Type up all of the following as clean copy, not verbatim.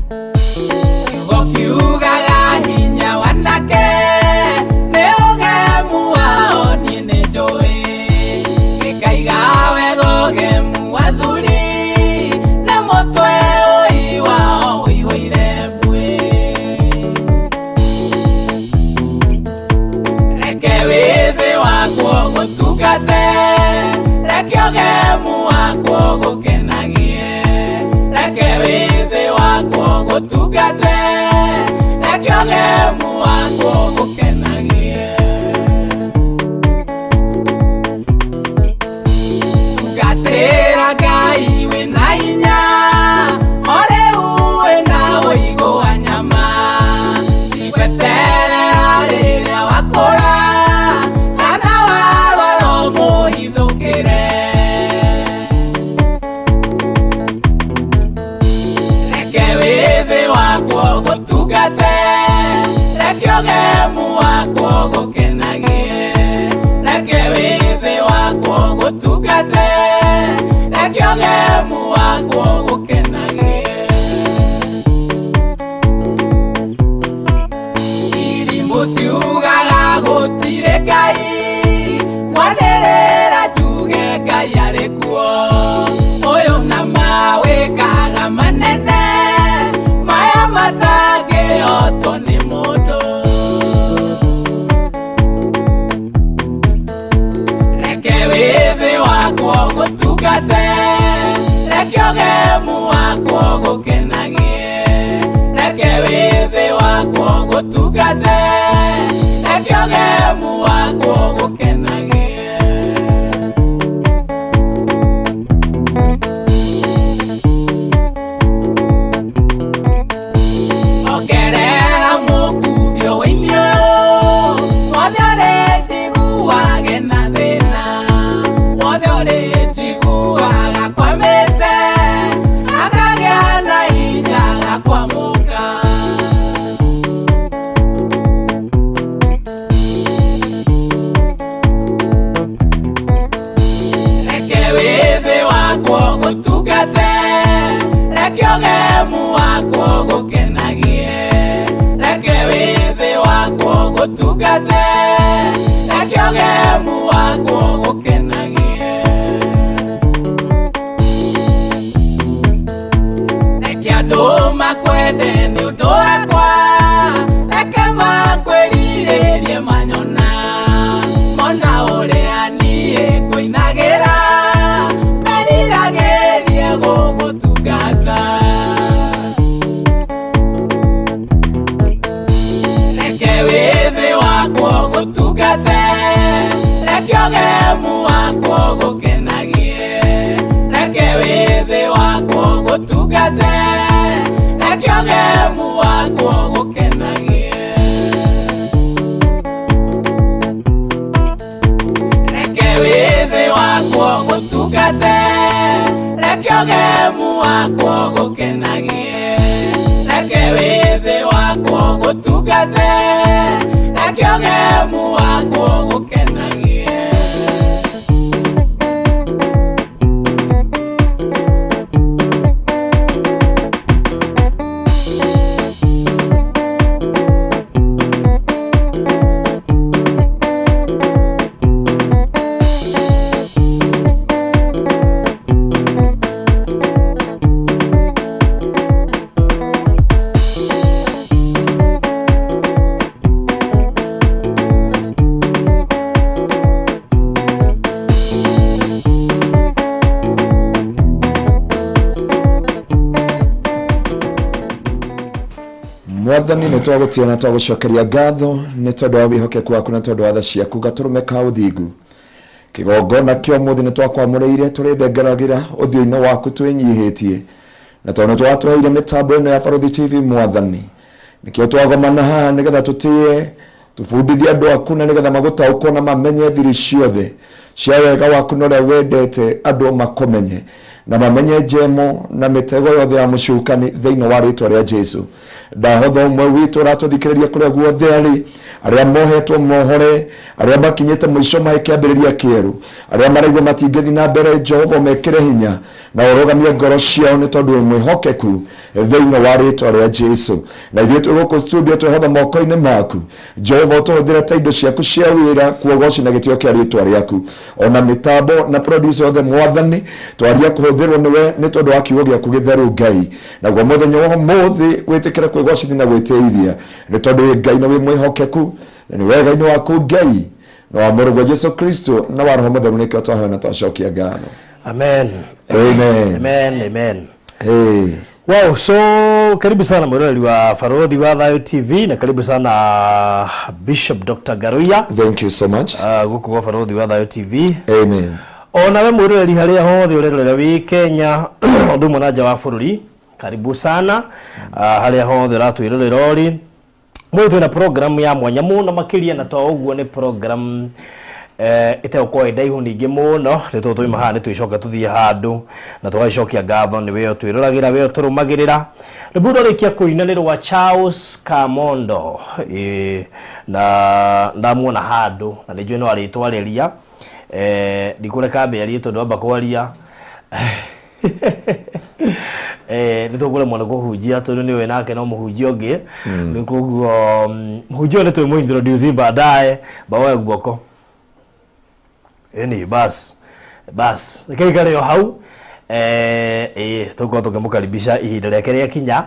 Kiugo kiugaga hinya wanake nĩ ũgemu wao niĩ nĩ njũĩ, gĩkaiga wega ũgemu athuri na mũtwe ũi wao ũihũire mbuĩ. Reke wĩthĩ wakwo gũtungate, reke ũgemu wakwo gũkenagie, reke wĩthĩ wakwo gũtungate, reke ũgemu wakwo gũkenagie. Tungatĩra Ngai wĩna hinya, o rĩu wĩna ũigũ wa nyama, tigweterera rĩrĩa wakũra, kana warwara ũmũhithũkĩre. Reke wĩthĩ wakwo gũtungate, reke ũgemu wakwo gũkenagie, reke wĩthĩ wakwo gũtungate, reke ũgemu wakwo gũkenagie. Irimũ ciugaga gũtirĩ Ngai, mwanĩrĩra njuge Ngai arĩ kuo, ũyũ na mawĩkaga manene, maya matangĩhotwo nĩ mũndũ. Reke wĩthĩ wakwo gũtungate, reke ũgemu wakwo gũkenagie, reke wĩthĩ wakwo gũtungate, reke ũgemu wakwo gũkenagie. Ongerera mũkubio wĩini ũyũ, wothe ũrĩnjiguage na thĩna, wothe ũrĩnjiguaga kwamĩte, akagĩa na hinya gakwamũka. Reke wĩthĩ wakwo gũtungate, reke ũgemu wakwo gũkenagie, reke wĩthĩ wakwo gũtungate, reke ũgemu wakwo gũkenagie. Reke andũ makwende nĩ ũndũ wakwa, reke makwĩrirĩrie manyona, mona ũrĩa niĩ ngũinagĩra, meriragĩrie gũgũtungata. Reke wĩthĩ wakwo gũtungate, reke ũgemu wakwo gũkenagie, reke wĩthĩ wakwo gũtungate, reke ũgemu wakwo gũkenagie. Reke wĩthĩ wakwo gũtungate, reke ũgemu wakwo gũkenagie, reke wĩthĩ wakwo gũtungate, reke ũgemu wakwo gũkenagie. Mwathani, nĩ twagũtĩa na twagũcokeria ngatho nĩ tondũ wa wĩhokeku waku na tondũ wa tha ciaku. Gatũrũme ka ũthingu, kĩgongona kĩa ũmũthĩ nĩ twakwamũrĩire, tũrĩthengeragĩra ũthiũ-inĩ waku twĩnyihĩtie, na tondũ nĩ twatũheire mĩtambo ĩno ya Barũthi TV, Mwathani, nĩkĩo twagomana haha, nĩgetha tũtĩe, tũbundithie andũ aku, na nĩgetha magũtaũkwo na mamenye thiri ciothe cia wega waku na ũrĩa wendete andũ makũmenye, na mamenye njemo na mĩtego yothe ya mũcukani thĩinĩ wa rĩtwa rĩa Jesu. Ndahotha ũmwe witũ ũratũthikĩrĩria kũrĩa guothe arĩ, arĩa mohetwo mohore, arĩa makinyĩte mũico mahe kĩambĩrĩria kĩerũ, arĩa maraigua matingĩthiĩ na mbere, Jehova, mekĩre hinya na ũrũgamie ngoro ciao, nĩ tondũ wĩ mwĩhokeku thĩinĩ wa rĩtwa rĩa Jesu. Na ithuĩ twĩ gũkũ studio twĩhotha moko-inĩ maku, Jehova, ũtũhũthĩre ta indo ciaku cia wĩra kuogoci na gĩtĩo kĩa rĩtwa rĩaku. Ona mĩtambo na producer othe, Mwathani, twaria kũhũthĩrwo nĩwe nĩ tondũ wa kiugo gĩaku gĩtheru, Ngai. Naguo mũthenya wa ũmũthĩ wĩtĩkĩre kwĩgocithia na gwĩtĩithia, nĩ tondũ wĩ Ngai na wĩ mwĩhokeku, na nĩ wega-inĩ waku, Ngai, na wa mũrũguo Jesu Kristo, na wa Roho Mũtheru, nĩkĩo twaheo na twacokia ngatho. Amen. Amen. Amen, amen. Hey. Wow, so karibu sana mwiroreri wa Barothi wa Thayo TV, na karibu sana Bishop Dr. Ngaruiya. Thank you so much. Guku gwa Barothi wa Thayo TV. Amen. Onawe mwiroreri haria hothe urerorera wi Kenya undu umwe na nja wa bururi, karibu sana haria hothe uratwirorera uri. Mwĩ twĩna program ya mwanya mũno makĩria, na to ũguo, nĩ program ĩtegũkorwo ĩ ndaihu ningĩ mũno, nĩ tondũ twauma haha nĩ twĩcoka tũthiĩ handũ, na tũgagĩcokia ngatho nĩ we ũtwĩroragĩra, we ũtũrũmagĩrĩra. Rwĩmbo rwarĩkia kũina nĩ rwa Charles Kamondo, na ndamuona handũ na nĩ njũĩ no arĩtwarĩria. Ndikũreka mbe tondũ amba kwaria nĩ tũkũremwo nĩ kũhunjia, tondũ nĩ ũĩ nake no mũhunjia ũngĩ. Nĩ koguo mũhunjia ũyũ nĩ twĩmũ introduce baadaye. Bawoe guoko ĩni, bas bas, reke ikare o hau. Ĩĩ, tũgũkorwo tũkĩmũkaribisha ihinda rĩake rĩakinya.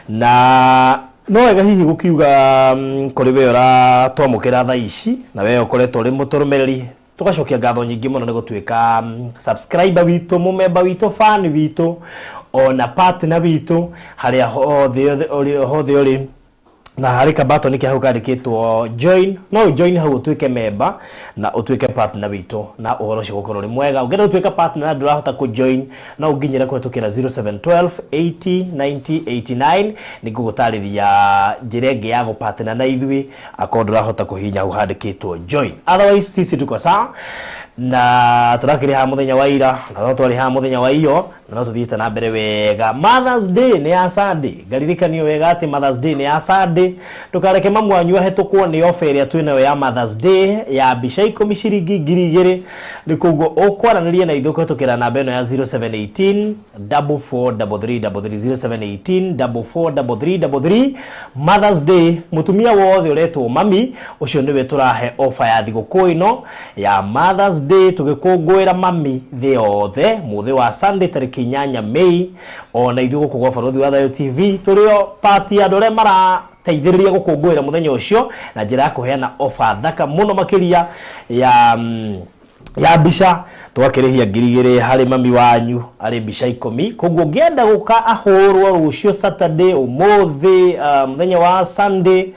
Na no wega hihi gũkiuga kũrĩ we ũratwamũkĩra thaa ici na we ũkoretwo ũrĩ mũtũrũmĩrĩri, tũgacokia ngatho nyingĩ mũno nĩ gũtuĩka subscriber witũ, mũmemba witũ, fan witũ, ona partner witũ harĩa hothe ũrĩ, hothe ũrĩ. Na harĩ kabatoni ke hau kandĩkĩtwo "join", no join hau ũtuĩke member na ũtuĩke partner witũ, na ũhoro ũcio gũkorwo ũrĩ mwega. Ũngĩenda gũtuĩka partner na ndũrahota kũ join, no ũnginyĩre kũhetũkĩra 0712 80 90 89. Nĩ ngũgũtarĩria njĩra ĩngĩ ya gũpartner na ithuĩ akorwo ndũrahota kũhihinya hau handĩkĩtwo "join". Otherwise sisi tuko sawa, na tũrakĩrĩ haha mũthenya wa ira, na no twarĩ haha mũthenya wa iyo, na no tũthiĩte na mbere wega. Mothers Day nĩ ya Sunday. Ngaririkanio wega atĩ Mothers Day nĩ ya Sunday. Ndũkareke mamu wanyu ahĩtũkwo nĩ offer ĩrĩa twĩnayo ya Mothers Day ya mbica 10 ciringi 2000. Nĩ koguo ũkwaranĩria na ithuĩ kũhetũkĩra namba ĩno ya 0718 4433 33, 0718 443333. Mothers Day, mũtumia wothe ũretwo mami, ũcio nĩwe tũrahe offer ya thigũkũ ĩno ya Mothers Day, tũgĩkũngũĩra mami thĩ yothe mũthĩ wa Sunday tarĩki 8 May. Ona ithuĩ gũkũ gwa Barothi wa Thayo TV tũrĩ o part ya andũ arĩa marateithĩrĩria gũkũngũĩra mũthenya ũcio na njĩra ya kũheana offer thaka mũno makĩria ya mbica. Twakĩrĩhia 2000 harĩ mami wanyu arĩ mbica 10. Koguo ũngĩenda gũka ahũrwo rũciũ Saturday, ũmũthĩ, mũthenya wa Sunday,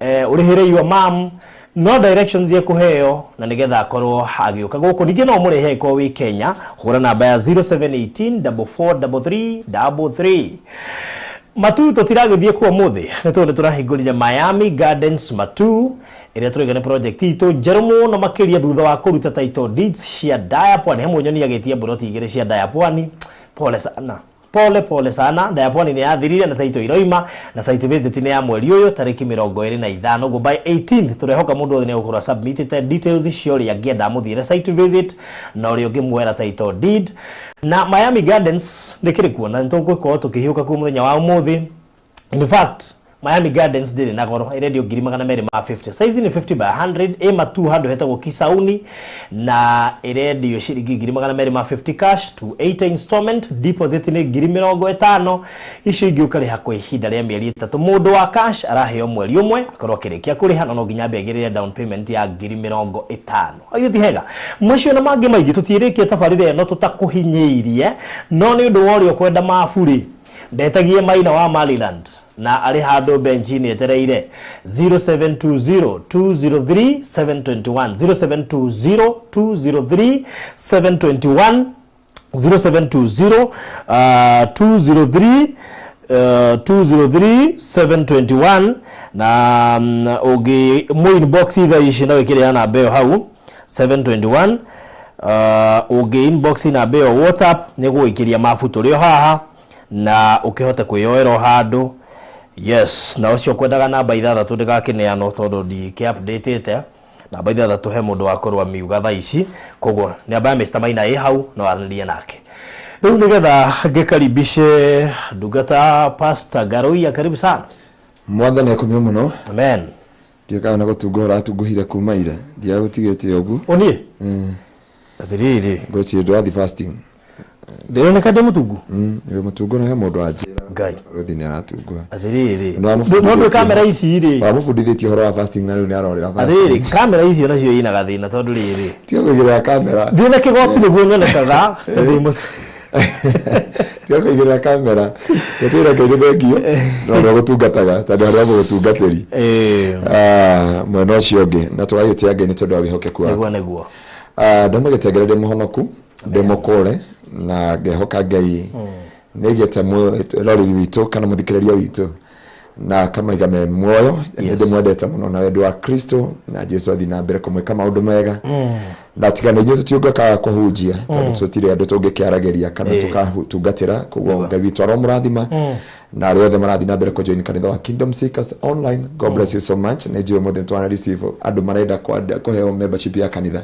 ũrĩhĩre your mom, no directions ekũheo na nĩgetha akorwo agĩũka gũkũ. Ningĩ no ũmũrehe angĩkorwo wĩ Kenya. Hũra namba ya 0718 4433 33. Matu tũtiragĩthiĩ kuo mũthĩ, nĩ tondũ nĩ tũrahingũrire Miami Gardens Matu, ĩrĩa tũraiga nĩ project itũ njerũ mũno makĩria thutha wa kũruta title deeds cia Daya Pwani. Hamwe nyoni agĩtia mburoti igĩrĩ cia Daya Pwani. Pole sana, pole pole sana. Daya Pwani nĩ yathirire na title iroima, na site visit nĩ ya mweri ũyũ tarĩki 25. Ũguo by 18 tũrehoka mũndũ wothe nĩ egũkorwo submitted details cia ũrĩa angĩenda amũthiĩre site visit na ũrĩa ũngĩmuoera title deed. Na Miami Gardens ndĩkĩrĩ kuo, na nĩ tũgũkorwo tũkĩhiũka kuo mũthenya wa ũmũthĩ. In fact, Miami Gardens ndĩrĩ na goro, ĩrendio 250,000. Size nĩ 50 by 100, ĩ Matu handũ hetagwo Kisauni, na ĩrendio ciringi 250,000 cash, 280 installment. Deposit nĩ 50,000, icio ingĩ ũkarĩha kwa ihinda rĩa mĩeri 3. Mũndũ wa cash araheo mweri ũmwe akorwo akĩrĩkia kũrĩha, no no nginya ambe aigĩrĩre down payment ya 50,000. Aigĩ ti hega? Macio na mangĩ maingĩ tũtiĩrĩkie tabarĩra ĩno tũtakũhinyĩirie, no nĩ ũndũ wa ũrĩa ũkwenda mabu rĩ. Ndetagie Maina wa Maryland na arĩ handũ bench-inĩ etereire. 0720 203 721, 0720 203 721, 0720 203 203 721. Na ũngĩ mũ inbox thaa ici na wĩkĩre ya namba ĩyo hau 721, ũngĩ inbox namba ĩyo WhatsApp, nĩ gũgũikĩria mabu tũrĩ o haha na ũkĩhote kwĩyoera o handũ. Yes, na ũcio kwendaga namba 6 ndĩgakĩneanwo tondũ ndikĩ update namba 6. He mũndũ wakorwo amiuga thaa ici, koguo namba ya Mr. Maina ĩ hau, no aranĩrie nake rĩu nĩgetha ngĩkaribishe ndungata Pastor Ngaruiya. Karibu sana. Mwathani akumio mũno. Amen. Ndiũĩ kana nĩ gũtunguha ũratunguhire kuma ira, ndiagũtigĩte ũguo. Ũniĩ atĩrĩrĩ. Ngwĩciria ndũrathiĩ fasting. Ndĩroneka ndĩ mũtungu? Wĩ mũtungu, na he mũndũ wanjĩra Ngai. Rũthi nĩ aratunguha. Atĩrĩrĩ. Nĩ wamũbundithĩtie- No ndwĩ kamera ici rĩ. Wamũbundithĩtie ũhoro wa fasting na rĩu nĩ arorĩra fasting. Atĩrĩrĩ, kamera icio nacio ina gathĩna tondũ rĩrĩ, Tiga kũigĩrĩra kamera. Ndĩ na kĩgoti nĩguo nyonekaga ndĩ Tiga kũigĩrĩra kamera. Gũtĩra Ngai nĩ thengio no nĩ gũtungataga tondũ harĩ o mũgũtungatĩri. Ah, mwena ũcio ũngĩ na tũgagĩtĩa Ngai nĩ tondũ wa wĩhokeku wake. Nĩguo. Ah, ndamũgĩtengere ndĩ mũhonoku, ndĩ mũkũre, na ngehoka Ngai nĩ aigĩte mũrori witũ kana mũthikĩrĩria witũ na akamaiga me muoyo. Nĩ ndĩmwendete mũno na wendo wa Kristo, na Jesu athiĩ na mbere kũmwĩka maũndũ mega, na tiga nĩ inyuĩ tũtiũngĩkaga kũhunjia tondũ tũtirĩ andũ tũngĩkĩaragĩria kana tũkatungatĩra. Koguo Ngai witũ aromũrathima, na arĩa othe marathiĩ na mbere kũjoin kanitha wa Kingdom Seekers Online, God bless you so much. Nĩ njũĩ ũmũthĩ nĩ twana receive andũ marenda kũheo membership ya kanitha,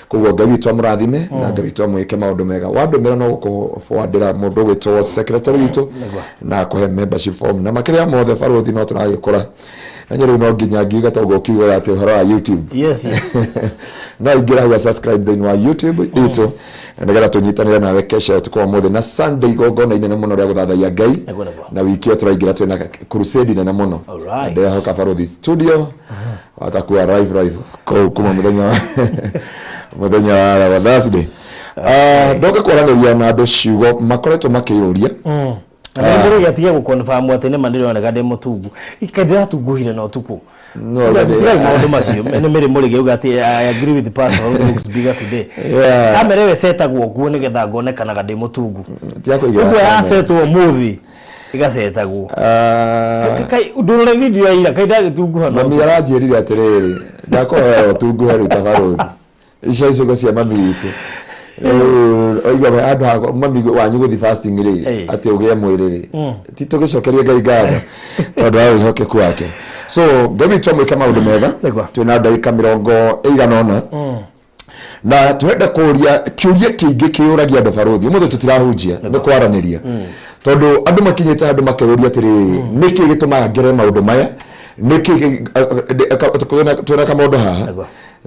koguo Ngai witũ amũrathime na Ngai witũ amwĩke maũndũ mega. Wandũmĩra no gũkũforwardĩra mũndũ ũgwĩtwo secretary witũ na kũhe membership form. Na makĩria ya mothe, barũthi, no tũragĩkũra na rĩu no nginya ngiuga toguo ũkiugaga atĩ ũhoro wa YouTube. Yes. No ingĩra hau subscribe thĩinĩ wa YouTube itũ na nĩgetha tũnyitanĩre nawe kesha ũtukũ wa mũthĩ na Sunday, igongona inene mũno rĩa gũthathaiya Ngai. Nĩguo. Na wiki ĩyo tũraingĩra twĩna crusade nene mũno. Ndĩrehoka barũthi studio watakuwa live live kũu kuma mũthenya wa Thursday. Ah, ndoka kwaranĩria na andũ ciugo makoretwo makĩyũria. Na nĩ mũrĩ atige gũconfirm atĩ nĩ ma ndĩroneka ndĩ mũtungu. Ika ndĩratunguhire na ũtukũ. No, Tigai maũndũ macio. Nĩ mĩrĩ mũrĩ gĩuga atĩ I agree with the pastor who looks bigger today. Kamera ĩyo ĩcetagwo ũguo nĩgetha ngonekanaga ndĩ mũtungu. Tiga kũigĩrĩra Ũguo kamera. yacetwo ũmũthĩ ĩgacetagwo. Ah, Kai ndũrore video ya ira, kai ndagĩtunguha na mami ũtukũ. Aranjĩrire atĩrĩrĩ, ndakũhoya ũtunguhe rĩu ta barũthi icio ciugo cia mami witũ. Rĩu oiga we handũ ha mami wanyu gũthi fasting rĩ, atĩ ũgĩe mwĩrĩ rĩ, ti tũgĩcokerie Ngai ngatho tondũ wa wĩhokeku wake. So Ngai witũ amwĩke maũndũ mega. Twĩna ndagĩka 80 na twenda kũria kĩũria kĩingĩ kĩũragia andũ. Barũthi, ũmũthĩ tũtirahunjia, nĩ kwaranĩria, tondũ andũ makinyĩte handũ makeyũria atĩrĩrĩ, nĩkĩ gĩtũmaga ngere maũndũ maya? Nĩkĩ twĩna kamondo haha?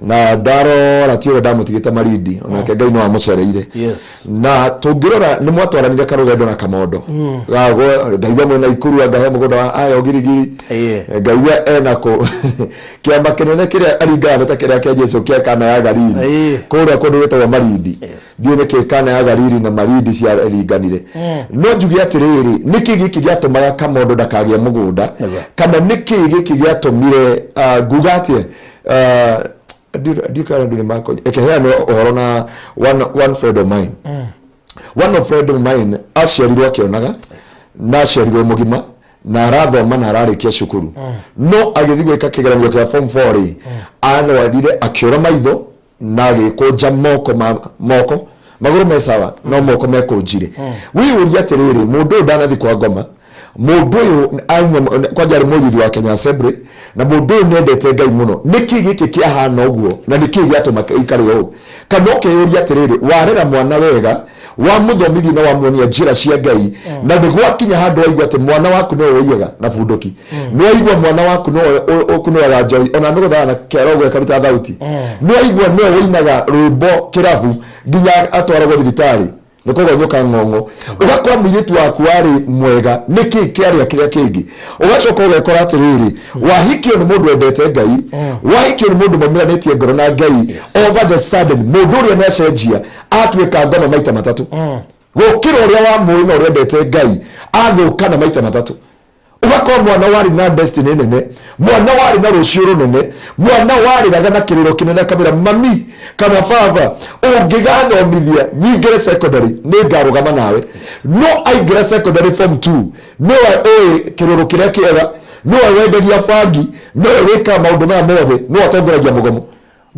Na ndarora ti ũrĩa ndamũtigĩte Marindi, onake Ngai no amũcereire. Na tũngĩrora nĩ mwatwaranire karũgendo na kamondo gagwo, ngaigua mwĩna Ikuru, angahe mũgũnda wa ayo Girigiri. Ngaigua ena kũ kĩama kĩnene kĩrĩa aringaga nĩ ta kĩrĩa kĩa Jesu kĩa Kana ya Galili, kũrĩa kũndũ gwĩtagwo Marindi. Ndiũĩ nĩkĩ Kana ya Galili na Marindi ciaringanire, no njuge atĩrĩrĩ, nĩkĩ gĩkĩ gĩatũmaga kamondo ndakagĩe mũgũnda? Kana nĩkĩ gĩkĩ gĩatũmire nguga atĩa? Ndiũĩ kana andũ nĩ makonya ĩkĩheanwo ũhoro na one friend of mine. One of friend of mine aciarirwo akĩonaga na aciarirwo mũgima na arathoma na ararĩkia cukuru, no agĩthiĩ gwĩka kĩgeranio kĩa form 4 rĩ, arwarire akĩũra maitho na agĩkũnja moko ma moko, magũrũ me sawa no moko mekũnjire. Wĩyũrie atĩrĩrĩ, mũndũ ũyũ ndanathi kwa ngoma, mũndũ ũyũ anyua kwanja arĩ mũyuthi wa Kenya Assembly, na mũndũ ũyũ nĩendete Ngai mũno. Nĩkĩ gĩkĩ kĩahana ũguo na nĩkĩ gĩatũma ikare ũũ? Kana ũkeyũria atĩrĩrĩ, warera mwana wega, wamũthomithia na wamuonia njĩra cia Ngai, na nĩ gwakinya handũ waigua atĩ mwana waku nĩwe ũiyaga na bunduki, nĩ waigua mwana waku nĩwe ũkunuaga njohi ona nĩgũthaga na kĩara ũguo ĩkaruta thauti, nĩ waigua nĩwe ũinaga rwĩmbo kĩrabu nginya atwaragwo thibitarĩ nĩ kũgonyũka ng'ong'o, ũgakora mũirĩtu waku warĩ mwega, nĩkĩ kĩarĩa kĩrĩa kĩngĩ? Ũgacoka ũgekora atĩrĩrĩ, wahikio nĩ mũndũ wendete Ngai, wahikio nĩ mũndũ maumĩranĩtie ngoro na Ngai, over the sudden mũndũ ũrĩa nĩ acenjia, atuĩka ngoma maita matatũ. Gũkĩra ũrĩa wamũĩ na ũrĩa endete Ngai, athũkana maita matatũ. Ũgakorwo mwana warĩ na destiny nene, mwana warĩ na rũciũ rũnene, mwana warĩraga na kĩrĩro kĩnene akamwĩra mami kana baba, ũngĩgathomithia nyingĩre secondary nĩ ngarũgama nawe. No aingĩra secondary form 2, nĩwe ũĩ kĩrũrũ kĩrĩa kĩega, nĩwe wendagia bangi, nĩwe wĩkaga maũndũ maya mothe, nĩwe atongoragia mũgomo.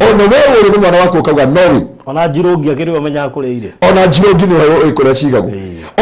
Ona we ũrĩ nĩ mwana waku ũkauga nowe. Ona njirũngi akĩrĩ we ũmenyaga kũrĩa irĩ. Ona njirũngi nĩwe ũĩ kũrĩa cigagwo.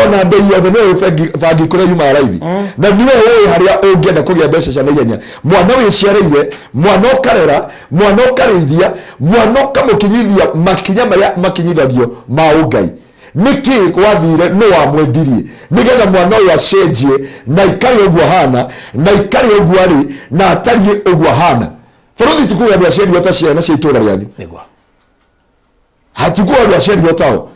Ona mbei yothe nĩwe ũĩ bangi kũrĩa yumaga raithi. Na nĩwe ũĩ harĩa ũngĩenda kũgĩa mbeca cia naihenya. Mwana wĩciarĩire, mwana ũkarera, mwana ũkarĩithia, mwana ũkamũkinyithia makinya marĩa makinyithagio ma ũngai. Nĩkĩ gwathire? Nũ wamwendirie nĩgetha mwana ũyũ acenjie na aikare ũguo ahana, na aikare ũguo arĩ, na atariĩ ũguo ahana? Bũrũri ti kuga andũ aciari ta ciana cia itũra rĩanyu. Nĩguo. Hatikuwa andũ aciari tao.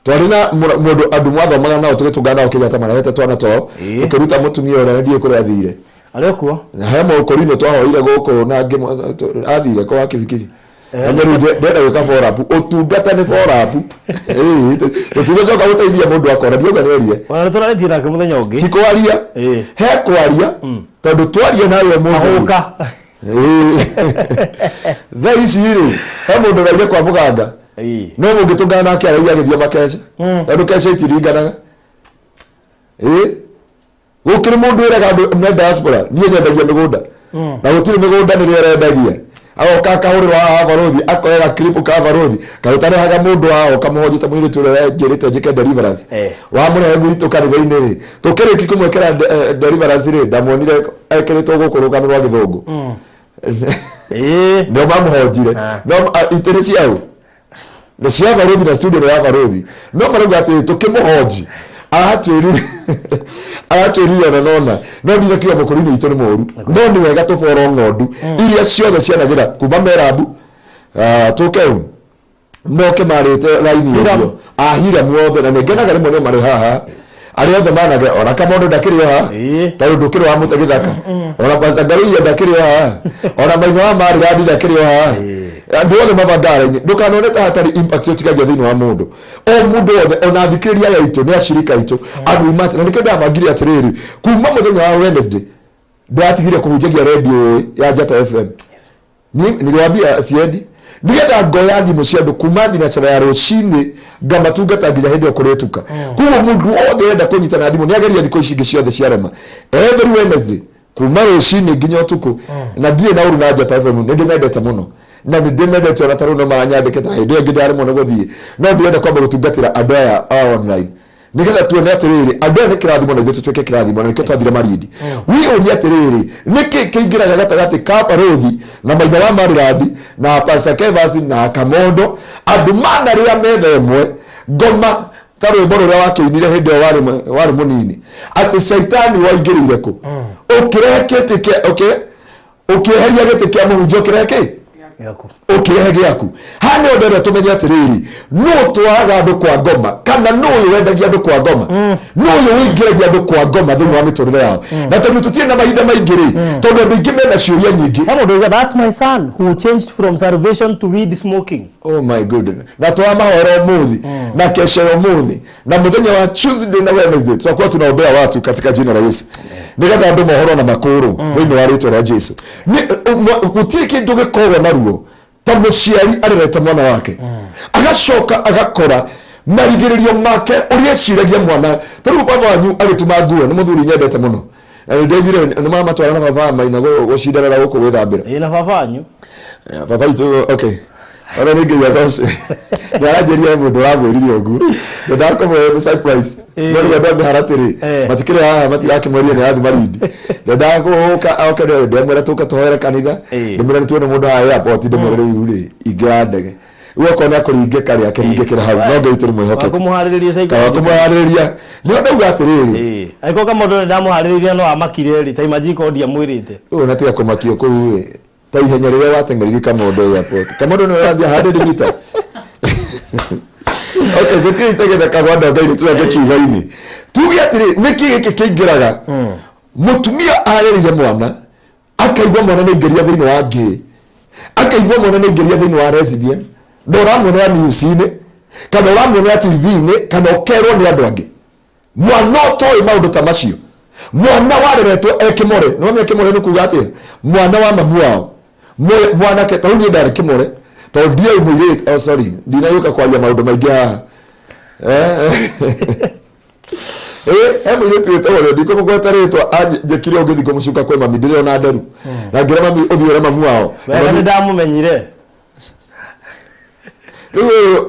Twarĩ na mũndũ andũ mwathomaga nao tũgĩtũngana nao Kenyatta marehete twana twao. Tũkĩruta mũtumia ũrĩa na ndiũĩ kũrĩa athire. Arĩ kuo. Na he mũkũrinũ twahoire gũkũ na athire kũ wa kibikibi. Na rĩu ndĩrenda gwĩka follow up. Ũtungata nĩ follow up. Tũtigũcoka gũteithia mũndũ akora ndiauga nĩorie. Ona nĩtũrarĩtie nake mũthenya ũngĩ. Ti kwaria. He kwaria tondũ twaria nawe ũmũthĩ. Ahũka. Thaa ici rĩ, he mũndũ ũraire kwa mũganga. No mũngĩtũngana nake araire agĩthiĩ makeca. Tondũ keca itiringanaga. Gũkĩrĩ mũndũ wĩraga andũ me diaspora, niĩ nyendagia mĩgũnda. Na gũtirĩ mĩgũnda nĩrĩo arendagia. Agoka akahũrĩrwo haha barũthi, akoya ga clip ka barũthi, kaĩ ũtarehaga mũndũ haha ũkamũhonjete mũirĩtu ũrĩa ũranjĩrĩte njĩke deliverance. Wamũrehe gwitũ kanitha-inĩ rĩ, tũkĩrĩki kũmwĩkĩra deliverance rĩ, ndamuonire ekĩrĩtwo gũkũ rũgano rwa gĩthũngũ. Nĩo mamũhonjire. No itĩ nĩ ciaũ? Nĩ cia barũthi na studio nĩ ya barũthi. No marauga atĩ tũkĩmũhonji aratwĩrire aratwĩrire ona nona no ndinakiuga mũkũrinĩ witũ nĩ mũru, no nĩ wega tũboro ng'ondu iria ciothe cianagĩra kuma Merabu, tũke moke marĩte raini ũguo ahira muothe, na nĩngenaga rĩmwe nĩo marĩ haha arĩa othe manage ona kamondo ndakĩrĩ o haha. Tondũ ndũkĩrĩ wa mũte gĩthaka, ona Pastor Ngaruiya ndakĩrĩ o haha, ona maitho wa Marirandi ndakĩrĩ o haha. Andũ othe mabangaga raini, ndũkanone ta hatarĩ impact ũtigagia thĩinĩ wa mũndũ o mũndũ wothe, ona athikĩrĩria aya aitũ nĩ acirika aitũ and we must. Na nĩkĩo ndabangire atĩrĩrĩ, kuma mũthenya wa Wednesday ndĩratigire kũhunjagia redio ya Njata FM. Niliwaambia siendi, nigetha ngoya thimũ cia andũ kuma thinacara ya rũcinĩ ngamatungata nginya hĩndĩ ĩyo kũrĩtuka. Koguo mũndũ wothe ũrenda kũnyita na thimũ nĩ ageria thikũ ici ingĩ ciothe ciarema, every Wednesday kuma rũcinĩ nginya ũtukũ. Na ndirĩ na ũru na Njata FM, nĩ ndĩmendete mũno na nĩ ndĩmendete, ona ta rĩu no maranyandĩke ta hĩndĩ ĩyo ĩngĩ ndaremwo nĩ gũthiĩ, no ndĩrenda kwamba gũtungatĩra andũ aya a online nigetha tuone atĩrĩrĩ andũ aya nĩ kĩrathimo na ithuĩ tũtuĩke kĩrathimo, na nĩkĩo twathire Malindi. Wĩyũrie atĩrĩrĩ, nĩkĩ kĩingĩraga gatagatĩ ka barũthi na Maina wa Marirandi na Pastor Kevas na Kamondo, andũ manarĩa metha ĩmwe ngoma ta rwĩmbo rũrĩa wakĩinire hĩndĩ ĩyo warĩ mũnini atĩ caitani waingĩrĩire kũ ũkĩrehe kĩtĩ kĩa ũkĩeheria gĩtĩ kĩa mũhunjia ũkĩrehe kĩ Gĩaku. Ũkĩrehe gĩaku. Haha nĩho ndĩrenda tũmenye atĩrĩrĩ, nũ ũtwaraga andũ kwa ngoma, kana nũ ũyũ wendagia andũ kwa ngoma, nũ ũyũ ũingĩragia andũ kwa ngoma thĩinĩ wa mĩtũrĩre yao? Na tondũ tũtirĩ na mahinda maingĩ rĩ, tondũ andũ aingĩ mena ciũria nyingĩ. He mũndũ uga, "That's my son who changed from salvation to weed smoking." Oh my goodness. Na twamahoera ũmũthĩ na kesha ya ũmũthĩ na mũthenya wa Tuesday na Wednesday tutakuwa tunaombea watu katika jina la Yesu, nigetha andũ mohorwo na makũrũ thĩinĩ wa rĩtwa rĩa Jesu. Gũtirĩ kĩndũ gĩkoragwo na ruo ta mũciari arerete mwana wake agacoka agakora marigĩrĩrio make ũrĩa eciragia mwana. Ta rĩu baba wanyu agĩtuma nguo nĩ mũthuri nyendete mũno, na nĩ ndaiguire nĩ mamatwara na baba wa Maina gũcindanĩra gũkũ gwĩthambĩra. Ĩ, na baba wanyu. Baba itũ, okay, ona nĩ nginya those nĩ aranjĩria mũndũ ũramwĩrire ũguo ndendaga kũmũhe surprise, no rĩu andũ a mĩharatĩ rĩ matikĩrĩ haha, matigakĩmwerie nĩ athi Malindi. Ndendaga gũka oke ndemwĩra tũke tũhoere kanitha, ndĩmwĩre nĩ tuone mũndũ haha airport, ndĩmwĩre rĩu rĩ ingĩra ndege rĩu okorwo nĩ akũringĩka rĩ akĩringĩkĩra hau, no Ngai witũ nĩ mwĩhokeku. Wakũmũharĩrĩria. Kana kũmũharĩrĩria nĩ ndauga atĩrĩrĩ. Angĩkorwo kamũndũ nĩ ndamũharĩrĩirie no amakire rĩ, ta imagine korwo ndiamwĩrĩte. Ũyũ na tiga kũmakio kũu ĩ ta ihenya rĩrĩa wateng'erire Kamondo airport, Kamondo nĩ ũrathiĩ 100 meters. Okay, gũtirĩ itegetheka gwa ndonga-inĩ, tũcoke kiugo-inĩ tuge atĩrĩ, nĩkĩ gĩkĩ kĩingĩraga mũtumia arereire mwana akaigua mwana nĩ aingĩria thĩinĩ wa gay, akaigua mwana nĩ aingĩria thĩinĩ wa lesbian, na ũramuonera news-inĩ? Kana ũramuonera TV-inĩ, kana ũkerwo nĩ andũ angĩ. Mwana ũtoĩ maũndũ ta macio, mwana wareretwo e kĩmore. Nĩwamenya kĩmore nĩ kuga atĩa? Mwana wa mamu wao. Mwanake ta rĩu niĩ ndarĩ kĩmore tondũ ndiĩ mũirĩtu. Oh, sorry, ndinagĩũka kwaria maũndũ maingĩ haha. He mũirĩtu wĩtagwo rĩo, ndikũmũgweta rĩtwa, anjĩkire ũngĩthiĩ kũmũcuka kwĩ mami ndĩrĩ ona nderu, na ngĩra mami ũthiĩ ũre mamu wao. Na wega, nĩ ndamũmenyire. Rĩu ũyũ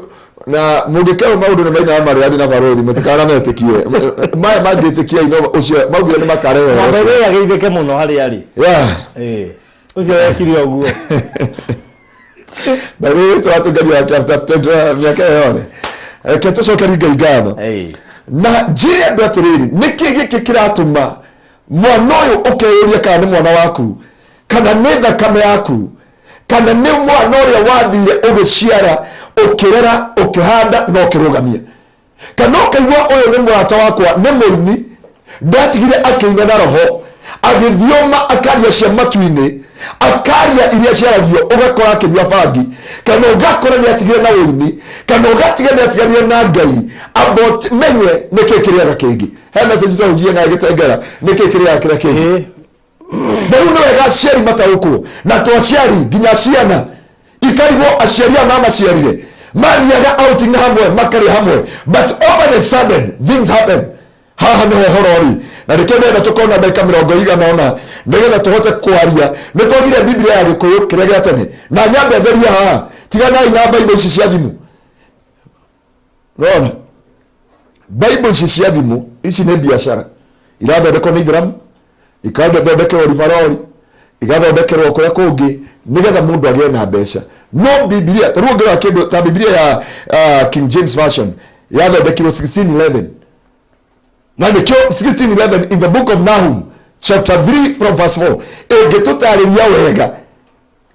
na mũngĩkerwo maũndũ nĩ maina marĩa na barũthi, mũtikanametĩkie maya mangĩtĩkiai, no ũcio maugire nĩ makarehe ũhoro na ũcio. Mbere ageithĩke mũno harĩa arĩ. Ũcio wekire ũguo. Na rĩrĩ tũratũngaria wake after 20 mĩaka ĩyo yothe, reke tũcokerie Ngai ngatho. Na njĩre andũ atĩrĩrĩ, nĩkĩ gĩkĩ kĩratũma mwana ũyũ ũkeyũria kana nĩ mwana waku, kana nĩ thakame yaku, kana nĩ mwana ũrĩa wathire ũgĩciara, ũkĩrera, ũkĩhanda na ũkĩrũgamia, kana ũkaigua ũyũ nĩ mũrata wakwa, nĩ mũini, ndatigire akĩina na roho, agĩthioma, akaria cia matu-inĩ, akaria iria ciaragio, ũgakora akĩnyua bangi, kana ũgakora nĩ atigire na ũini, kana ũgatiga nĩ atiganire na Ngai? About menye nĩkĩ kĩrĩaga kĩngĩ. He message twahunjia naye gĩtengera, nĩkĩ kĩrĩaga kĩrĩa kĩngĩ. Na rĩu nĩ wega aciari mataũkwo, na to aciari, nginya ciana ikarigwo aciari aya mamaciarire mathiaga outing hamwe, makarĩa hamwe, but over the sudden things happen. Haha nĩho ũhoro ũrĩ, na nĩkĩo ndĩrenda tũkorwo na ndagĩka 40 nĩgetha tũhote kwaria. Nĩ twagire Biblia ya Gĩkũyũ kĩrĩa gĩa tene, na nyambe theria haha. Tiganai na Bible ici cia thimũ. Nona Bible ici cia thimũ ici nĩ biacara irathondekwo nĩ ithiramu, ikathondekerwo ribarori, igathondekerwo kũrĩa kũngĩ, nĩgetha mũndũ agĩe na mbeca. No Biblia ta rĩu ũngĩrora kĩndũ ta Biblia ya King James Version yathondekirwo 1611, na nĩkĩo 1611 in the Book of Nahum chapter 3 from verse 4 ĩngĩtũtarĩria wega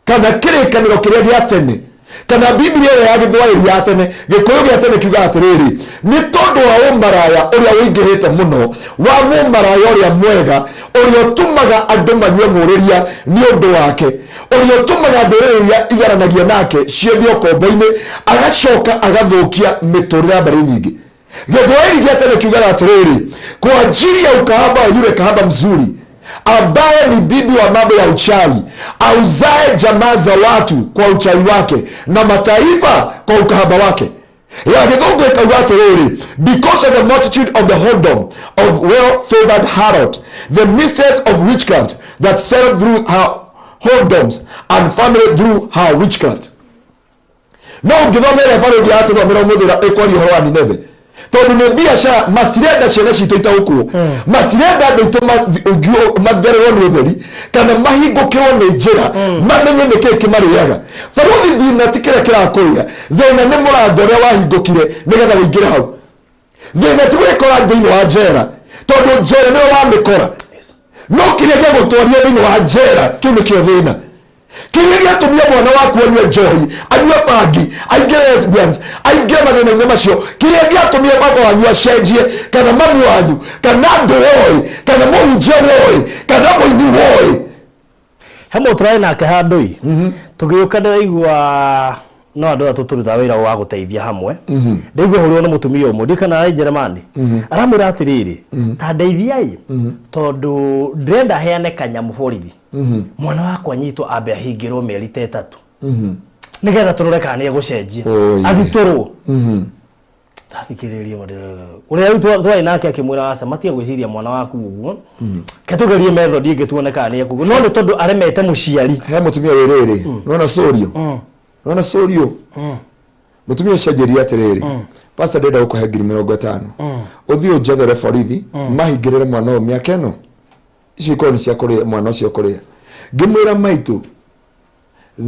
kana kĩrĩkanĩro kĩrĩa gĩa tene, kana Biblia ĩrĩa ya Gĩthwaĩri ya tene, Gĩkũyũ gĩa tene, kiugaga atĩrĩrĩ, nĩ tondũ wa ũmaraya ũrĩa ũingĩhĩte mũno wa mũmaraya ũrĩa mwega, ũrĩa ũtũmaga andũ manyue mũrĩria nĩ ũndũ wake, ũrĩa ũtũmaga ndũrĩrĩ iria igaranagia nake ciendio ũkombo-inĩ, agacoka agathũkia mĩtũrĩre ya mbarĩ nyingĩ. Gĩthwaĩri gĩa tene kiugaga atĩrĩrĩ, kwa ajili ya ukahaba wa yule kahaba mzuri ambaye ni bibi wa mambo ya uchawi, auzae jamaa za watu kwa uchawi wake na mataifa kwa ukahaba wake. Ya Gĩthũngũ ĩkauga atĩrĩrĩ, because of the multitude of the whoredom of well favored harlot, the mistress of witchcraft that sell through her whoredoms and family through her witchcraft. No ũngĩthoma ĩrĩa barũthi yatũthomera ũmũthĩ ĩkwaria ũhoro wa Nineve, tondũ nĩ biacara, matirenda ciana citũ itaũkwo, matirenda andũ aitũ mathererwo nĩ ũtheri kana mahingũkĩrwo nĩ njĩra mamenye nĩ kĩĩ kĩmarĩaga. Barũthi, thĩna ti kĩrĩa kĩrakũrĩa, thĩna nĩ mũrango ũrĩa wahingũkire nĩgetha wĩingĩre hau. Thĩna ti gwĩkora thĩinĩ wa njera, tondũ njera nĩwe wamĩkora, no kĩrĩa gĩagũtwarire thĩinĩ wa njera, kĩu nĩkĩo thĩna. Kĩrĩa gĩatũmire mwana waku anyue njohi, anyue bangi, aingĩre lesbians, aingĩre mathĩna-inĩ macio, kĩrĩa gĩatũmire baba wanyu acenjie, kana mamu wanyu, kana andũ woĩ, kana mũhunjia woĩ, kana mũini woĩ. He mũndũ tũrarĩ nake handũ ĩ, tũgĩũka ndĩraigua no andũ aya tũtũrutaga wĩra wa gũteithia hamwe, ndaigua hũrwo nĩ mũtumia ũmwe, ndiũĩ kana arĩ Njeremani, aramwĩra atĩrĩrĩ, ta ndeithiai tondũ ndĩrenda heane kanyamũ borithi, mwana wakwa nyitwo ambe ahingĩrwo mĩeri ta 3 nĩgetha tũrore kana nĩ egũcenjia. Oh, yeah. Athitũrwo. Ndathikĩrĩria ũrĩa rĩu twarĩ nake akĩmwĩra, aca, matige gwĩciria mwana waku ũguo, ke tũgerie method ĩngĩ tuone kana nĩ ekũguo, no nĩ tondũ aremete mũciari. He mũtumia wĩ rĩrĩ, nona sũrio, nona sũrio, mũtumia ũcio anjĩrire atĩrĩrĩ, pastor, ndĩrenda gũkũhe 50,000 ũthiĩ ũnjethere borithi mahingĩrĩre mwana ũyũ mĩaka ĩno, icio ikorwo nĩ cia kũrĩa mwana ũcio kũrĩa. Ngĩmwĩra, maitũ,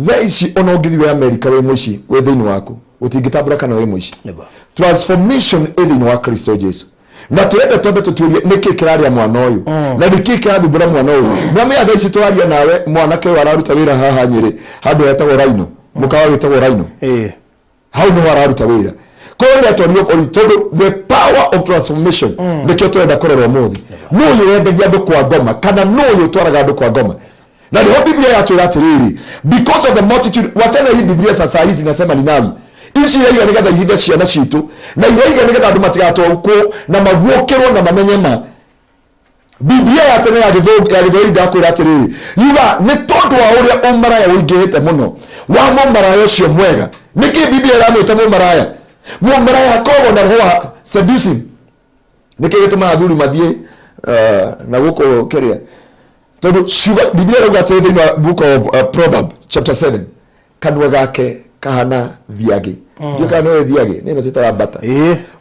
thaa ici ona ũngĩthiĩ wĩ Amerika wĩ mũici, wĩ thĩinĩ waku gũtingĩtambũra kana wĩ mũici. Transformation ĩ thĩinĩ wa Kristo Jesu, na tũrenda twambe tũtuĩrie nĩkĩ kĩrarĩa mwana ũyũ na nĩkĩ kĩrathumbũra mwana ũyũ. Mwamenya thaa ici tũraria nawe, mwanake ũyũ araruta wĩra haha Nyĩrĩ handũ hetagwo Rhino, mũkawa wĩtagwo Rhino. Hau niho araruta wĩra. Koguo nĩ atwarirwo borithi tondũ the power of transformation nĩkĩo tũrenda kũrora ũmũthĩ. Nũ ũyũ wendagia andũ kwa ngoma, kana nũ ũyũ ũtwaraga andũ kwa ngoma? Na nĩho Biblia yatwĩra atĩrĩrĩ, because of the multitude, wachana hii Biblia sasa hizi nasema ni Nawi. Ici iraiga nĩgetha ihithe ciana citũ, na iraiga nĩgetha andũ matigatwaũkwo na maguũkĩrwo na mamenye ma. Biblia ya tene ya Gĩthweri ndakwĩra atĩrĩrĩ, yuga nĩ tondũ wa ũrĩa ũmaraya ũingĩhĩte mũno, wa mũmaraya ũcio mwega. Nĩkĩ Biblia ĩramwĩta mũmaraya? Mũmaraya akoragwo na roho wa seducing. Nĩkĩ gĩtũmaga athuri mathiĩ na gũkũ kĩrĩa? Tondũ ciugo Biblia ĩrauga atĩrĩ thĩinĩ wa book of Proverb chapter 7, kanua gake kahana thiagĩ. Ndiũĩ kana nĩũĩ thiagĩ, nĩ ĩno twĩtaga mbata.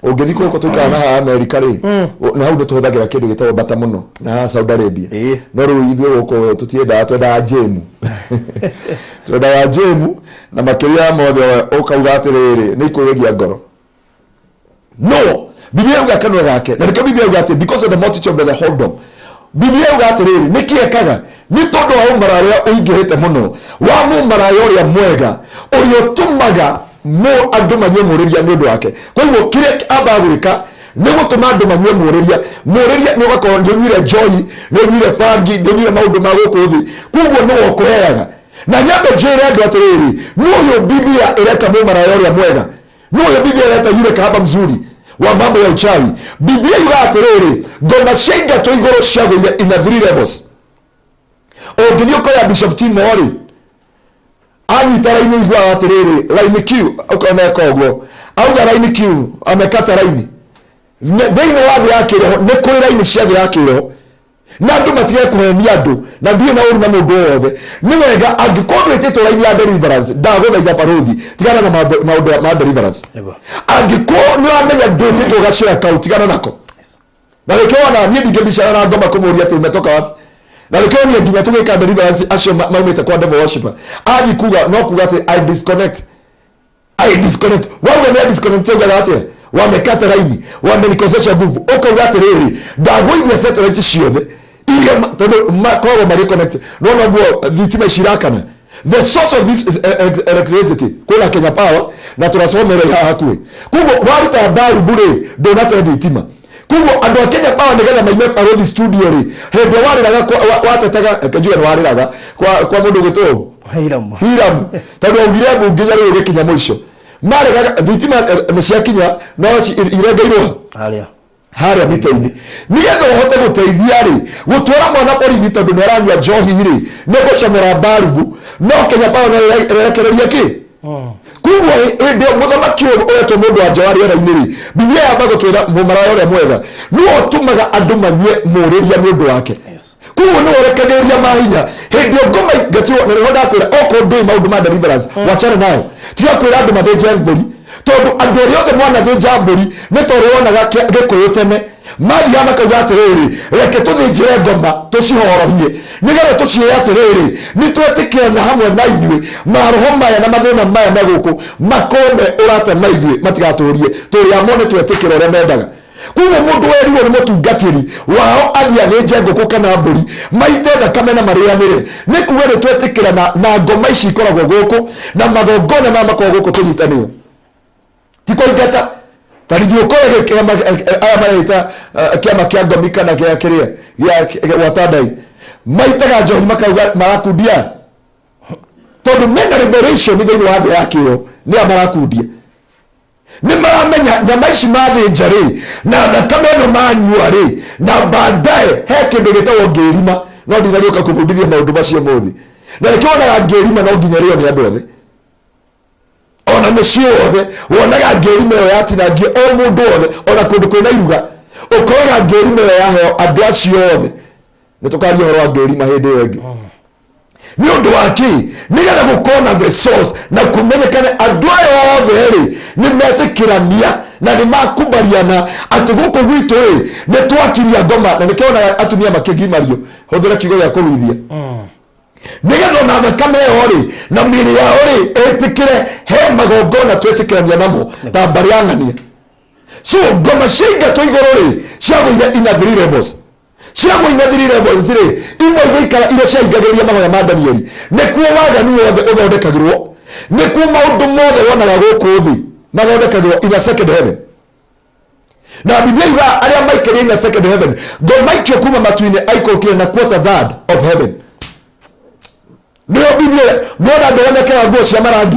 Ũngĩthiĩ kũrĩa tũikaraga na haha Amerika rĩ, na hau nĩ tũhũthagĩra kĩndũ gĩtagwo mbata mũno, na haha Saudi Arabia. No rĩu ithuĩ gũkũ tũtiendaga, twendaga njĩmu. Twendaga njĩmu, na makĩria ya mothe ũkauga atĩrĩrĩ, nĩ ikũrĩgia ngoro. No Biblia yauga kanua gake, na nĩkĩo Biblia yauga atĩ because of the multitude of the whoredom. Biblia yauga atĩrĩrĩ, nĩkĩ ekaga? Nĩ tondũ wa ũmaraya ũingĩhĩte mũno, wa mũmaraya ũrĩa mwega, ũrĩa ũtũmaga andũ manyue mũrĩria nĩ ũndũ wake. Koguo kĩrĩa ambaga gwĩka nĩ gũtũma andũ manyue mũrĩria. Mũrĩria nĩ ũgakorwo nĩ ũnyuire njohi, nĩ ũnyuire bangi, nĩ ũnyuire maũndũ ma gũkũ thĩ, koguo nĩwe ũkũheaga. Na nyambe njĩre andũ atĩrĩrĩ, nĩ ũyũ Biblia ĩreta mũmaraya ũrĩa mwega? Nĩ ũyũ Biblia ĩreta yule kahaba mzuri wa mambo ya uchawi? Biblia yugaga atĩrĩrĩ, ngoma ciaingatwo igũrũ ciagũire in a three levels. Ũngĩthiĩ ũkoya Bishop Timo rĩ, anyita raini ũiguaga atĩrĩrĩ, raini Q, ũkona eka ũguo, auga raini Q, amekata raini. Thĩinĩ wa thĩ ya kĩroho nĩ kũrĩ raini cia thĩ ya kĩroho, na andũ matige kũhenia andũ, na ndirĩ na ũru na mũndũ o wothe. Nĩ wega angĩkorwo ndwĩtĩtwo raini ya deliverance, ndagũthaitha barũthi, tigana na maũndũ ma deliverance. Angĩkorwo nĩ ũramenya ndwĩtĩtwo gacĩra kau, tigana nako. Na nĩkĩo wona niĩ ndingĩbicana na ngoma kũmũria atĩ umetoka wapi. Na nĩkĩo niĩ nginya tũgĩka deliverance acio maumĩte kwa devil worshiper, athiĩ kuga no kuga atĩ I disconnect, I disconnect. Wauga nĩ disconnect, ugaga atĩa? Wamekata raini, wamenikosesha nguvu. Ũkauga atĩrĩrĩ, ndagũithia satellite ciothe iria tondũ makoragwo marĩ connect. No noguo thitima ici irakana. The source of this is electricity kwĩna Kenya Power na transformer ĩrĩa haha hakuhĩ. Koguo waruta mbarubu rĩ, ndũnate thitima. Koguo andũ a Kenya Power nĩgetha maime Barothi studio rĩ, hĩndĩ ĩrĩa warĩraga watetaga, reke njuge nĩ warĩraga kwa mũndũ ũgwĩtwo Hiramu. Hiramu, tondũ augire mbu nginya rĩu ũgĩkinya mũico. Maregaga thitima nĩ ciakinya, no irengeirwo Harĩa. Harĩa mita-inĩ. Nĩgetha ũhote gũteithia rĩ, gũtwara mwana borithi tondũ nĩ aranyua njohi rĩ, nĩ gũcomora mbarubu, no Kenya Power no ĩrekereria kĩ? Koguo hĩndĩ ĩyo mũthamaki ũyũ ũretwo mũndũ wa nja wa rĩera-inĩ rĩ, Biblia yamba gũtwĩra mũmaraya ũrĩa mwega nĩwe ũtũmaga andũ manyue mũrĩria nĩ ũndũ wake. Koguo nĩwe ũrekagĩrĩria mahinya hĩndĩ ĩyo ngoma ingatirwo. Na nĩho ndakwĩra, okorwo ndũĩ maũndũ ma deliverance, wachana nayo. Tiga kwĩra andũ mathĩnje mbũri, tondũ andũ arĩa othe mwanathĩnja mbũri nĩ ta ũrĩa wonaga Gĩkũyũ tene mathiaga makauga atĩrĩrĩ, reke tũthĩnjĩre ngoma tũcihorohie nĩgetha tũciĩre atĩrĩrĩ, nĩ twetĩkĩrana hamwe na inyuĩ, maroho maya na mathĩna maya me gũkũ makorwo me ũrata na ithuĩ, matigatũrie tũrĩ amo, nĩ twetĩkĩra ũrĩa mendaga. Koguo mũndũ werirwo nĩ mũtungatĩri wao athiĩ athĩnje ngũkũ kana mbũri, maite thakame na marĩanĩre, nĩ kuga nĩ twetĩkĩrana na ngoma ici ikoragwo gũkũ na magongona maya makoragwo gũkũ, tũnyitanĩre, ti kũingata. Ta rĩngĩ ũkore kĩama aya mareita kĩama kĩa ngomi kana kĩa kĩrĩa gĩa gwatandai, maitaga njohi makauga marakundia, tondũ mena revelation thĩinĩ wa thĩ ya kĩo nĩ a marakundia. Nĩ maramenya nyama ici mathĩnja rĩ, na thakame ĩno manyua rĩ, na baadaye he kĩndũ gĩtagwo ngĩrima. No ndinagĩũka kũbundithia maũndũ macio mũthĩ, na nĩkĩo wonaga ngĩrima no nginya rĩo nĩ andũ othe, ona mũciĩ wothe wonaga ngĩrima ĩyo yatinangio, o mũndũ wothe, ona kũndũ kwĩna iruga ũkoraga ngĩrima ĩyo yaheo andũ acio othe. Nĩ tũkaria ũhoro wa ngĩrima hĩndĩ ĩyo ĩngĩ. Nĩ ũndũ wa kĩ? Nĩgetha gũkorwo na the source na kũmenyekane andũ aya othe rĩ, nĩ metĩkĩrania na nĩ makubaliana atĩ gũkũ gwitũ rĩ, nĩ twakiria ngoma. Na nĩkĩo wonaga atumia makĩgimario, hũthĩra kiugo gĩa kũruithia, nĩgetha ona thakame ĩyo rĩ na mĩĩrĩ yao rĩ ĩtĩkĩre he magongona twetĩkĩrania namo ta mbarĩ ya ng'ania. So ngoma ciaingatwo igũrũ rĩ, ciagũire ina three levels. Ciagũire three levels rĩ, imwe igĩikara iria ciahingagĩrĩria mahoya ma Danieli. Nĩkuo waganu wothe ũthondekagĩrwo, nĩkuo maũndũ mothe wonaga gũkũ thĩ mathondekagĩrwo in a second heaven. Na Biblia yugaga arĩa maikarire in a second heaven, ngoma ikio kuma matu-inĩ aikũrũkire na quarter third of heaven. Nĩyo Biblia mwona andũ arĩa mekĩraga nguo cia marangi.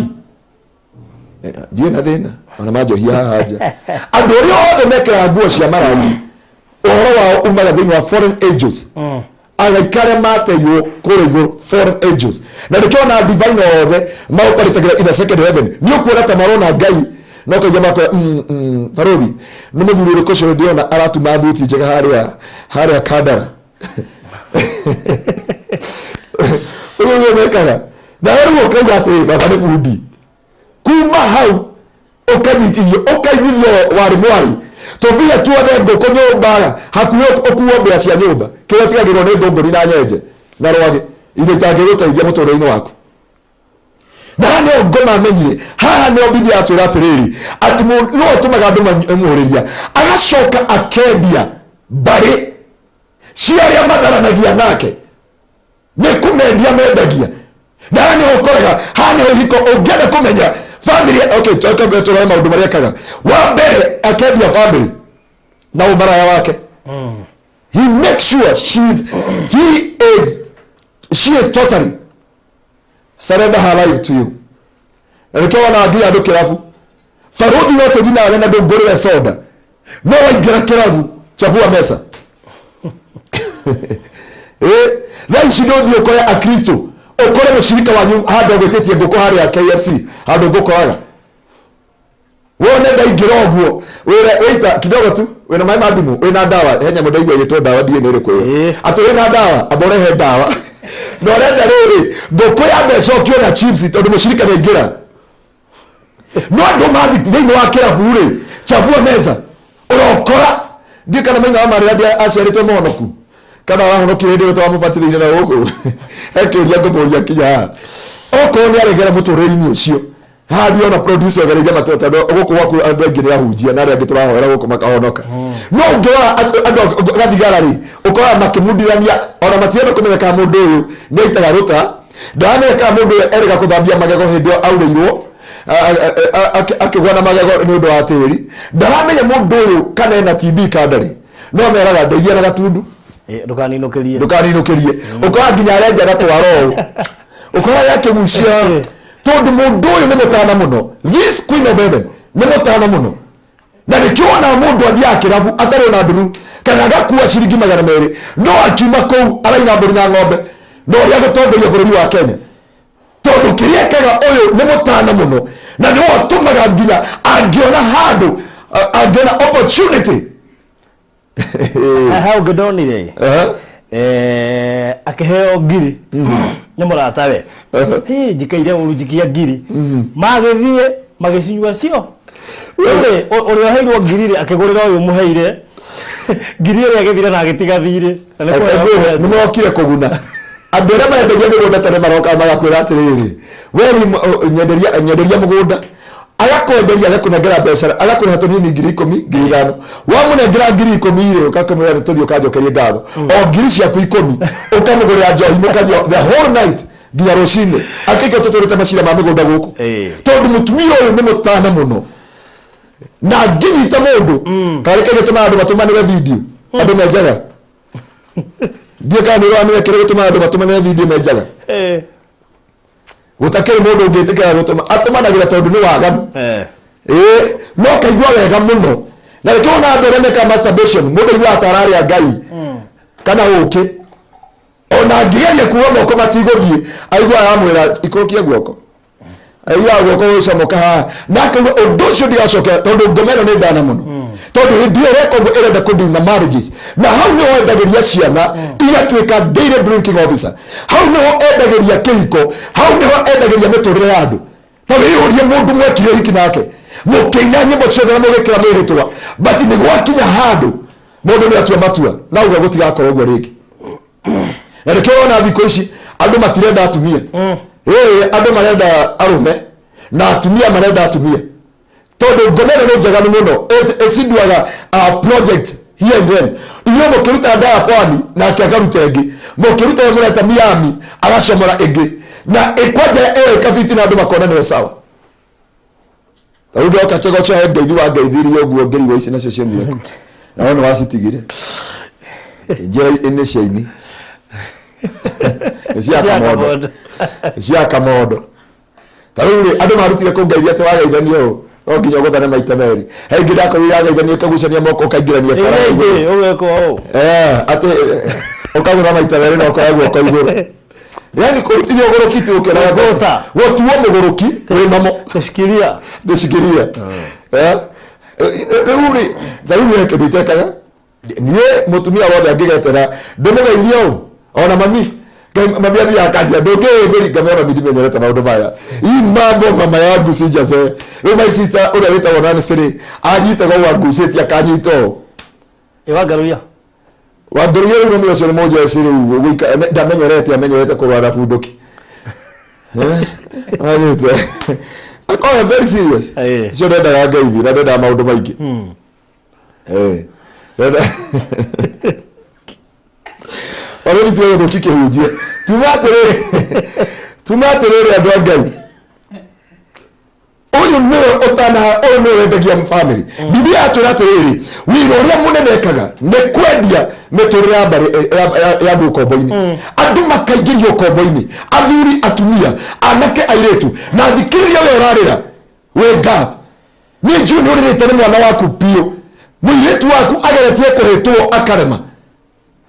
Ndirĩ na thĩna ona manjohia haha nja. Andũ arĩa othe mekĩraga nguo cia marangi, ũhoro wao umaga thĩinĩ wa fallen angels, araika arĩa mateirwo kũrĩa igũrũ, fallen angels. Na nĩkĩo ona divine othe maoparitagĩra in a second heaven. Nĩ ũkuona ta marona Ngai, no kaigua makoya barothi nĩ mũthuri ũrĩkũ ũcio ndĩrona aratuma thuti njega harĩa Kandara. Ũguo nĩguo mekaga. Nawe rĩu ũkauga atĩrĩ, baba nĩ bundi. Kuma hau ũkanyitithio, ũkaiguithio warĩ mwarĩ tũbia tuothe, ngũkũ nyũmba hakuhĩ ũkuo, mbĩa cia nyũmba, kĩrĩa tigagĩrwo nĩ ngũngũni na nyenje na rwagĩ, indo itangĩgũteithia mũtũrĩre-inĩ waku. Na haha nĩho ngoma amenyire, haha nĩho Biblia yatwĩra atĩrĩrĩ, atĩ nĩwe ũtũmaga andũ mamũhũrĩria, agacoka akendia mbarĩ cia arĩa matharanagia nake, nĩ kũmendia mendagia. Na haha nĩho ũkoraga, haha nĩho ihiko ũngĩenda kũmenya family. Okay, tũrore tũrore maũndũ marĩa ekaga. Wa mbere, akendia family na ũmaraya wake. He makes sure she is he is she is totally surrender her life to you. Na nĩkĩo wona nginya andũ kĩrabu, barũthi no tũthi nawe na ndũngũrĩre soda, no waingĩra kĩrabu, chafua mesa. Thaa ici ndũthiĩ ũkore akristo, ũkore mũcirika wanyu handũ agwĩtĩtie ngũkũ harĩa KFC, handũ ngũkoraga wone ndaingĩra ũguo wĩre wĩita kidogo tu, wĩna maĩ ma ndimũ, wĩna ndawa, he nyamũ ndaigua ĩgĩtwo ndawa, ndiĩ nĩ ĩrĩkũ ĩyo. Atĩ wĩna ndawa, amba ũrehe ndawa, na ũrenda rĩrĩ ngũkũ yambe ĩcokio na chips, tondũ mũcirika nĩ aingĩra. No andũ mathi thĩinĩ wa kĩrabu rĩ, chafua meza, ũrokora ndiĩ kana maina wa marĩa ndĩ aciarĩtwo mũhonoku kana wahonokire hĩndĩ ĩyo twamũbatithĩire na gũkũ. He kĩũria ngũmũria kinya haha, okorwo nĩ aregera mũtũrĩre-inĩ ũcio haha, ndiona producer ũgereirie matũ, tondũ gũkũ gwaku andũ aingĩ nĩ ahunjia na arĩa angĩ tũrahoera gũkũ makahonoka. No ũngĩrora andũ gathigara rĩ, ũkoraga makĩmundithania, ona matirenda kũmenya kana mũndũ ũyũ nĩ aitaga rũta, ndaramenya kana mũndũ ũyũ erĩga kũthambia magego hĩndĩ ĩyo aurĩirwo akĩgwa na magego nĩ ũndũ wa tĩri, ndaramenya mũndũ ũyũ kana ena TB kana ndarĩ, no meraga ndeithia na gatundu. Ndũkaninũkĩrie. Ndũkaninũkĩrie. Ũkora nginya arenja na twara ũũ, ũkora akĩgucia, tondũ mũndũ ũyũ nĩ mũtana mũno. This queen of heaven nĩ mũtana mũno, na nĩkĩo wona mũndũ athiaga kĩrabu atarĩ ona nduru kana agakua ciringi 200, no akiuma kũu araina mbũri na ng'ombe na ũrĩa gũtongoria bũrũri wa Kenya, tondũ kĩrĩa ekaga ũyũ nĩ mũtana mũno, na nĩwe ũtũmaga nginya angĩona handũ, angĩona opportunity. Haha ũngĩ ndonire akĩheo ngiri nĩ mũratawe. Hĩ, njikaire ũru, njikia ngiri, magĩthiĩ magĩcinyua cio. Rĩu ũrĩa ũheirwo ngiri rĩ, akĩgũrĩra ũyũ ũmũheire ngiri ĩrĩa, agĩthire na agĩtiga thirĩ. Na nĩ kũheo nĩ kũhetwo. Mokire kũguna andũ arĩa marendagia mĩgũnda tene, maroka magakwĩra atĩrĩrĩ, we rĩ, nyenderia, nyenderia mũgũnda. Agakwenderia, agakũnengera mbeca, agakũrĩha tũnini, 10,000, 5,000. Wamũnengera 10,000 rĩ, ũgakĩmwĩra nĩ tũthiĩ ũkanjokerie ngatho. O ngiri ciaku 10 ũkamũgũrĩra njohi, mũkanyua the whole night nginya rũcinĩ. Akĩkĩo tũtũrĩte macira ma mĩgũnda gũkũ, tondũ mũtumia ũyũ nĩ mũtana mũno na ngĩnyita mũndũ karĩ kĩrĩa gĩtũmaga andũ matũmanĩre video andũ menjaga. Ndiĩ kana nĩ ũramenya kĩrĩa gĩtũmaga andũ matũmanĩre video menjaga. Gũtakĩrĩ mũndũ ũngĩtĩkĩra gũtũma, atũmanagĩra tondũ nĩ waganu. Ĩĩ, no kaigua wega mũno, na nĩkĩo wona andũ arĩa mekaga masturbation, mũndũ aiguaga ta ararĩa ngai kana ũkĩ. Ona angĩgeria kuga moko matigũthiĩ, aiguaga amwĩra ikũrũkie guoko, aiguaga guoko gũgĩcomoka haha, na akaigua ũndũ ũcio ndigacokera, tondũ ngoma ĩno nĩ ndana mũno, tondũ hĩndĩ ĩyo ĩreka ũguo ĩrenda kũdeal na marriages. Na hau nĩho endagĩria ciana igatuĩka daily drinking officer, hau nĩho endagĩria kĩhiko, hau nĩho endagĩria mĩtũrĩre ya andũ. Ta wĩyũrie, mũndũ mwekire ũhiki nake, mũkĩina nyĩmbo ciothe na mũgĩkĩra mwĩhĩtwa, but nĩ gwakinya handũ mũndũ nĩ atua matua na uga gũtigakorwo ũguo rĩngĩ. Na nĩkĩo ũrona thikũ ici andũ matirenda atumia. Ĩĩ, andũ marenda arũme na atumia marenda atumia, tondũ ngoma ĩno nĩ njaganu mũno. Ĩcinduaga project here and then. Inyuĩ mũkĩruta nda ya pwani, nake akaruta ĩngĩ, mũkĩruta ĩyo mũreta Miami, agacomora ĩngĩ, na ĩkwanja ĩyo ĩkabiti, na andũ makona nĩwe sawa. Rĩu ndoka kĩgoco, he ngeithi wa ngeithirie ũguo, ngĩrigwo ici nacio ciomire kũ, na we nĩ wacitigire. Njĩra nĩ cia ini, nĩ cia kamondo, nĩ cia kamondo. Ta rĩu rĩ, andũ marutire kũngeithia atĩ wageithanio ũũ no nginya ũgũthane maita merĩ. He ingĩ ndakorwo irageithanio ĩkagucania moko ũkaingĩrania kara igũrũ. Ĩĩ, ũgeka ũũ. Eh, atĩ ũkagũtha maita merĩ na ũkoya guoko igũrũ. Yani kũrutithia ũgũrũki tu ũkĩonaga Gũta. gũtuo mũgũrũki wĩ namo. Gũcikiria. Gũcikiria. Eh, rĩu rĩ, ta rĩu niĩ kĩndũ itekaga niĩ mũtumia wothe angĩgetera ndĩmũgeithie ũũ ona mami Ngai, mami athiaga akanjia ndũngĩĩmbĩri ngamwĩra mami ndimenyerete maũndũ maya hii mambo mama yangu sijazoea rĩu my sister ũrĩa wĩtagwo Nancy rĩ anyitaga ũũ angucĩtie akanyita ũũ Ĩwangarũria. Wangũrũria rĩu mami ũcio nĩ mũnjeci rĩu ndamenyerete amenyerete kũrũa na bunduki. Eh, anyite akorwo very serious. Eh. Ũcio ndendaga ngeithi na ndendaga maũndũ maingĩ. Eh. Barũthi tiga gũthũki kĩhunjio. Tuma atĩrĩrĩ, tuma atĩrĩrĩ andũ a Ngai. Ũyũ nĩwe ũtana, ũyũ nĩwe wendagia family. Biblia yatwĩra atĩrĩrĩ, wĩra ũrĩa mũnene ekaga nĩ kwendia mĩtũrĩre ya mbarĩ ya andũ ũkombo-inĩ. Andũ makaingĩrio ũkombo-inĩ, athuri, atumia, anake, airĩtu, na thikĩrĩria we ũrarĩra wĩ Gath. Nĩ njũĩ nĩ ũrĩrĩte nĩ mwana waku biũ mũirĩtu waku ageretie kũhĩtwo akarema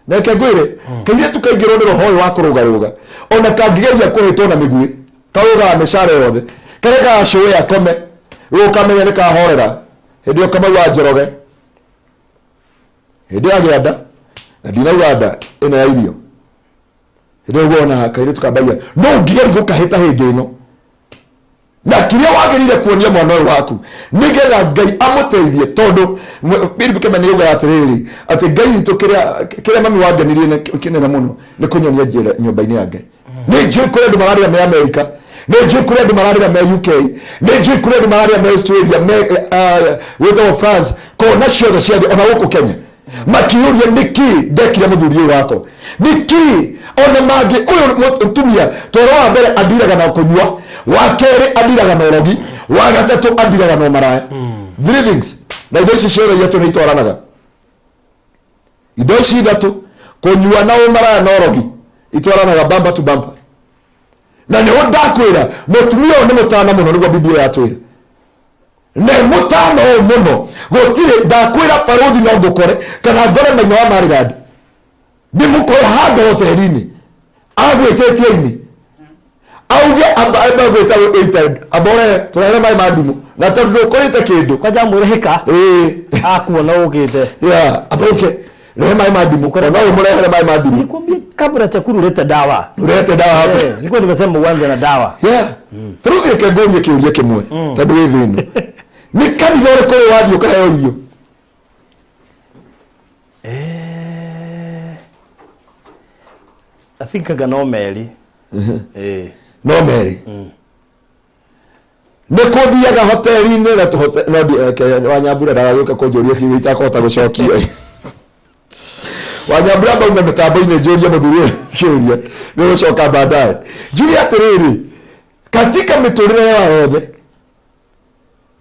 na reke ngwĩre kairĩtu kaingĩrwo nĩ roho ũyũ wa kũrũgarũga ona kangĩgeria kũhĩtwo na mĩguĩ karũgaga mĩcara yothe karĩa gacũĩ akome rĩu ũkamenya nĩ kahorera hĩndĩ ĩyo kamau wa njoroge hĩndĩ ya gĩa nda na ndinauga nda ĩno ya irio hĩndĩ ĩyo wona kairĩtu kambagia no ũngĩgeria gũkahĩta hĩndĩ ĩno na kĩrĩa wagĩrĩire kuonia mwana ũyũ waku nĩgetha ngai amũteithie tondũ Philip Kĩmani augaga atĩrĩrĩ atĩ ngai witũ kĩrĩa kĩrĩa mami wangenirie nĩ kĩnene mũno nĩ kũnyonia njĩra nyũmba-inĩ ya ngai nĩ njũĩ kũrĩ andũ mararĩra me Amerika nĩ njũĩ kũrĩ andũ mararĩra me UK nĩ njũĩ kũrĩ andũ mararĩra me Australia me wĩtagwo France kona ciothe cia thĩ ona gũkũ Kenya makĩũria nĩkĩ ndekire mũthuri ũyũ wakwa nĩkĩ ona mangĩ ũyũ mũtumia toro wa mbere andiraga na kũnyua wa kerĩ andiraga na ũrogi wa gatatũ andiraga na ũmaraya three things na indo ici ciothe ithatũ nĩ itwaranaga indo ici ithatũ kũnyua na ũmaraya na ũrogi itwaranaga bamba to bamba na nĩho ndakwĩra mũtumia ũyũ nĩ mũtana mũno nĩguo biblia yatwĩra nĩ mũtana ũyũ mũno gũtirĩ ndakwĩra barũthi no ngũkore kana ngore maina wa maryland ndĩmũkore handũ hoteli-inĩ agwĩtĩtie ini auge amba gwĩta waiter ambore tũrehere maĩ ma ndimũ na tondũ ndũkũrĩte kĩndũ Kwanja mwĩre hĩka ĩĩ akuona ũkĩte. yeah amba ũke rehe maĩ ma ndimũ na no ũmũrehere maĩ ma ndimũ Nikwambie kabla chakula ulete dawa. ũrehete dawa hapa Eh, nilikuwa nimesema uanze na dawa. yeah rĩu reke ngũrie kĩũria kĩmwe tondũ wĩ thĩ ĩno nĩ kanitha ũrĩkũ ũrĩ wathiĩ ũkaheo irio Eh. I think anga no meri. Eh. no merĩ nĩ kũthiaga hoteli-inĩ na tũhote no wanyambura ndagagĩũka kũnjũria ciũria itakũhota gũcokia wanyambura mbauma mĩtambo-inĩ njũrie mũthuri ũyũ kĩũria nĩ gũcoka baadaye njuge atĩrĩrĩ katika mĩtũrĩre yao yothe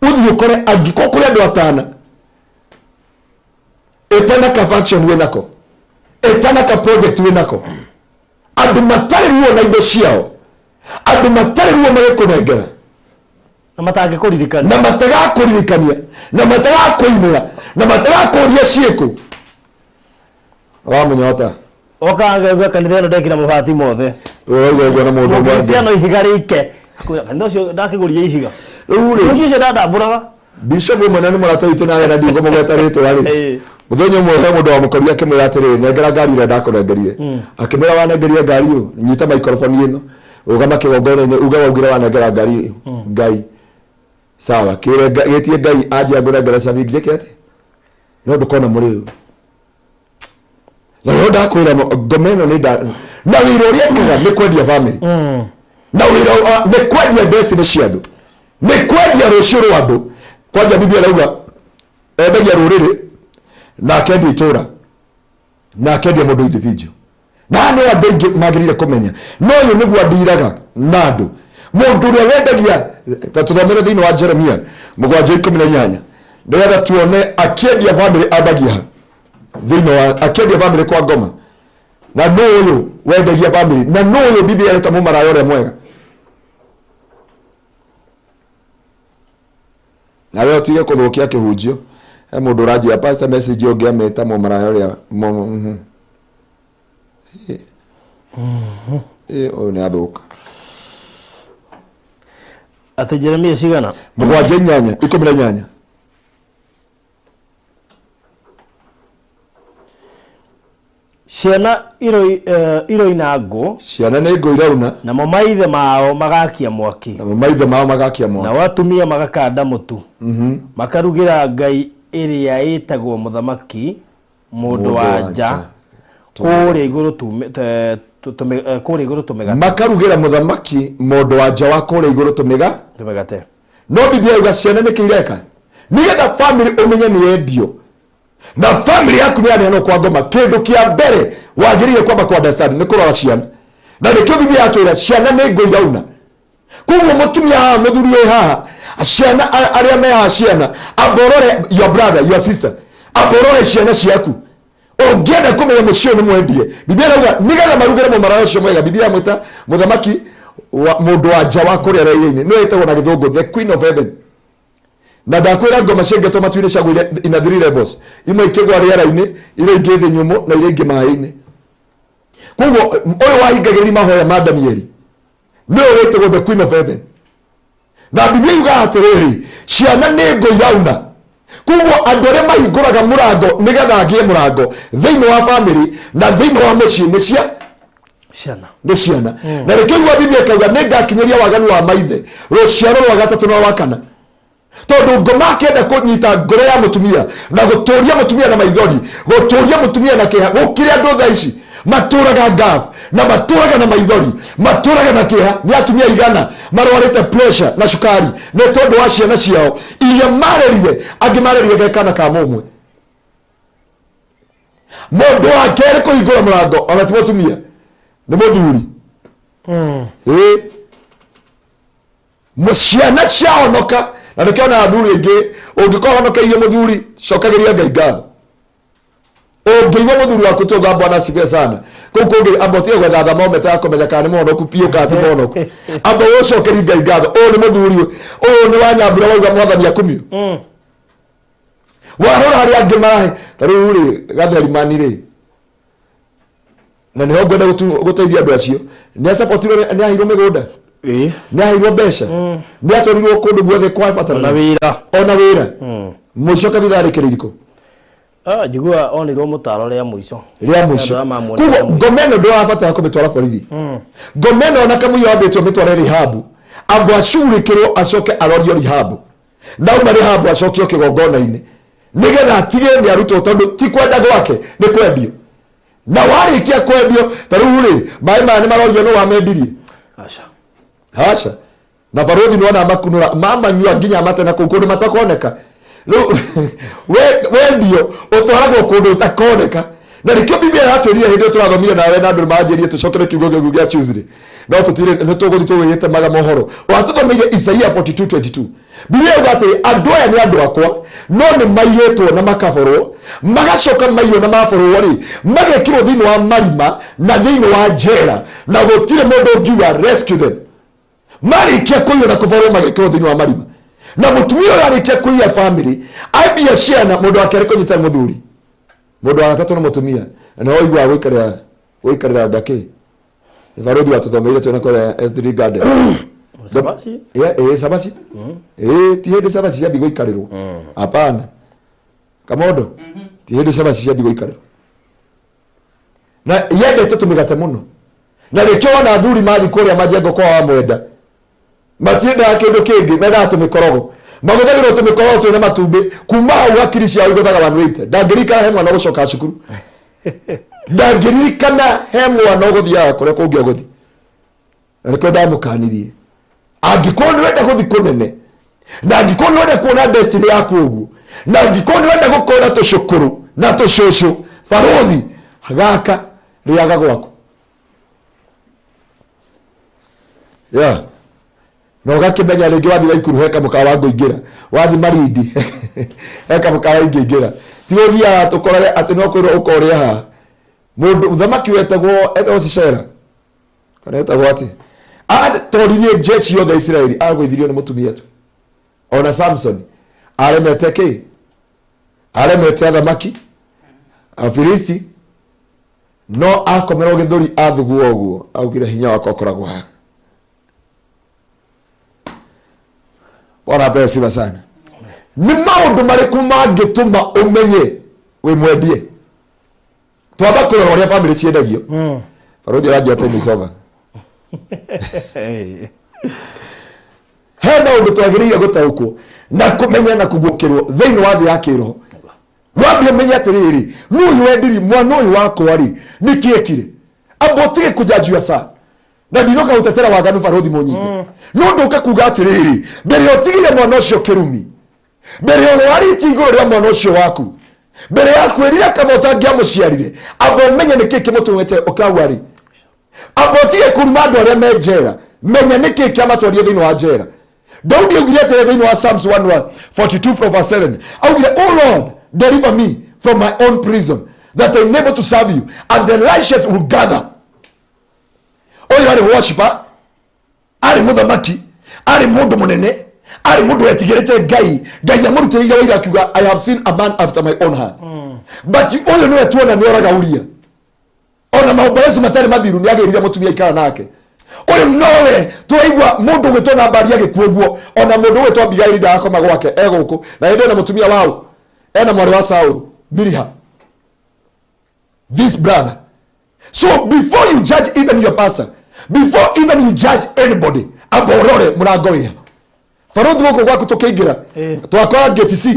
ũthiĩ ũkore angĩkorwo kũrĩ andũ atana ĩtana ka function wĩ nako ĩtana ka project wĩ nako andũ matarĩ ruo na indo ciao andũ matarĩ ruo magĩkũnengera Na matangĩkũririkania. Na matagakũririkania na matagakũinĩra na matagakũria ciĩkũ wamũnyota Oka ngauga kanitha ĩno ndekĩra mabati mothe. Ũraigua ũguo na mũndũ ũmwe angĩ. Mũkristiano ihiga rĩike. Akwĩra kanitha ũcio ndakĩgũria ihiga. Rĩu rĩ Ũcio ndandambũraga. Bishop ũmwe na nĩ mũrata witũ nawe na ndigũmũgweta rĩtwa rĩ Ĩĩ. Mũthenya ũmwe he mũndũ wamũkorire akĩmwĩra atĩrĩrĩ nengera ngari ĩrĩa ndakũnengerire akĩmwĩra wanengeria ngari ũ nyita maikoroboni ĩno rũgama kĩgongona-inĩ uge waugire wanengera ngari ĩyo ngai sawa kĩre gĩtie ngai anjia ngũnengere cabi njĩke atĩ no ndũkona mũrĩ ũyũ na rĩo ndakwĩra ngoma ĩno nĩ nda na wĩra ũrĩa ĩkaga nĩ kwendia family na wĩra nĩ kwendia destiny cia andũ nĩ kwendia rũciũ rwa andũ kwanja biblia ĩrauga endagia rũrĩrĩ na akendia itũra na akendia mũndũ individual na haha nĩ andũ aingĩ magĩrĩire kũmenya no ũyũ nĩguo andiraga na andũ mũndũ ũrĩa wendagia ta tũthomere thĩinĩ wa Jeremia 7:18 nĩgetha tuone akĩendia family ambagia ha thĩinĩ wa akĩendia family kwa ngoma na nũ ũyũ wendagia family na nũ ũyũ biblia ĩreta mũmaraya ũrĩa mwega. Nawe ũtige kũthũkia kĩhunjio. He mũndũ ũranjia pastor message ũngĩ amĩta mũmaraya ũrĩa mhm. Ĩ, ũyũ nĩ athũka. Atĩ Jeremia cigana? 7 8 18. Ciana iroina ngũ. Ciana nĩ ngũ irauna. Namo maithe mao magakia mwaki. Namo maithe mao magakia mwaki. Nao atumia magakanda mũtu. Makarugĩra ngai ĩrĩa ĩtagwo mũthamaki mũndũ wa nja kũrĩa igũrũ kũrĩa igũrũ tũmĩgate. Makarugĩra mũthamaki mũndũ wa nja wa kũrĩa igũrũ tũmĩga. Tũmĩgate. No Biblia yuga ciana nĩkĩ ireka? Nĩgetha family ũmenye nĩ yendio. Na family yaku nĩ yaneanwo kwa ngoma. Kĩndũ kĩa mbere wagĩrĩire kwamba ku understand nĩ kũrora ciana. Na nĩkĩo Biblia yatwĩra ciana nĩ ngũ irauna. Koguo mũtumia haha, mũthuri wĩ haha, ciana arĩa me haha ciana, amba ũrore your brother, your sister, amba ũrore ciana ciaku. Ũngĩenda kũmenya mũciĩ ũyũ nĩ mwendie, Biblia ĩrauga nĩgetha marugĩre mũmaraya ũcio mwega. Biblia yamwĩta mũthamaki wa mũndũ wa nja wa kũrĩa rĩera-inĩ, nĩwe ĩtagwo na gĩthũngũ the queen of heaven. Na ndakwĩra ngoma ciengetwo matu-inĩ ciagũire in a three levels, imwe ikĩgwa rĩera-inĩ, iria ingĩ thĩ nyũmũ na iria ingĩ maĩ-inĩ. Koguo ũyũ wahingagĩrĩria mahoya ma Danieli nĩwe wĩtagwo the queen of heaven. Na Biblia yugaga atĩrĩrĩ, ciana nĩ ngũ irauna. Koguo andũ arĩa mahingũraga mũrango nĩgetha agĩe mũrango thĩinĩ wa famĩlĩ na thĩinĩ wa mũciĩ nĩ cia ciana. Nĩ ciana. Na nĩkĩo igua Biblia ĩkauga nĩngakinyĩria waganu wa maithe rũciaro rwa gatatũ na rwa kana. Tondũ ngoma akĩenda kũnyita ngoro ya mũtumia na gũtũria mũtumia na maithori, gũtũria mũtumia na kĩeha. Gũkĩrĩ andũ thaa ici matũraga ngabu na matũraga na maithori, matũraga na kĩeha. Nĩ atumia igana marwarĩte pressure na cukari nĩ tondũ wa ciana ciao iria marerire, angĩ marerire ge kana ka mũmwe. Mũndũ wa kerĩ kũhingũra mũrango ona ti mũtumia, nĩ mũthuri. Ĩĩ, ciana ciahonoka. Na nĩkĩo ona athuri aingĩ, ũngĩkorwo honokeirie mũthuri, cokagĩria Ngai ngatho. Ũngĩigua mũthuri waku tuga bwana asifiwe sana, kũu kũngĩ amba ũtige gwetha thermometer ya kũmenya kana nĩ mũhonoku biũ kana ti mũhonoku. Amba ũcokerie Ngai ngatho, ũyũ nĩ mũthuri, ũyũ nĩ wa nyambura wauga mwathani akumio. Warora arĩa angĩ marahe ta rĩu rĩ gatherimani rĩ, na nĩho ngwenda gũteithia andũ acio. Nĩ acapotirwo, nĩ aheirwo mĩgũnda, nĩ aheirwo mbeca, nĩ atwarirwo kũndũ guothe kwa bata. Ona wĩra. Ona wĩra. Mũico kanitha arĩkĩrĩirwo kũ? Ah, njiguaga onirwo mũtaro rĩa mũico. Rĩa mũico. Andũ aya mamuonire Koguo rĩa mũico. ngoma ĩno ndũrabatara kũmĩtwara borithi. Ngoma ĩno ona kamũira wambĩtwo mĩtware rehab, ambo acugurĩkĩrwo acoke arorio rehab, nauma rehab acokio kĩgongona-inĩ nĩgetha atige nĩ arutwo, tondũ ti kwenda gwake nĩ kwendio. Na warĩkia kwendio ta rĩu rĩ, maĩ maya nĩ marorio nĩ wamendirie? Aca. Aca. Na barothi nĩwona makunũra mamanyua nginya mate na kũu kũndũ matakoneka. Rĩu wendio ũtwaragwo kũndũ ũtakoneka. Na nĩkĩo Biblia yatwĩrire hĩndĩ ĩyo tũrathomire nawe na andũ nĩmanjĩrire tũcokere kiugo gĩaku gĩa Tuesday, no tũtirĩ nĩ tũgũthiĩ tũgĩgĩtemaga mohoro. Watũthomeire Isaia 42:22. Biblia yuga atĩ andũ aya nĩ andũ akwa, no nĩ maiyĩtwo na makaborwo, magacoka maiywo na maborwo rĩ, magekĩrwo thĩinĩ wa marima na thĩinĩ wa njera, na gũtirĩ mũndũ ũngiuga rescue them. Marĩkia kũiywo na kũborwo magekĩrwo thĩinĩ wa marima. Na mũtumia ũyũ arĩkia kũiya famĩlĩ, ambia ciana, mũndũ wa kerĩ kũnyita nĩ mũthuri, mũndũ wa gatatũ nĩ mũtumia. Na nĩwe ũiguaga gũikarĩra ngakĩ. Barũthi watũthomeire twĩna kũrĩa S3 Garden. Cabaci? Yeah, cabaci. Ti hĩndĩ cabaci ciambi gũikarĩrwo. Hapana. Kamondo. Ti hĩndĩ cabaci ciambi gũikarĩrwo. Na yendete tũmĩgate mũno. Na nĩkĩo wona athuri mathiĩ kũrĩa majengo kwa wa mwenda. Matiendaga kĩndũ kĩngĩ, mendaga tũmĩkorogo. Magũthagĩrwo tũmĩkorogo twĩna matumbĩ. Kuma hau hakiri ciao igũthaga 180. Ndangĩririkana he mwana ũgũcoka cukuru. Ndangĩririkana he mwana ũgũthiaga kũrĩa kũngĩ ũgũthiĩ. Na nĩkĩo ndamũkanirie. Angĩkorwo nĩ ũrenda gũthiĩ kũnene, na angĩkorwo nĩ ũrenda kuona destiny yaku ũguo, na angĩkorwo nĩ ũrenda gũkorwo na tũcũkũrũ na tũcũcũ, barũthi gaka rĩaga gwaku. Yeah. Na ũgakĩmenya rĩngĩ wathiĩ Naikuru he kamũkawa ngũingĩra, wathiĩ Malindi he kamũkawa ingĩingĩra. Ti gũthiaga tũkorage atĩ no kwĩrwo ũkorĩa haha. Mũndũ mũthamaki wetagwo etagwo Sisera kana etagwo atĩ atoririe jeshi yothe ya Isiraeli, agũithirio nĩ mũtumia tu. Ona Samson Aremete kĩ? Aremete athamaki Afilisti, no akomerwo gĩthũri athuguo ũguo, augire hinya wakwa ũkoragwo haha. Bwana apewe sifa sana. Nĩ maũndũ marĩkũ mangĩtũma ũmenye wĩ mwendie? Twamba kũrora ũrĩa bamĩrĩ ciendagio. Barũthi aranjia time is over. He maũndũ twagĩrĩire gũtaũkwo na kũmenya na kũguũkĩrwo thĩinĩ wa thĩ ya kĩroho. Wambe ũmenye atĩrĩrĩ, nũ ũyũ wendiri mwana ũyũ wakwa rĩ, nĩkĩ ekire? Amba ũtige kũjanjia sana na ndinoka gũtetera waganu barũthi mũnyite. No ndũka kuga atĩrĩrĩ, mbere ũtigire mwana ũcio kĩrumi, mbere ũrwarĩtie igũrũ rĩa mwana ũcio waku, mbere ya kwĩrira kaba ũtangĩamũciarire, amba ũmenye nĩkĩ kĩmũtũmĩte ũkaua rĩ. Amba ũtige kũruma andũ arĩa me njera, menya nĩkĩ kĩamatwarire thĩinĩ wa njera. Daudi augire atĩrĩ thĩinĩ wa Psalms 142 from verse 7, augire, O Lord, deliver me from my own prison, that I may able to serve you, and the righteous will gather. Ũyũ arĩ worshiper, arĩ mũthamaki, arĩ mũndũ mũnene, arĩ mũndũ wetigĩrĩte Ngai. Ngai amũrutĩrĩire wĩira akiuga, I have seen a man after my own heart. But ũyũ nĩwe tuona nĩ oraga Uria. Ona maũmbareci matarĩ mathiru nĩ agĩrire mũtumia aikara nake. Ũyũ nowe tũraigua mũndũ ũgwĩtwo Nabali agĩkua ũguo, ona mũndũ ũgwĩtwo Abigaili ndagakoma gwake e gũkũ, na hĩndĩ ĩno mũtumia wao ena mwarĩ wa Saulu, Biliha. This brother. So before you judge even your pastor, before even you judge anybody, amba ũrore mũrango wĩha. Barũthi gũkũ gwaku tũkĩingĩra, twakora gate C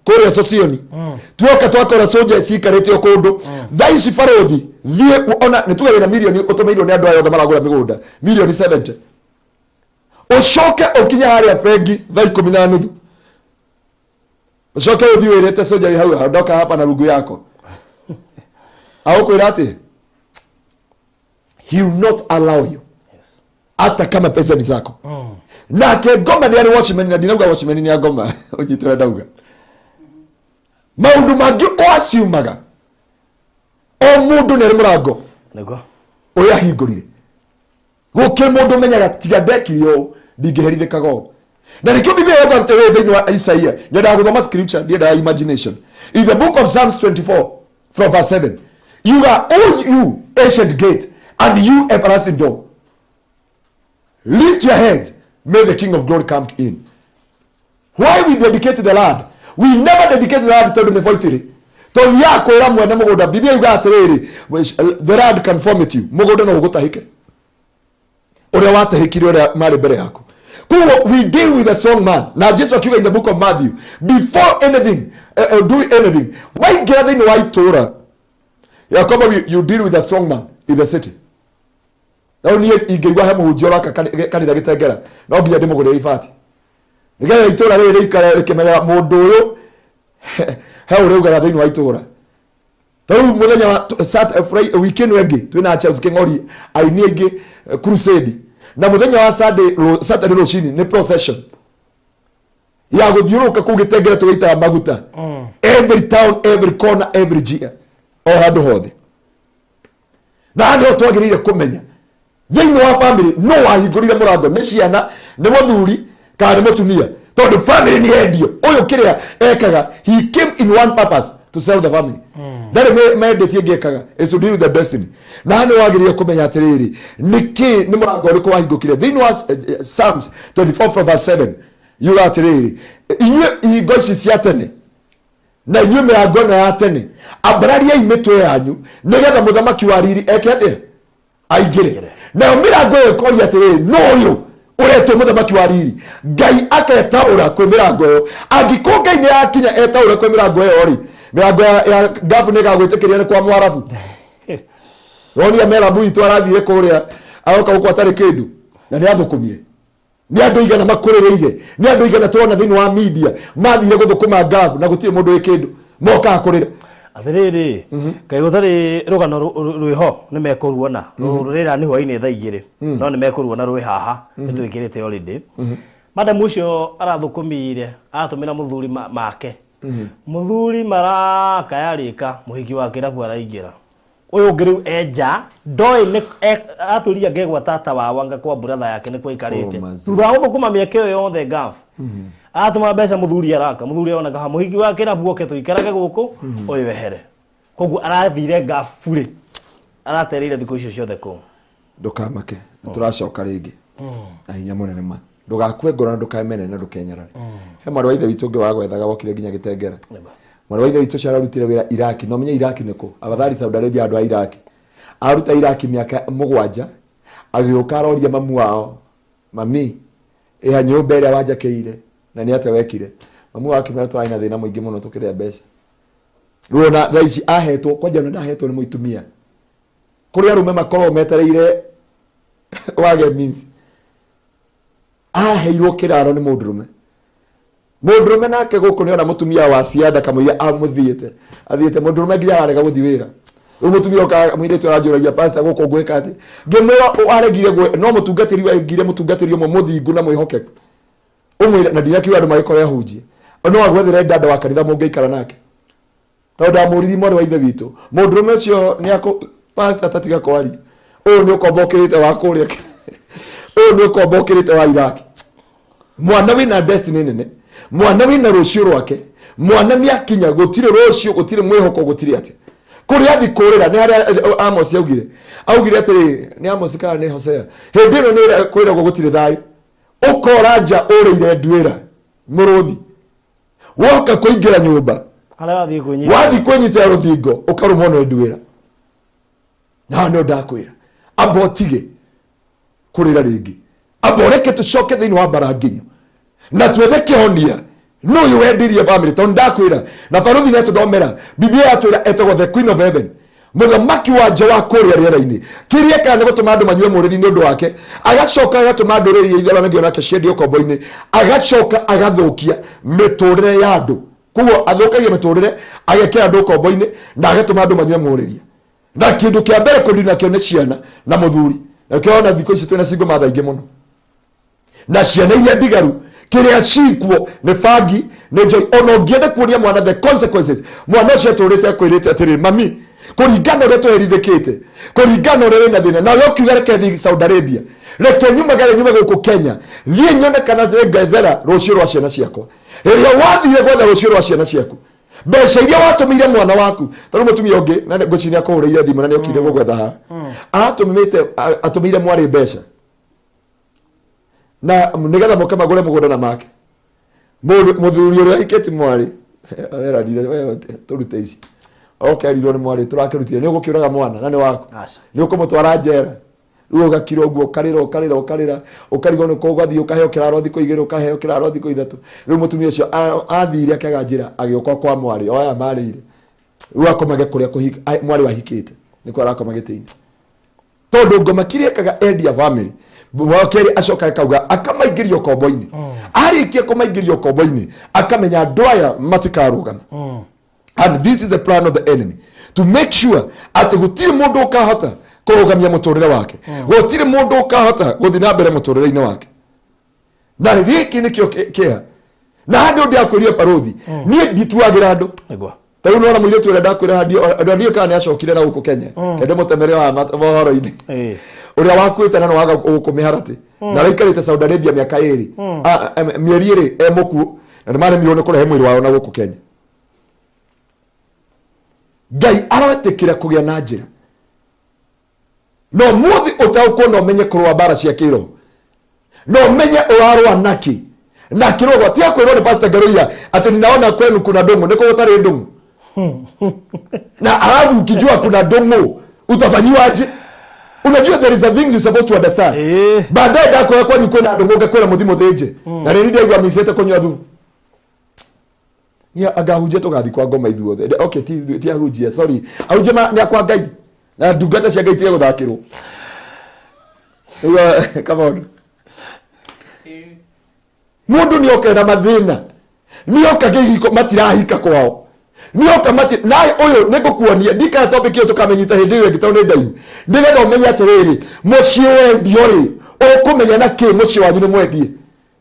kũrĩa Sosioni, tuoka twakora soja cikarĩte o kũndũ. Thaa ici barũthi thiĩ ona nĩ tuge wĩna mirioni ũtũmĩirwo nĩ andũ aya othe maragũra mĩgũnda mirioni 70, ũcoke ũkinye harĩa bengi thaa 10:30, ũcoke ũthiĩ wĩrĩte soja wĩ hau, ondoka hapa na rungu yako, agũkwĩra atĩ he will not allow you hata kama pesa ni zako. Nake ngoma nĩ arĩ watchman, na ndinauga watchman nĩ a ngoma, ũnyite ũrĩa ndauga. Maũndũ mangĩ ũaciumaga o mũndũ nĩ arĩ mũrango Nĩguo. Ũrĩa ahingũrire. Gũkĩrĩ mũndũ ũmenyaga tiga ndekire ũũ ndingĩherithĩkaga ũũ. Na nĩkĩo Biblia yauga atĩrĩrĩ thĩinĩ wa Isaia, nyendaga gũthoma scripture, ndiendaga imagination. In the book of Psalms 24 from verse 7, yuga, O you ancient gate and you everlasting door, lift your heads, may the King of glory come in. Why we dedicate the land? We never dedicate the land tondũ nĩ boitĩrĩ. Tũthiaga kwĩra mwene mũgũnda, Biblia yugaga atĩrĩrĩ, the land can vomit you, mũgũnda no ũgũtahĩke ũrĩa watahĩkire ũrĩa marĩ mbere yaku. Koguo we deal with a strong man. Na Jesu akiuga in the book of Matthew, before anything, do anything, waingĩra thĩinĩ wa itũũra ya kwamba you deal with a strong man in the city. No niĩ ingĩigua he mũhunjia ũraka kanitha gĩtengera, no nginya ndĩmũgũrĩre ibati nĩgetha itũũra rĩrĩ rĩikare rĩkĩmenyaga mũndũ ũyũ he ũrĩa ugaga thĩinĩ wa itũũra. Ta rĩu mũthenya wa wiki ĩno ĩngĩ twĩna Charles Kĩng'ori aini aingĩ, crusade, na mũthenya wa Sunday, Saturday rũcinĩ nĩ procession ya gũthiũrũrũka kũu gĩtengere tũgĩitaga maguta every town, every corner, every njia, o handũ hothe. Na handũ ho twagĩrĩire kũmenya thĩinĩ wa family no wahingũrire mũrango, nĩ ciana, nĩ mũthuri kana nĩ mũtumia, tondũ family nĩ yendio. Ũyũ kĩrĩa ekaga, he came in one purpose, to sell the family. Ndarĩ mendetie ĩngĩ ekaga, is to deal with the destiny. Na haha nĩ wagĩrĩire kũmenya atĩrĩrĩ, nĩkĩ nĩ mũrango ũrĩkũ wahingũkire. Thĩinĩ wa Psalms 24 from verse 7 yuga atĩrĩrĩ, inyuĩ ihingo ici cia tene na inyuĩ mĩrango ĩno ya tene, ambarariai mĩtwe yanyu nĩgetha mũthamaki wa riri eke atĩa? Aingĩre. Nayo mĩrango ĩyo ĩkoria atĩrĩrĩ, nũ ũyũ ũretwo mũthamaki wa riri? Ngai aketaũra kwĩ mĩrango ĩyo. Angĩkorwo Ngai nĩ yakinya etaũre kwĩ mĩrango ĩyo rĩ, mĩrango ya ngabu nĩ ĩgagwĩtĩkĩria nĩ kwa mwarabu. Wonia merabu witũ arathire kũrĩa aroka gũkũ atarĩ kĩndũ na nĩ athũkũmire. Nĩ andũ igana makũrĩrĩire, nĩ andũ igana tũrona thĩinĩ wa media mathire gũthũkũma ngabu na gũtirĩ mũndũ wĩ kĩndũ mokaga kũrĩra. Atĩrĩrĩ, kaĩ gũtarĩ rũgano rwĩho nĩ mekũruona rũrĩra nĩ hwainĩ thaa 2, no nĩ mekũruona rwĩ haha nĩ twĩkĩrĩte already. Madam ũcio arathũkũmire aratũmĩra mũthuri make, mũthuri marakaya rĩka mũhiki wa kĩrabu araingĩra. Ũyũ ũngĩ rĩu enja ndoĩ nĩ atũria ngegwa tata wao anga kwa brother yake nĩkuo aikarĩte. Oh, mazi. Thutha wa gũthũkũma mĩaka ĩyo yothe ngabu. Atũma mbeca mũthuri araka, mũthuri arona kaha mũhiki wa kĩrabu oke tũikarage gũkũ, ũyũ ehere. Koguo arathire ngabure, aratereire thikũ icio ciothe kũu. Ndũkamake, nĩ tũracoka rĩngĩ na hinya mũnene ma. Ndũgakue ngoro na ndũkamene na ndũkenyarare. He mwarĩ wa ithe witũ ũngĩ wagwethaga wokire nginya Gĩtengera. Mwarĩ wa ithe witũ ũcio ararutire wĩra Iraki. Na ũmenye Iraki nĩ kũ? Afadhali Saudi Arabia andũ a Iraki. Aruta Iraki mĩaka 7, agĩũka aroria mamu wao, mami, ĩha nyũmba ĩrĩa wanjakĩire na nĩ atĩa wekire? Mamu wao akĩmwĩra tũrarĩ na thĩna mũingĩ mũno tũkĩrĩa mbeca. Rĩu ona thaa ici ahetwo, kwanja ona ndahetwo nĩ mũitumia. Kũrĩ arũme makoragwo metereire wage means. Aheirwo kĩraro nĩ mũndũrũme. Mũndũrũme nake gũkũ nĩ ona mũtumia wa cianda kamũira amũthiĩte. Athiĩte mũndũrũme nginya ararega gũthiĩ wĩra. Rĩu mũtumia oka mũirĩtu aranjũragia pastor gũkũ ngwĩka atĩ. Ngĩmwĩra aregire no mũtungatĩri wengire mũtungatĩri ũmwe mũthingu na mwĩhokeku. Ũmwĩre na ndinakiuga andũ magĩkore ahunjie. No agwethere dada wa kanitha mũngĩikara nake. Tondũ ndamũririe mwarĩ wa ithe witũ. Mũndũrũme ũcio nĩ akũ pastor tatiga kwaria. Ũyũ nĩ ũkombo ũkĩrĩte wa kũrĩa. Ũyũ nĩ ũkombo ũkĩrĩte wa Iraq. Mwana wĩna destiny nene, mwana wĩna rũciũ rwake, mwana nĩ akinya, gũtirĩ rũciũ, gũtirĩ mwĩhoko, gũtirĩ atĩ. Kũrĩa athi kũrĩra nĩ harĩa Amos augire. Augire atĩrĩ, nĩ Amos kana nĩ Hosea. Hĩndĩ ĩno nĩ kwĩragwo gũtirĩ thayũ. Ũkora nja ũrĩire nduĩra, mũrũthi. Woka kũingĩra nyũmba, Harĩa wathiĩ kwĩnyitĩra. Wathiĩ kwĩnyitĩra rũthingo, ũkarũmwo nĩ nduĩra. Na no ndakwĩra, amba ũtige kũrĩra rĩngĩ. Amba ũreke tũcoke thĩinĩ wa mbara nginyo na twethe kĩhonia nũ ũyũ wendirie family. Tondũ ndakwĩra na baruthi nĩ atũthomera Biblia yatwĩra etagwo the queen of heaven, mũthamaki wa nja wa kũrĩa rĩera-inĩ. Kĩrĩa ekaga nĩ gũtũma andũ manyue mũrĩri nĩ ũndũ wake, agacoka agatũma ndũrĩrĩ iria itharanagio nake ciendio ũkombo-inĩ, agacoka agathũkia mĩtũrĩre ya andũ. Koguo athũkagia mĩtũrĩre, agekĩra andũ ũkombo-inĩ na agatũma andũ manyue mũrĩria. Na kĩndũ kĩa mbere kũndĩ nakĩo nĩ ciana na mũthuri. Na kĩo ona thikũ ici twĩna single mother aingĩ mũno. Na ciana iria ndigaru kĩrĩa cikuo nĩ bangi nĩ njohi. Ona ũngĩenda kuonia mwana the consequences, mwana ũcio atũrĩte akwĩrĩte atĩrĩrĩ, mami, kũringana na ũrĩa tũherithĩkĩte, kũringana na ũrĩa wĩna thĩna, nawe ũkiuga reke thiĩ Saudi Arabia, reke nyumagare nyume gũkũ Kenya, thiĩ nyone kana nĩngethera rũciũ rwa ciana ciakwa. Rĩrĩa wathire gwetha rũciũ rwa ciana ciaku, mbeca iria watũmĩire mwana waku, tondũ mũtumia ũngĩ na ngwĩciria nĩ akũhũrĩire thimũ na nĩ okire gũgwetha haha, aratũmĩte atũmĩire mwarĩ mbeca na nĩgetha moke magũre mũgũnda na make. Mũthuri ũrĩa ahikĩtie mwarĩ eranire, we tũrute ici, oke erirwo nĩ mwarĩ tũrakĩrutire, nĩ ũgũkĩũraga mwana na nĩ waku, Aca. nĩ ũkũmũtwara njera. Rĩu ũgakira ũguo, ũkarĩra, ũkarĩra, ũkarĩra, ũkarigwo nĩ kũ, ũgathiĩ ũkaheo kĩraro thikũ 2, ũkaheo kĩraro thikũ 3. Rĩu mũtumia ũcio athire akĩaga njĩra, agĩũka kwa mwarĩ, o aya marĩire. Rĩu akomage kũrĩa mwarĩ wahikĩte, nĩkuo arakoma gĩtĩ-inĩ. Tondũ ngoma kĩrĩa ekaga endia family, wa kerĩ acoka akauga akamaingĩria ũkombo-inĩ. Arĩkia kũmaingĩria ũkombo-inĩ, akamenya andũ aya matikarũgama. And this is the plan of the enemy to make sure atĩ gũtirĩ mũndũ ũkahota kũrũgamia mũtũrĩre wake, gũtirĩ mũndũ ũkahota gũthiĩ na mbere mũtũrĩre-inĩ wake. Na gĩkĩ nĩkĩo kĩeha. Na handũ ndĩakwĩria barũthi, niĩ ndituagĩra andũ. Nĩguo. Ta rĩu nĩwona mũirĩtu ũrĩa ndakwĩra handio, andũ ndiũĩ kana nĩacokire na gũkũ Kenya. Kende mũtemere wa mohoro-inĩ. Ũrĩa wakuĩte na nĩwaga gũkũ mĩharatĩ. Na araikarĩte Saudi Arabia mĩaka ĩrĩ. Mĩeri ĩrĩ e mũkuũ, na nĩmaremirwo nĩ kũrehe mwĩrĩ wao na gũkũ Kenya. Ngai aroetĩkĩra kũgĩa na njĩra. No mũthĩ ũtaũkwo na ũmenye kũrũa mbara cia kĩroho. No ũmenye ũrarũa naki. Na kĩroho tiga kwĩrwo nĩ Pastor Ngaruiya atĩ ninaona kwenu kuna ndũng'ũ, nĩ kũ gũtarĩ ndũng'ũ. Na alafu ukijua kuna ndũng'ũ utafanyiwa aje? Unajua there is a thing you supposed to understand. Baadaye ndakwĩra kwanyu kwĩna ndũng'ũ ngakwĩra mũthi mũthĩnje. Na rĩrĩ ndaigua micĩte kũnyua thubu. Nia angahunjia tũgathiĩ kwa ngoma ithuothe. Okay, ti ahunjia, sorry. Ahunjia nĩ akwa Ngai. Na ndungata cia Ngai tiga gũthakĩrwo. Rĩu, come on. Mũndũ nĩ oka na mathĩna. Nĩ oka kĩhiko matirahika kwao. Nĩ oka mati na ũyũ nĩ ngũkuonia ndikana topic ĩyo tũkamĩnyita hĩndĩ ĩyo ĩngĩ tondũ nĩ ndaihu. Nĩgetha ũmenye atĩrĩrĩ, mũciĩ wendio rĩ, ũkũmenya na kĩ mũciĩ wanyu nĩ mwendie.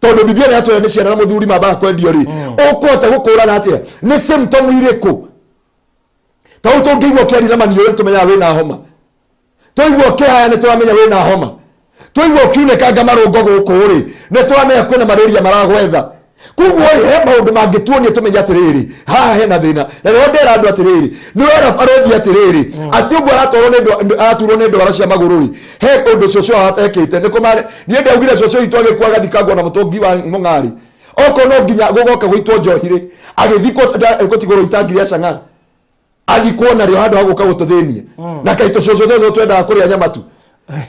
Tondũ Biblia nĩ yatwĩra nĩ ciana na mũthuri mambaga kwendio rĩ, ũkũhota gũkũrana atĩa? Nĩ symptom irĩkũ? Ta rĩu tũngĩigua ũkĩaria na maniũrũ nĩ tũmenyaga wĩna homa. Twaigua ũkĩhaya nĩ tũramenya wĩna homa. Twaigua ũkiunĩkanga marũngo gũkũ rĩ, nĩ tũramenya kwĩna malaria maragwetha. Koguo rĩ, he maũndũ mangĩtuonia tũmenye atĩrĩrĩ, haha hena thĩna. Na rĩo ndera andũ atĩrĩrĩ, nĩ wera barũthi atĩrĩrĩ, atĩ ũguo aratwarwo nĩ araturwo nĩ ndwara cia magũrũ rĩ, he ũndũ cũcũ wao atekĩte. Nĩ kũmare niĩ ndaugire cũcũ witũ agĩkua agathikangwo na mũtũngi wa mũng'arĩ. Okorwo no nginya gũgoka gũitwo njohi rĩ, agĩthikwo gũtigũrwo itangi rĩa cang'aa, athikwo narĩo handũ ha gũka gũtũthĩnia. Na kaĩ tũcũcũ tũtũ twendaga kũrĩa nyama tu?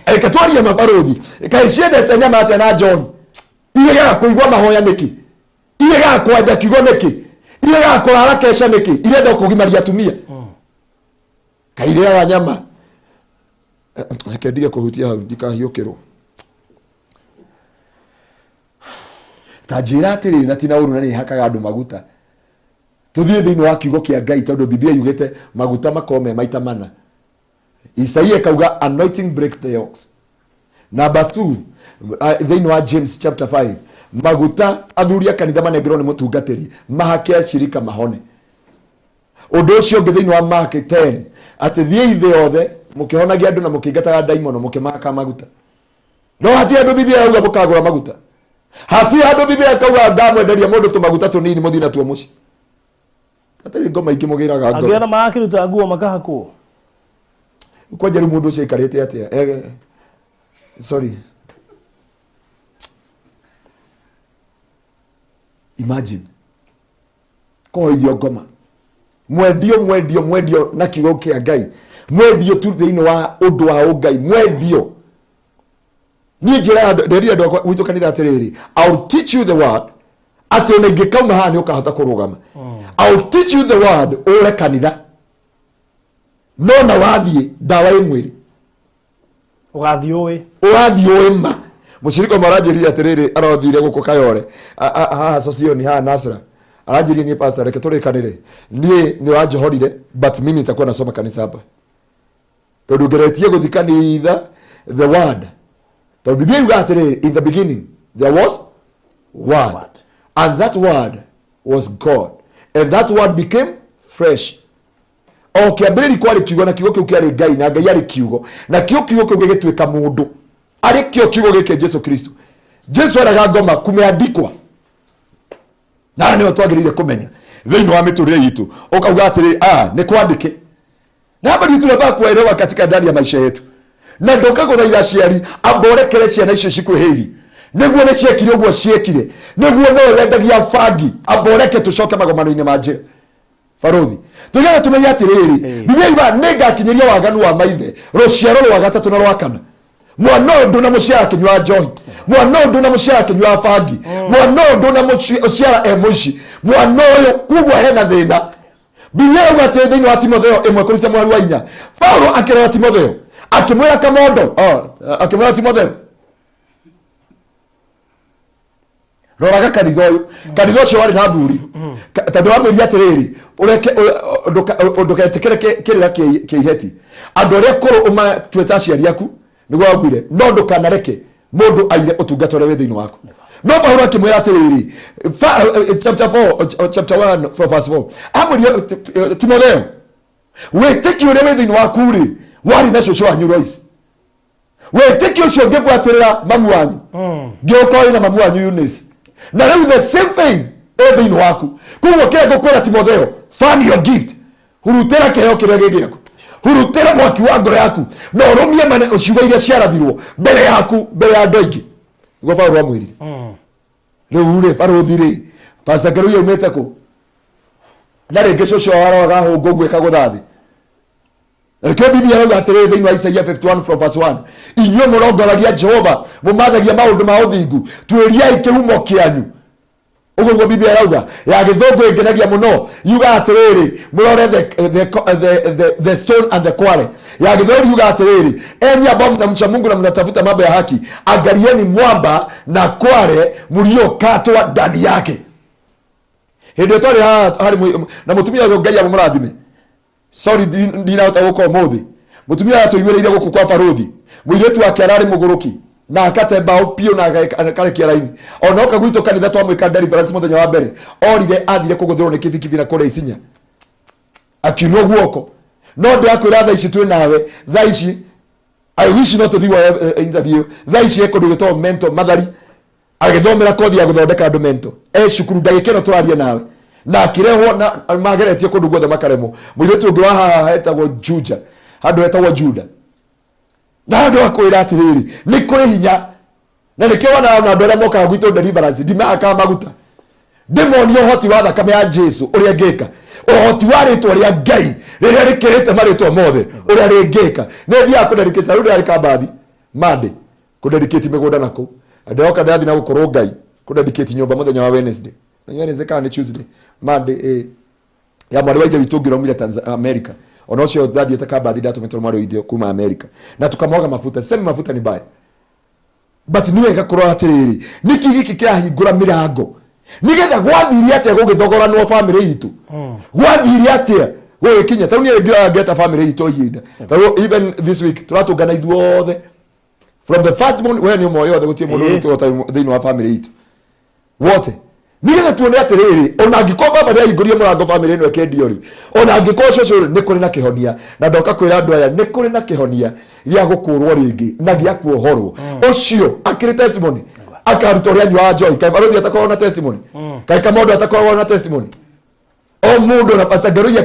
Reke twarie mabarũthi, kaĩ ciendete nyama atĩa na njohi? Iregaga kũigua mahoya nĩkĩ? Iregaga kwenda kiugo nĩkĩ? Iregaga kũrara keca nĩkĩ? Irenda kũgimaria atumia. Kaĩ irĩaga nyama? Reke ndige kũhutia hau ndikahiũkĩrwo. Ta njĩra atĩrĩrĩ, na tina ũru na nĩ hakaga andũ maguta, tũthiĩ thĩinĩ wa kiugo kĩa Ngai, tondũ Biblia yugĩte maguta makorwo me maita mana. Isaia ĩkauga anointing break the yokes. Number 2, thĩinĩ wa James chapter 5, maguta athuri a kanitha manengerwo nĩ mũtungatĩri mahake acirika mahone. Ũndũ ũcio ũngĩ thĩinĩ wa Mark 10, atĩ thiĩi thĩ yothe mũkĩhonagia andũ na mũkĩingataga ndaimono mũkĩmahaka maguta. No hatirĩ handũ Biblia yauga mũkagũra maguta. Hatirĩ handũ Biblia ĩkauga ngamwenderia mũndũ tũmaguta tũnini mũthiĩ natuo mũciĩ. Hatirĩ ngoma ingĩ mũgĩraga ngoro. Angĩ ona marakĩruta nguo makahakwo. Kwanja rĩu mũndũ ũcio aikarĩte atĩa? Sorry. Imagine. Kũhoithio ngoma. Mwendio, mwendio, mwendio na kiugo kĩa Ngai. Mwendio tu thĩinĩ wa ũndũ wa ũngai. Mwendio. Niĩ njĩraga andũ, nderire andũ akwa gwitũ kanitha atĩrĩrĩ, I'll teach you the word, atĩ ona ingĩkauma haha nĩ ũkahota kũrũgama. I'll teach you the word, ũre kanitha. No na wathiĩ, ndawa ĩ mwĩrĩ. Ũgathiĩ ũĩ. Ũrathiĩ ũĩ ma. Mũcirika ũmwe aranjĩrire atĩrĩrĩ, arothire gũkũ Kayole, haha Sosioni, haha Nasra. Aranjĩrire niĩ pastor, reke tũrĩkanĩre. Niĩ nĩ ũranjohorire, but mimi nitakuwa nasoma kanitha hapa. Tondũ ngeretie gũthiĩ kanitha the word. Tondũ Biblia yugaga atĩrĩrĩ, in the beginning there was word, Word. And that word was God, and that word became flesh. O kĩambĩrĩri kwarĩ kiugo, na kiugo kĩu kĩarĩ Ngai, na Ngai arĩ kiugo, na kĩo kiugo kĩu gĩgĩtuĩka mũndũ. Arĩ kĩo kiugo gĩkĩ Jesu Kristo. Jesu eraga ngoma kumeandikwa. Na nĩyo twagĩrĩire kũmenya thĩinĩ wa mĩtũrĩre itũ. Ũkauga atĩrĩ, nĩ kwandĩke. Na hapa ndio tunafaa kuelewa katika ndani ya maisha yetu. Na ndoka gũthaitha aciari amborekere ciana icio cikwĩhĩirie, nĩguo nĩ ciekire ũguo ciekire, nĩguo nowe wendagia bangi, amboreke tũcoke magomano-inĩ ma njĩra. Barũthi, tũgetha tũmenye atĩrĩrĩ, Biblia yugaga nĩngakinyĩria waganu wa maithe rũciaro rwa gatatũ na rwa kana. Mwana ũyũ ndũnamũciara akĩnyua njohi, mwana ũyũ ndũnamũciara akĩnyua bangi, mwana ũyũ ndũnamũciara e mũici, mwana ũyũ koguo hena thĩna. Biblia yauga atĩrĩ thĩinĩ wa Timotheo 1 kũruta mweri wa 4, Paulo akĩrora Timotheo akĩmwĩra kamondo, akĩmwĩra Timotheo, roraga kanitha ũyũ, kanitha ũcio warĩ na athuri. Tondũ wamwĩrire atĩrĩrĩ, ndũgetĩkĩre kĩrĩra kĩa iheti, andũ arĩa akũrũ ũmatue ta aciari aku, nĩguo wakuire, no ndũkanareke mũndũ aire ũtungata ũrĩa wĩ thĩinĩ waku. No Paulo akĩmwĩra atĩrĩrĩ, chapter 4, chapter 1 from verse 4, amwĩrire, Timotheo, wĩtĩkio ũrĩa wĩ thĩinĩ waku rĩ, warĩ na cũcũ wanyu Lois, wĩtĩkio ũcio ũngĩbuatĩrĩra mamu wanyu, ngĩũka wĩna mamu wanyu Eunice, na rĩu the same faith ĩ thĩinĩ waku. Koguo kĩrĩa ngũkwĩra Timotheo, fan your gift, hurutĩra kĩheo kĩrĩa gĩ gĩaku, hurutĩra mwaki wa ngoro yaku, na ũrũmie ciugo iria ciarathirwo mbere yaku, mbere ya andũ aingĩ. Nĩguo Paulo amwĩrire. Rĩu rĩ, barũthi rĩ, Pastor Ngerui aumĩte kũ? Na rĩngĩ cũcũ wao aroraga hũngũ ũguo ĩkagũtha thĩ. Na nĩkĩo Biblia ĩrauga atĩrĩrĩ thĩinĩ wa Isaia 51 from verse 1, inyuĩ mũrongoragia Jehova, mũmathagia maũndũ ma ũthingu, tuĩriai kĩhumo kĩanyu. Ũguo nĩguo Biblia ĩrauga. Ya gĩthũngũ ĩngenagia mũno, yugaga atĩrĩrĩ, mũrore the stone and the quarry. Ya gĩthweri yugaga atĩrĩrĩ, enyi ambao mnamcha Mungu na mnatafuta mambo ya haki, angalieni mwamba na kware mliokatwa ndani yake. Hĩndĩ ĩyo twarĩ haha harĩ na mũtumia ũyũ, Ngai amũrathime. Sorry, ndinahota gũka ũmũthĩ. Mũtumia atũiguĩrĩire gũkũ kwa barũthi, mũirĩtu wake ararĩ mũgũrũki na akate mbaũ piũ na akarekia raini. Ona oka gwitũ kanitha twamwĩka deliverance mũthenya wa mbere, orire athire kũgũthĩrwo nĩ kibikibi na kũrĩa isinya, akiunwo guoko. No ndĩrakwĩra thaa ici twĩ nawe, thaa ici I wish no tũthiĩ woe interview. Thaa ici e kũndũ gwĩtagwo mental mathari. Agĩthomera kothi ya gũthondeka andũ mento e cukuru ndagĩka ĩno tũraria nawe, na akĩrehwo na mageretie kũndũ guothe makaremwo. Mũirĩtu ũngĩ wa haha hetagwo Juja, handũ hetagwo Juda, na handũ akwĩra atĩrĩrĩ, nĩ kũrĩ hinya. Na nĩkĩo wonaga ona andũ arĩa mokaga gwitũ deliverance ndimahakaga maguta, ndĩmonie ũhoti wa thakame ya Jesu ũrĩa ngĩka, ũhoti wa rĩtwa rĩa Ngai rĩrĩa rĩkĩrĩte marĩtwa mothe ũrĩa rĩngĩka. Nĩ thiaga kũdedicate, rĩu ndĩrarĩ Kambathi Monday kũdedicate mĩgũnda na kũu, na ndĩroka ndĩrathiĩ na gũkũ Rongai kũdedicate nyũmba mũthenya wa Wednesday, na Wednesday kana nĩ Tuesday, Monday ya mwarĩ wa ithe witũ ũngĩ ũraumire America. Ona ũcio ndathiĩte Kambathi ndatũmĩtwo mwarĩ wa ithe kuma America na tukamwaga mafuta. Sisemi mafuta ni mbaya, but nĩ wega kũrora atĩrĩrĩ, nĩkĩ gĩkĩ kĩrahingũra mĩrango, nĩgetha gwathire atĩa gũgĩthogoranwo bamĩrĩ itũ, gwathire atĩa gũgĩkinya tarĩu niĩ ngĩoya ngeta bamĩrĩ itũ ihinda tarĩu even this week tũratũngana ithuothe from the first morning, we nĩ ũmwe yothe, gũtirĩ mũndũ ũrutwo thĩinĩ wa bamĩrĩ itũ wote, nĩgetha tuone atĩrĩrĩ, ona angĩkorwo baba nĩahingũrie mũrango bamĩrĩ ĩno ĩkendio rĩ, ona angĩkorwo cũcũ rĩ, nĩ kũrĩ na kĩhonia. Na ndoka kwĩra andũ aya nĩ kũrĩ na kĩhonia gĩa gũkũrwo rĩngĩ na gĩa kuohorwo. Ũcio akĩrĩ testimony, akaruta ũrĩa anyuaga njohi. Kaĩ barũthi atakoragwo na testimony? Kaĩ kamondo atakoragwo na testimony? O mũndũ na Pastor Ngeruia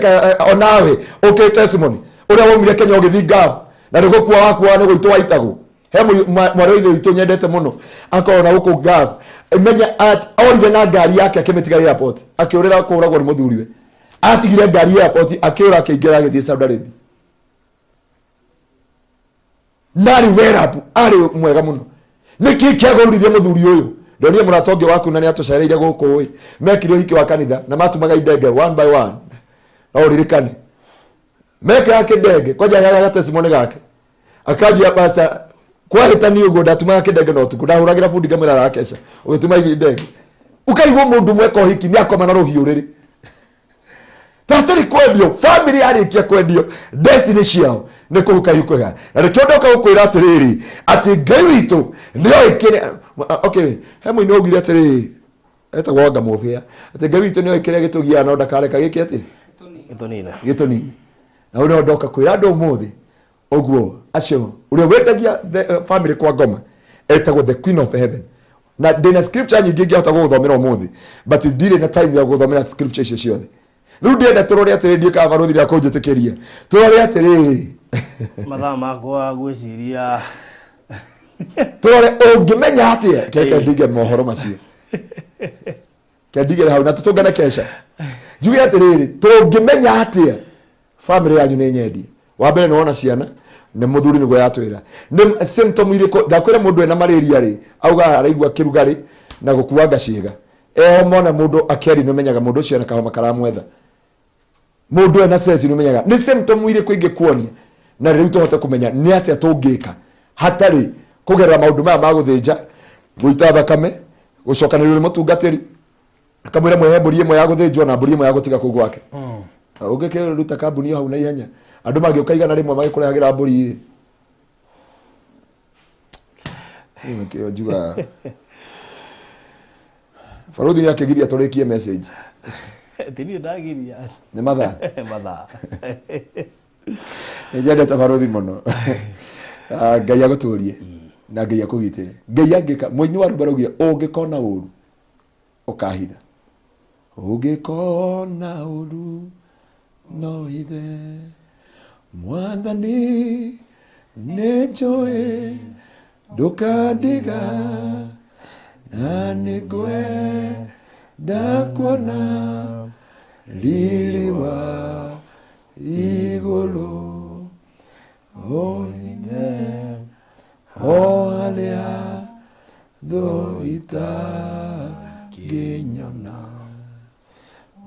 onawe ũkĩ testimony ũrĩa waumire Kenya ũgĩthiĩ Gulf na nĩ gũkua wakua, nĩ gũitwo waitagwo. He mwarĩ wa ithe witũ nyendete mũno akorwo na gũkũ Gulf, menya orire na ngari yake akĩmĩtiga airport, akĩũrĩra kũragwo nĩ mũthuriwe. Atigire ngari airport, akĩũra, akĩingĩra, agĩthiĩ Saudi Arabia na arĩ werabu, arĩ mwega mũno. Nĩkĩ kĩagũrurithie mũthuri ũyũ? Ndonire mũrata ũngĩ waku na nĩ atũcereire gũkũ ĩ, mekire ũhiki wa kanitha na matumaga indenge one by one. No ũririkane mekĩraga kĩndenge kwanja heaga testimony gake, akanjia, "Pastor, kwahĩtania ũguo ndatumaga kĩndenge na ũtukũ, ndahũragĩra bundi ngamwĩra arakeca ũgĩtuma indenge." Ũkaigua mũndũ mweka ũhiki nĩ akoma na rũhiũ rĩrĩ tatarĩ kwendio. Family yarĩkia kwendio, destiny ciao nĩ kũhuka ihukaga. Na nĩkĩo ndoka gũkwĩra atĩrĩrĩ, atĩ Ngai witũ nĩoĩ kĩrĩa. Okay, he mũini augire atĩrĩrĩ, etagwo Wanga Mũbĩa, atĩ Ngai witũ nĩoĩ kĩrĩa gĩtũgiaga no ndakareka gĩke atĩ gĩtũnine. Gĩtũnine. Na ũrĩa ndoka kwĩra andũ ũmũthĩ ũguo, acio ũrĩa wendagia the family kwa ngoma etagwo the Queen of Heaven. Na ndĩna scripture nyingĩ ingĩhota gũgũthomera ũmũthĩ, but ndirĩ na time ya gũthomera scripture icio ciothe. Rĩu ndĩrenda tũrore atĩrĩrĩ, ndiũĩ kana barũthi nĩakũnjĩtĩkĩria tũrore atĩrĩrĩ. Mathaa makwa gwĩciria. Tũrore ũngĩmenya atĩa keke ndinge mohoro macio kendigĩre hau na tũtũngane kesha. Njuge atĩrĩrĩ, tũngĩmenya atĩa family yanyu nĩ nyendie? Wa mbere nĩ wona ciana nĩ mũthuri nĩguo yatwĩra nĩ symptom irĩkũ. Ndakwĩra mũndũ ena malaria rĩ, auga araigua kĩrugarĩ na gũkuanga ciĩga eho. Mona mũndũ akĩaria nĩ ũmenyaga mũndũ ũcio ena kahoma karamwetha. Mũndũ ena stress nĩ ũmenyaga. Nĩ symptom irĩkũ ingĩkuonia na rĩu tũhote kũmenya nĩ atĩa tũngĩka hatarĩ kũgerera maũndũ maya ma gũthĩnja, gũita thakame, gũcokanĩrĩrio nĩ mũtungatĩri akamwĩra mwehe mbũri ĩmwe ya gũthĩnjwo na mbũri ĩmwe ya gũtiga kũu gwake? Ũngĩkĩruta kambuni ĩyo hau na ihenya, andũ mangĩũka 100 magĩkũrehagĩra mbũri rĩ. Ĩĩ, nĩkĩo njugaga barũthi nĩ akĩgiria tũrĩkie message. Ti niĩ ndagiria. Nĩ mathaa. Mathaa. Nĩ nyendete barũthi mũno. Ah, Ngai agũtũrie na Ngai akũgitĩre. Ngai angĩka mũini wa rwĩmbo araugire, ũngĩkona ũru ũkahitha, ũngĩkona ũru no hithe. Mwathani, nĩ njũĩ ndũkandiga, na nĩngwenda kuona riri wa igũrũ, ũhithe o harĩa thũ itangĩnyona.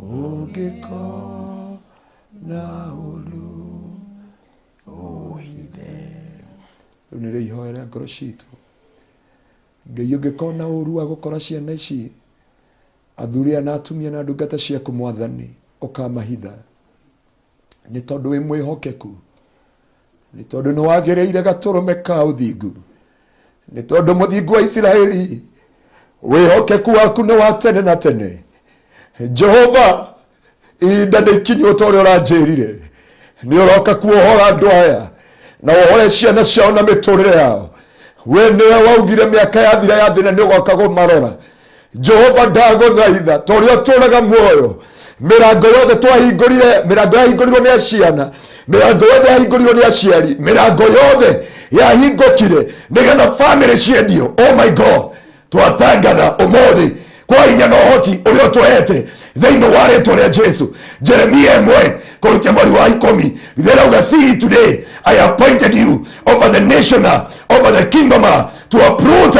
Ũngĩkona ũru ũhithe. Rĩu nĩrĩo ihoya rĩa ngoro citũ. Ngai, ũngĩkona ũru wa gũkora ciana ici, athuri aya na atumia na ndungata ciaku, Mwathani, ũkamahitha, nĩ tondũ wĩ mwĩhokeku, nĩ tondũ nĩ wagĩrĩire gatũrũme ka ũthingu, nĩ tondũ mũthingu wa Isiraeli, wĩhokeku waku nĩ wa tene na tene. Jehova, ihinda nĩ ikinyu ta ũrĩa ũranjĩrire, nĩ ũroka kuohora andũ aya na wohore ciana ciao na mĩtũrĩre yao. We nĩwe waugire mĩaka yathira ya thĩna nĩ ũgoka kũmarora. Jehova, ndagũthaitha ta ũrĩa ũtũũraga muoyo, mĩrango yothe twahingũrire, mĩrango yahingũrirwo nĩ aciana, mĩrango yothe yahingũrirwo nĩ aciari, mĩrango yothe yahingũkire nĩgetha famĩlĩ ciendio, oh my God, twatangatha ũmũthĩ kwa hinya na ũhoti ũrĩa ũtũhete thĩinĩ wa rĩtwa rĩa Jesu. Jeremia 1 kũrutia mweri wa 10, Biblia ĩrauga, "See, today I appointed you over the nation, over the kingdom, to uproot,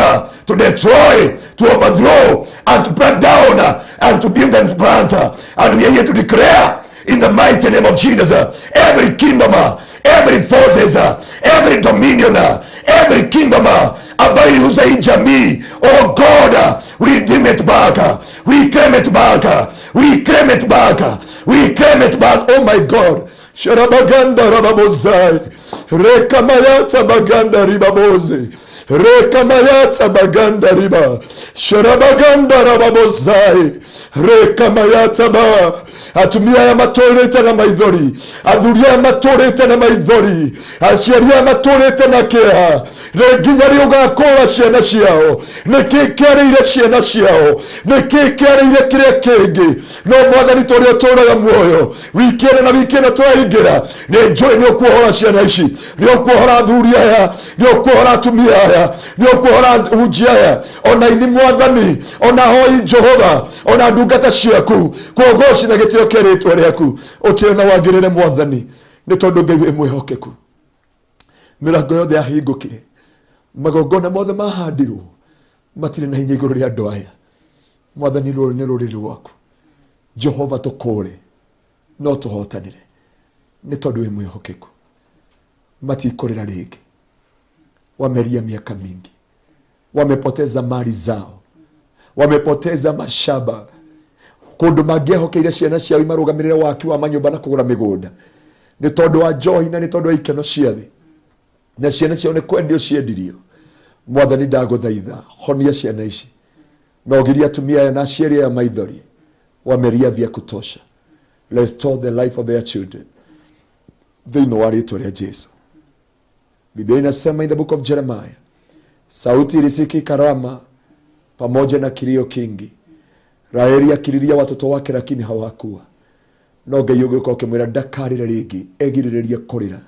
to destroy, to overthrow and to break down, and to build and to plant." And we are here to declare in the mighty name of Jesus, every kingdom, every forces, every dominion, every kingdom ambayo iliuza hii jamii, oh God, we redeem it back, we claim it back, we claim it back, we claim it back. Oh my God. Sharabaganda rababozai rekamayata baganda ribaboze rekamayata baganda riba sharabaganda rababozai rekamayata ba. Atumia aya matũrĩte na maithori, athuri aya matũrĩte na maithori, aciari aya matũrĩte na kĩeha, rĩ nginya rĩ ũgakũra ciana ciao? Nĩkĩ kĩarĩire ciana ciao? Nĩkĩ kĩarĩire kĩrĩa kĩngĩ? No Mwathani, ta ũrĩa ũtũũraga muoyo, wiki ĩno na wiki ĩno twaingĩra, nĩ njũĩ nĩ ũkuohora ciana ici, nĩ ũkuohora athuri aya, nĩ ũkuohora atumia aya, nĩ ũkuohora hunjia aya, ona ini Mwathani, ona hoi Jehova, ona ndungata ciaku, kũgoci na gĩtĩo kĩa rĩtwa rĩaku, ũtĩo na wagĩrĩre Mwathani, nĩ tondũ Ngai wĩ mwĩhokeku. Mĩrango yothe yahingũkire, magongona mothe mahandirwo matirĩ na hinya igũrũ rĩa andũ aya. Mwathani, rũrũ nĩ rũrĩrĩ rwaku Jehova, tũkũũre no tũhotanĩre, nĩ tondũ wĩ mwĩhokeku. Matikũrĩra rĩngĩ. Wameria miaka mingi, wamepoteza mali zao, wamepoteza mashamba, kũndũ mangĩehokeire ciana ciao imarũgamĩrĩre waki wa manyũmba na kũgũra mĩgũnda, nĩ tondũ wa njohi na nĩ tondũ wa ikeno cia thĩ, na ciana ciao nĩ kwendio ciendirio. Mwathani, ndagũthaitha, honia ciana ici na ũgirie atumia aya na aciari aya maithori. Wameria vya kutosha. Restore the life of their children thĩinĩ wa rĩtwa rĩa Jesu. Biblia inasema in the book of Jeremiah, sauti ilisikika Rama pamoja na kilio kingi, Raheli akililia watoto wake lakini hawakuwa. No Ngai ũgĩũka ũkĩmwĩra ndakarĩre rĩngĩ, egirĩrĩrie kũrĩra,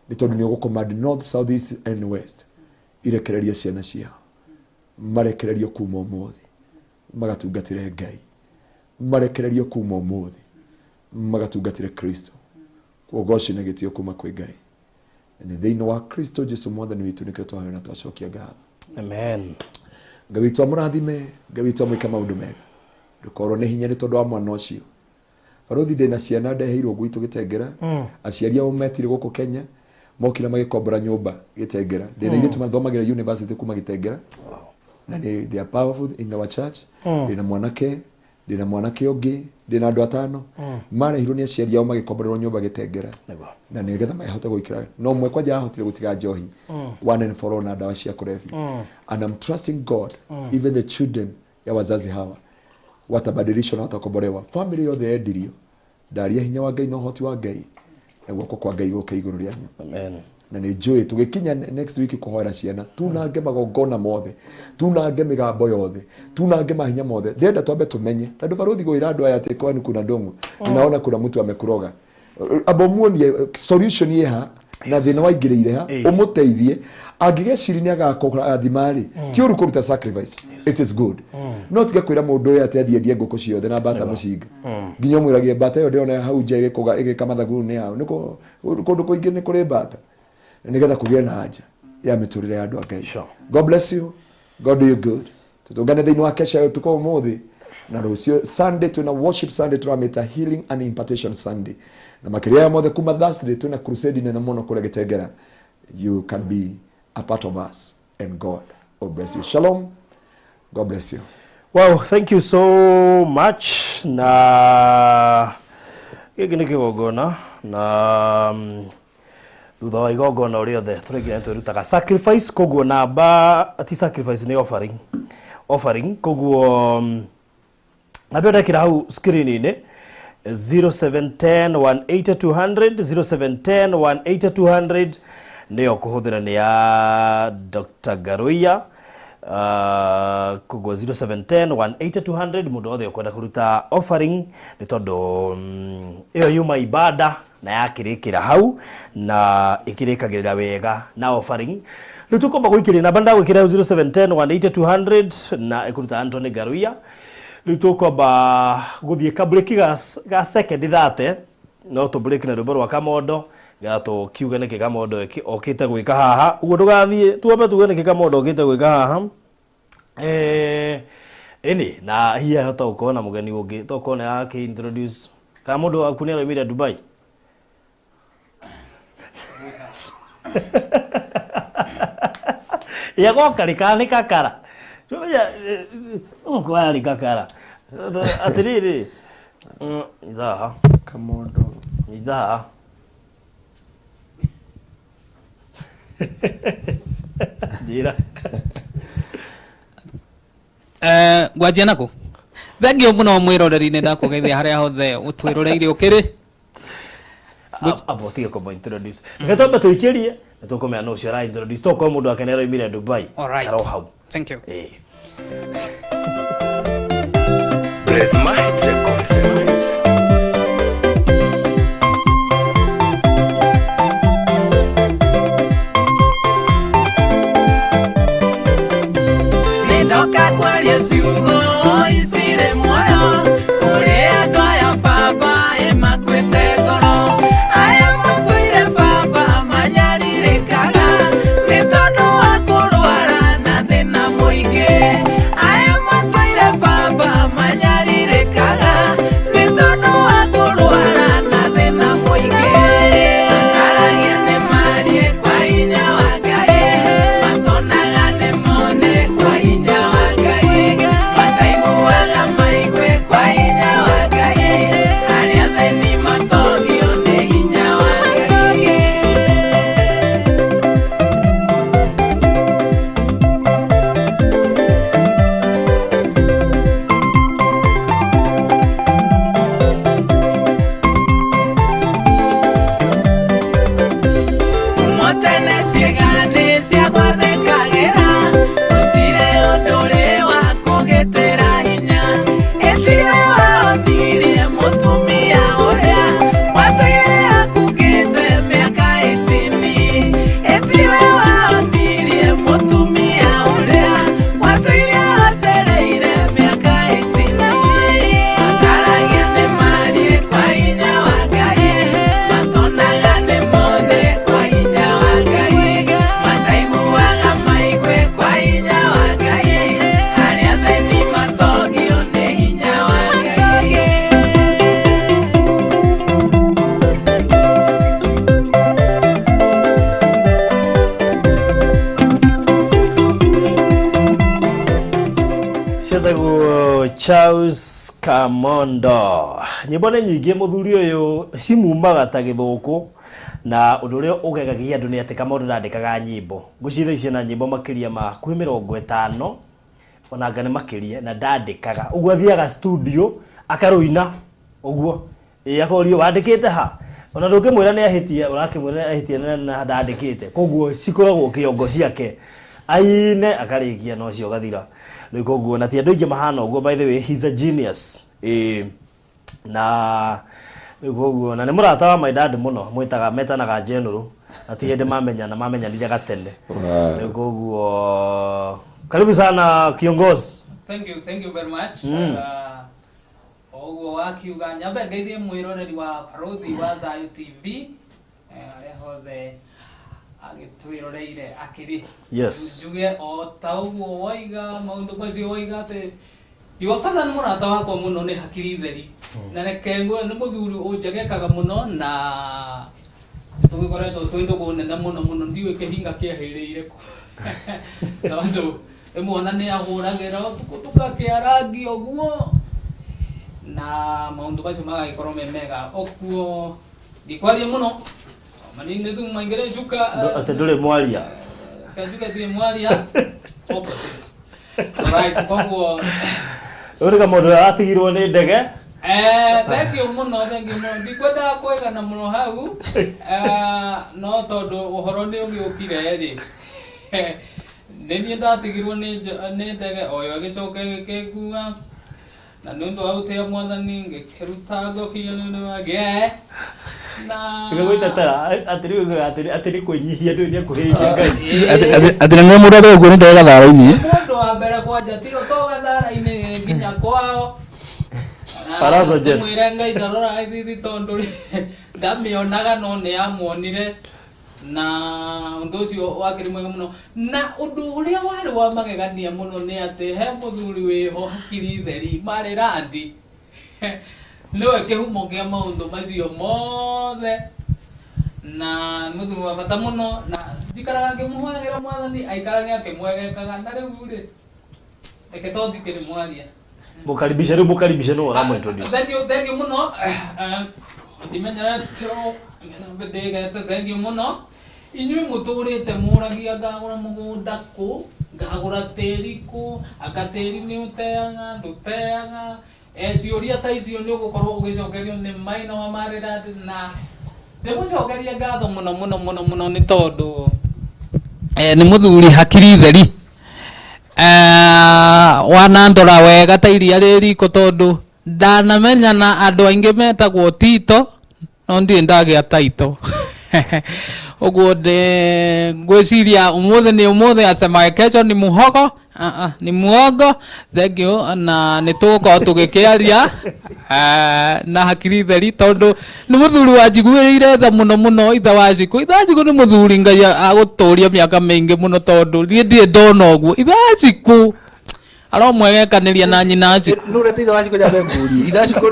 nĩ tondũ nĩ ũgũcommand north, south, east and west irekererie ciana ciao. Marekererio kuma ũmũthĩ magatungatĩre Ngai, marekererio kuma ũmũthĩ magatungatĩre Kristo. Ũgoci na gĩtĩo kuma kwĩ Ngai, na nĩ thĩinĩ wa Kristo Jesu Mwathani witũ nĩkĩo twahoya na twacokia ngatho. Amen. Ngai witũ amũrathime, Ngai witũ amwĩke maũndũ mega. Ndũkorwo nĩ hinya nĩ tondũ wa mwana ũcio. Barũthi, ndĩna ciana ndeheirwo gwitũ Gĩtengera. Aciari ao metire gũkũ Kenya, mokire magĩkombora nyũmba Gĩtengera. Ndĩna airĩtu mathomagĩra university kuma Gĩtengera, na nĩ they are powerful in our church. Ndĩna mwanake ũngĩ, ndĩna andũ atano marehirwo nĩ aciari ao magĩkomborerwo nyũmba Gĩtengera, na nĩgetha mahote gũikara. No ũmwe kwanja ahotire gũtiga njohi one and for all na ndawa cia kũrebia, and I'm trusting God even the children ya wazazi hawa watabadilishwa na watakombolewa. Family yothe yendirio, ndaria hinya wa Ngai na ũhoti wa Ngai na guoko kwa Ngai gũke igũrũ rĩanyu. Amen. Na nĩ njũĩ tũgĩkinya next week kũhoera ciana, tunange magongona mothe, tunange mĩgambo yothe, tunange mahinya mothe. Ndĩrenda twambe tũmenye, tondũ barũthi gwĩra andũ aya atĩ kwani kuna ndũng'ũ, ninaona kuna mtu amekuroga, amba umuonie solution ĩ ha na thĩna waingĩrĩire ha, ũmũteithie. Angĩgeciri nĩ agakũrathima-rĩ, ti ũru kũruta sacrifice, it is good, no tiga kwĩra mũndũ ũyũ atĩ athiĩ endie ngũkũ ciothe na mbata mũcinga, nginya ũmwĩragie mbata ĩyo ndĩrona hau nja ĩgĩkũga ĩgĩka mathaguru nĩ yao. Nĩ kũndũ kũingĩ nĩ kũrĩ mbata, nĩgetha kũgĩe na anja ya mĩtũrĩre ya andũ a Ngai. God bless you, God do you good. Tũtũngane thĩinĩ wa kesha ya ũtukũ ũmũthĩ na rũciũ Sunday. Twĩna worship Sunday, tũramĩta Healing and Impartation Sunday, na makĩria ya mothe kuma Thursday twĩna crusade nene mũno kũrĩa Gĩtengera. You can be a part of us and God will bless you. Shalom, God bless you. Wow, thank you so much. Na gĩkĩ nĩ kĩgongona, na thutha wa igongona rĩothe tũrĩngĩ nĩ twĩrutaga sacrifice, koguo namba ti sacrifice, nĩ offering, offering. Koguo namba ĩyo ndekĩra hau screen-inĩ, 0710 180 200, 0710 180 200. Nĩyo kũhũthĩra nĩ ya Dr. Ngaruiya. Koguo 0710 180 200 mũndũ wothe ũkwenda kũruta offering nĩ tondũ ĩyo yuma ibada na yakĩrĩkĩra hau na ĩkĩrĩkagĩrĩra wega na offering. Rĩu tũkwamba gũikĩria namba ndagwĩkĩra 0710 180 200 na ĩkũruta Anthony Ngaruiya. Rĩu tũkwamba gũthiĩ kabreki ga second 30 no tũ break na rwĩmbo rwa Kamondo nĩgetha tũkiuge nĩkĩ Kamondo okĩte gwĩka haha. Ũguo ndũgathiĩ tuambe tuge nĩkĩ Kamondo okĩte gwĩka haha. Ĩni na hihi ahota gũkorwo na mũgeni ũngĩ tokorwo nĩ akĩ introduce kana mũndũ waku nĩ araumire Dubai. Yagoka rĩ kana nĩ kakara? Ũguo yarĩ kakara. Atĩrĩrĩ, ithaa. Kamondo. Ithaa. Njĩra. Ngwanjia nakũ? Thengiũ mũno mwĩroreri, nĩ ndakũgeithia harĩa hothe ũtwĩroreire ũkĩrĩ. Amba ũtige kũmũ introduce. Reke twambe tũikĩrie na tũkũmenya nũ ũcio ara introduce tokorwo mũndũ wake nĩ araumire Dubai. Alright. Karo hau. Thank you. Ĩĩ. Bless my records. Nĩndoka kwaria ciugo icirĩ muoyo kũrĩ andũ aya baba ĩmakuĩte ngoro aya matũire baba manyarirĩkaga nĩ tondũ wa kũrwara na thĩna mũingĩ aya matũire baba manyarirĩkaga nĩ tondũ wa kũrwara na thĩna mũingĩ makaragia nĩ marie kwa hinya wa Ngai matonaga nĩ mone kwa hinya wa Ngai mataiguaga maigue kwa hinya wa Ngai arĩa athĩni matongio nĩ hinya wa Ngai. Motene ciĩga-nĩ cia gwathĩkagĩra gũtirĩ ũndũ ũrĩ wa kũgitĩra hinya ĩtiwe waonirie mũtumia ũrĩa watũire akungĩte mĩaka ĩtini ĩtiwe waonirie mũtumia ũrĩa watũire acereire mĩaka ĩtini makaragia nĩ marie kwa hinya wa Ngai matonaga nĩ mone kwa hinya wa Ngai mataiguaga maigue kwa hinya wa Ngai arĩa athĩni matongio nĩ hinya wa Ngai. Ciĩtagwo Charles Kamondo. Nyĩmbo nĩ nyingĩ mũthuri ũyũ cimumaga ta gĩthũkũ na ũndũ ũrĩa ũgegagia andũ nĩ atĩ Kamondo ndandĩkaga nyĩmbo. Ngwĩciria ciĩna nyĩmbo makĩria ma hakuhĩ 50 ona anga nĩ makĩria na ndandĩkaga. Ũguo athiaga studio akarũina ũguo. Ĩĩ akorio wandĩkĩte ha? Ona ndũngĩmwĩra nĩ ahĩtie, ũrakĩmwĩra nĩ ahĩtie na ndandĩkĩte. Koguo cikoragwo kĩongo ciake. Aine akarĩkia na ũcio ũgathira. Rĩu koguo na ti andũ aingĩ mahana ũguo by the way, he's a genius. Ĩĩ na rĩu koguo na nĩ mũrata wa my dad mũno mwĩtaga metanaga General na ti hĩndĩ mamenyana mamenyanire gatene. Wow. Rĩu koguo karibu sana kiongozi. Thank you, thank you very much. Ũguo wakiuga nyambe ngeithie mwĩroreri wa Barũthi wa Thayũ TV harĩa hothe agĩtwĩroreire akĩrĩ. Yes. Njuge o ta ũguo waiga maũndũ macio waiga atĩ your father nĩ mũrata wakwa mũno nĩ hakiri theri na reke ngwĩre nĩ mũthuri ũnjegekaga mũno na tũgĩkoretwo twĩ ndũgũ nene mũno mũno ndiũĩ kĩhinga kĩahĩrĩire kũ tondũ rĩmwe ona nĩ ahũragĩra ũtukũ tũgakĩarangia ũguo na maũndũ macio magagĩkorwo me mega ũguo ndikwaria mũno manini nĩ thumu maingĩre njuka Atĩ ndũrĩ mwaria. kanjuka tirĩ mwaria opposite. Alright, koguo Ũyũ nĩ Kamondo ũrĩa watigirwo nĩ ndege. Thank you mũno, thank you mũno. Ndikwendaga kwĩgana mũno hau, no tondũ ũhoro nĩ ũgĩũkire rĩ, nĩ niĩ ndatigirwo nĩ ndege oyo ĩgĩcoka ĩgĩkĩngua, na nĩ ũndũ wa gũtĩa mwathani ngĩkĩruta ngobia nĩ ũndũ wa na Nĩgwĩtetera atĩ rĩu atĩ nĩ kwĩnyihia ndũĩ nĩ akuhĩrĩirie Ngai. Atĩ nĩ mũndũ wa mbere kuo nĩ ndege gathara-inĩ. Mũndũ wa mbere kwanja ti to gathara-inĩ nginya kwao. Palazzo Jet. Mwĩre Ngai ndarora ithithi tondũ rĩ, ndamĩonaga no nĩ amuonire, na ũndũ ũcio wakĩrĩ mwega mũno. Na ũndũ ũrĩa warĩ wa magegania mũno nĩ atĩ he mũthuri wĩho hakiri theri marĩ randi, nĩwe kĩhumo kĩa maũndũ macio mothe, na mũthuri wa bata mũno, na njikaraga ngĩmũhoyagĩra mwathani aikarage akĩmwegekaga. Na rĩu rĩ, reke to ndikĩrĩ mwaria. Mũkaribishe rĩu, mũkaribishe nĩwe ũramũ-introduce. Thank you, thank you mũno. Ndimenyerete ndĩgete, thank you mũno. Inyuĩ mũtũrĩte mũragia ngagũra mũgũnda kũ, ngagũra tĩri kũ, anga tĩri nĩ ũteaga, ndũteaga. Ciũria ta icio nĩ ũgũkorwo ũgĩcokerio nĩ Maina wa Maridad, na ndĩmũcokerie ngatho mũno mũno mũno mũno nĩ tondũ nĩ mũthuri hakiri theri, wanandora wega ta iria rĩ riko, tondũ ndanamenya na andũ aingĩ metagwo Tito no ndirĩ ndagĩa taito. Ũguo ngwĩciria ũmũthĩ nĩ ũmũthĩ, asemaye kesho ni muhogo, ni muongo. Thank you, na nĩ tũgũkorwo tũgĩkĩaria na hakiri theri tondũ nĩ mũthuri wanjiguĩrĩire tha mũno mũno. Ithe wa Cikũ, ithe wa Cikũ nĩ mũthuri Ngai agũtũria mĩaka mĩingĩ mũno, tondũ niĩ ndirĩ ndona ũguo. Ithe wa Cikũ aromwegekanĩria na nyina Cikũ. Nũrete ithe wa Cikũ? Njambe ngũrie, ithe wa Cikũ?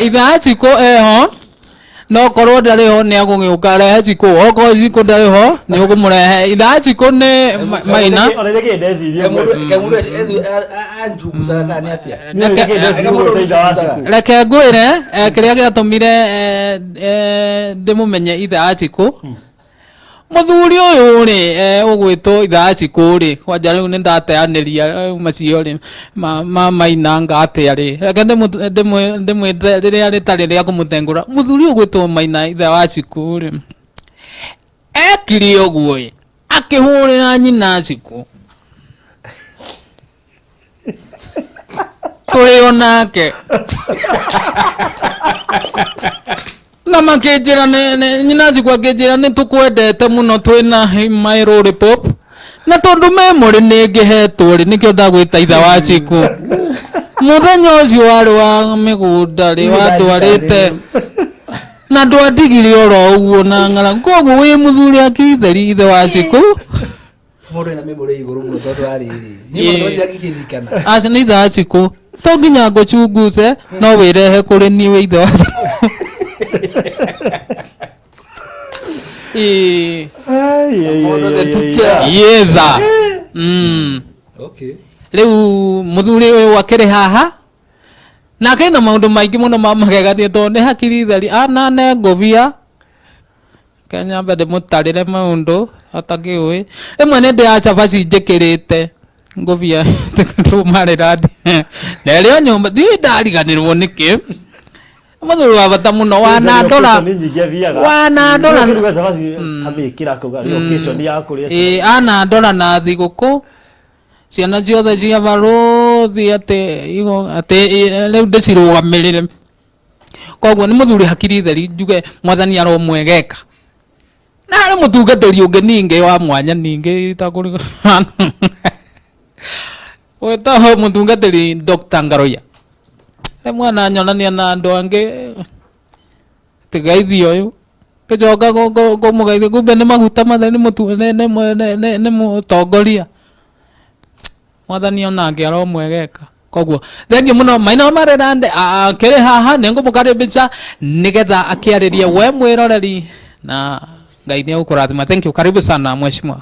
Ithe wa Cikũ eho, no korwo ndarĩ ho nĩ agũgĩũka arehe Cikũ, okorwo Cikũ ndarĩ ho nĩ ũkũmũrehe. Ithe wa Cikũ nĩ Maina. Ona nĩ kĩĩ ndeciria? Kaĩ mũndũ anjungucaga kana nĩ atĩa? Nĩ kĩĩ ndeciria gwĩta ithe wa Cikũ? Reke ngwĩre, kĩrĩa gĩatũmire ndĩmũmenye ithe wa Cikũ, mũthuri ũyũ rĩ, ũgwĩtwo ithe wa Cikũ rĩ, kwanja rĩu nĩ ndateanĩria macio rĩ ma Maina nga atĩa rĩ, reke ndĩmwĩte rĩrĩa rĩtarĩ rĩa kũmũtengũra. Mũthuri ũyũ ũgwĩtwo Maina ithe wa Cikũ rĩ, ekire ũguo ĩ, akĩhũrĩra nyina Cikũ tũrĩ o nake na makĩnjĩra nyina Cikũ akĩnjĩra nĩ tũkwendete mũno twĩna my lollipop, na tondũ memory nĩ ngĩhetwo rĩ, nĩkĩo ndagwĩta ithe wa Cikũ. Mũthenya ũcio warĩ wa mĩgũnda rĩ, wandwarĩte na ndwandigire oro ũguo na ng'aragu. Koguo wĩ mũthuri akitheri ithe wa Cikũ. Mũndũ ena memory igũrũ mũno tondũ wa rĩrĩ niĩ mũndũ ngĩkĩririkana. Aca, nĩ ithe wa Cikũ, to nginya ngũchunguze, no wĩrehe kũrĩ niĩ wĩ ithe wa Cikũ. Ĩĩ. Mũndũ the teacher. Yetha. Okay. Rĩu mũthuri ũyũ akĩrĩ haha na akĩrĩ na maũndũ maingĩ mũno ma magegania tondũ nĩ hakiri theri anane ngũbia. Kenya mbe ndĩmũtarĩre maũndũ atakĩũĩ. Rĩmwe nĩ ndĩaga cabaci njĩkĩrĩte ngũbia rũmarĩra na ĩrĩ o nyũmba, ndiũĩ ndariganĩrwo nĩkĩ. Mũthuri wa bata mũno wanandora. Wanandora. Kũruga cabaci amĩkĩra akauga nĩ occasion ya kũrĩa. Ĩĩ, anandora na thigũkũ ciana ciothe cia barũthi atĩ atĩ rĩu ndĩcirũgamĩrĩre. Koguo nĩ mũthuri hakiri theri, njuge mwathani aromwegeka. Na harĩ mũtungatĩri ũngĩ ningĩ wa mwanya ningĩ itakũriga wĩtagwo mũtungatĩri Dr. Ngaroia. Rĩmwe ananyonania na andũ angĩ tigeithia ũyũ, ngĩcoka kũmũgeithia, kumbe nĩ maguta matheri, nĩ mũtongoria. Mwathani onake aromwegeka. Koguo thengiũ mũno Maina wa Maridad akĩrĩ haha, nĩ ngũmũkaribisha nĩgetha akĩarĩrie we mwĩroreri, na Ngai nĩ egũkũrathima. Thank you, karibu sana mheshimiwa.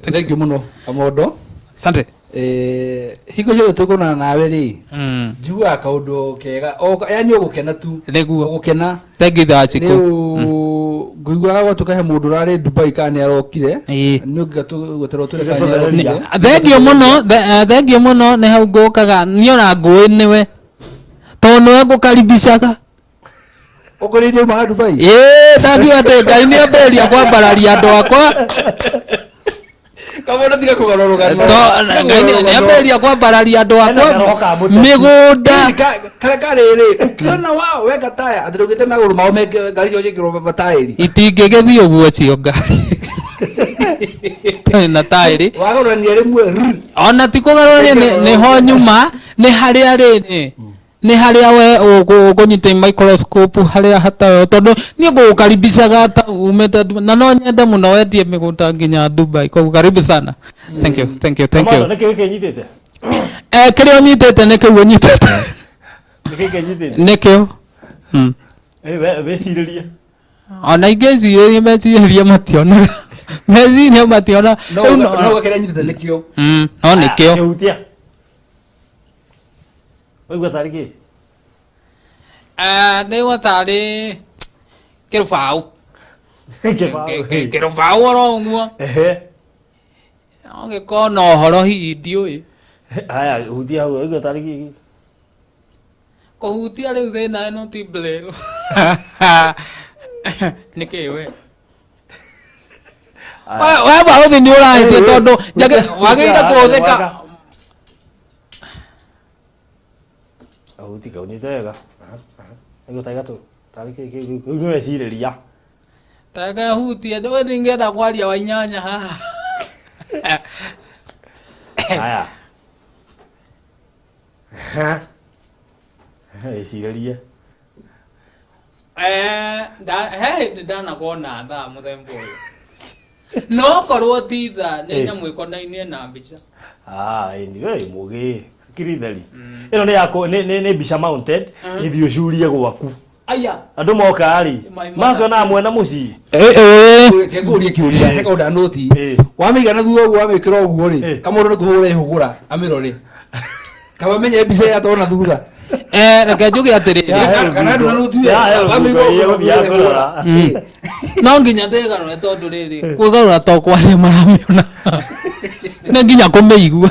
Thank you mũno, Kamondo. Asante. Hingo ciothe tũkuonana nawe rĩ, njiguaga kaũndũ kega yani ũgũkena tu. Nĩguo. Ũgũkena. Thank you Thachiko. Rĩu ngũiguaga gwatuĩka he mũndũ ũrarĩ Dubai kana nĩ arokire. Nĩ ũngĩga tũgweterwo twĩre kana nĩ arokire. Thengiũ mũno, thengiũ mũno. Nĩ hau ngũkaga niĩ ona ngũĩ nĩwe. Tondũ nĩwe ngũkaribicaga. Ũkũrĩirie umaga Dubai. Ĩĩ, ndakiuga atĩ Ngai nĩ ambĩrĩria kwambararia andũ akwa. Kamũndũ tiga kũgarũra rũgano. Ngai nĩ ambĩrĩria kwambararia andũ Hena akwa karoho ka mũteti. mĩgũnda. Karĩa karĩrĩ ũkĩona wao weka taya atĩ ndũngĩte magũrũ mao meke ngari ciao ciĩkĩrwo mataĩri. Itingĩgĩthiĩ ũguo cio ngari. Itarĩ na taĩri. Wagũrania rĩmwe rrr. Ona ti kũgarũrania nĩho nyuma nĩ harĩa rĩrĩ nĩ harĩa we ũkũnyita microscope harĩa hatawe tondũ niĩ ngũgũkaribicaga ta umĩte na no nyende mũno wendie mĩgũnda nginya Dubai, koguo karibu sana. Thank you, thank you, thank you. Nĩ kĩĩ kĩnyitĩte? Eh, kĩrĩa ũnyitĩte nĩ kĩu ũnyitĩte. Nĩ kĩĩ kĩnyitĩte? Nĩkĩo. Eh, wĩcirĩrie. Ona ingĩcirĩria meciria mationaga, meciria mationa. No Rĩu no kĩrĩa nyitĩte nĩkĩo. No nĩkĩo. Kĩhutia. Waigua tarĩ kĩĩ? Eh, ndĩgua tarĩ kĩrũbaũ. Kĩbaũ. Kĩrũbaũ oro ũguo. Ehe. No gĩkorwo na ũhoro hihi ndiũĩ. Haya, hutia hau, waigua tarĩ kĩĩ? Kũhutia rĩu thĩna ĩno ti blame. Nĩkĩ we? We barũthi nĩ ũrahĩtia tondũ wagĩrĩire kũhũthĩka. Huti kaunite wega. Waigua tarĩ gatũ tarĩ kĩĩ kĩu rĩu nĩ wecirĩria. Tareke hutie, ndũĩ ndingĩenda kwaria wa inyanya haha. Haya. Wĩcirĩrie. Eh, he hĩndĩ ndanakorwo na thaa mũthemba ũyũ. No korwo ti thaa nĩ nyamũ ĩkonainie na mbica. Ah, ĩni we mũgĩ hakiri theri. Ĩno nĩ yako nĩ mbica mounted ĩthiĩ ũcurie gwaku. Aya. Andũ moka rĩ Mai mother. makĩonaga mwena mũciĩ. Reke ngũrie kĩũria he kaũndũ ndanũti. Wamĩiga na thutha ũguo wamĩkĩra ũguo rĩ, kamũndũ nĩ kũhũra ĩhũgũra amĩrore. Kaba menye mbica ĩyo atona thutha. Eh, reke njuge atĩrĩrĩ. Kana ndũnanũti we. Ya, he Wamĩiga rũthingo, ũguo ĩgũthiĩ ĩhũgũra. No nginya ndĩgarũre tondũ rĩrĩ kwĩgarũra to kwa arĩa maramĩona nĩ nginya kũmĩigua.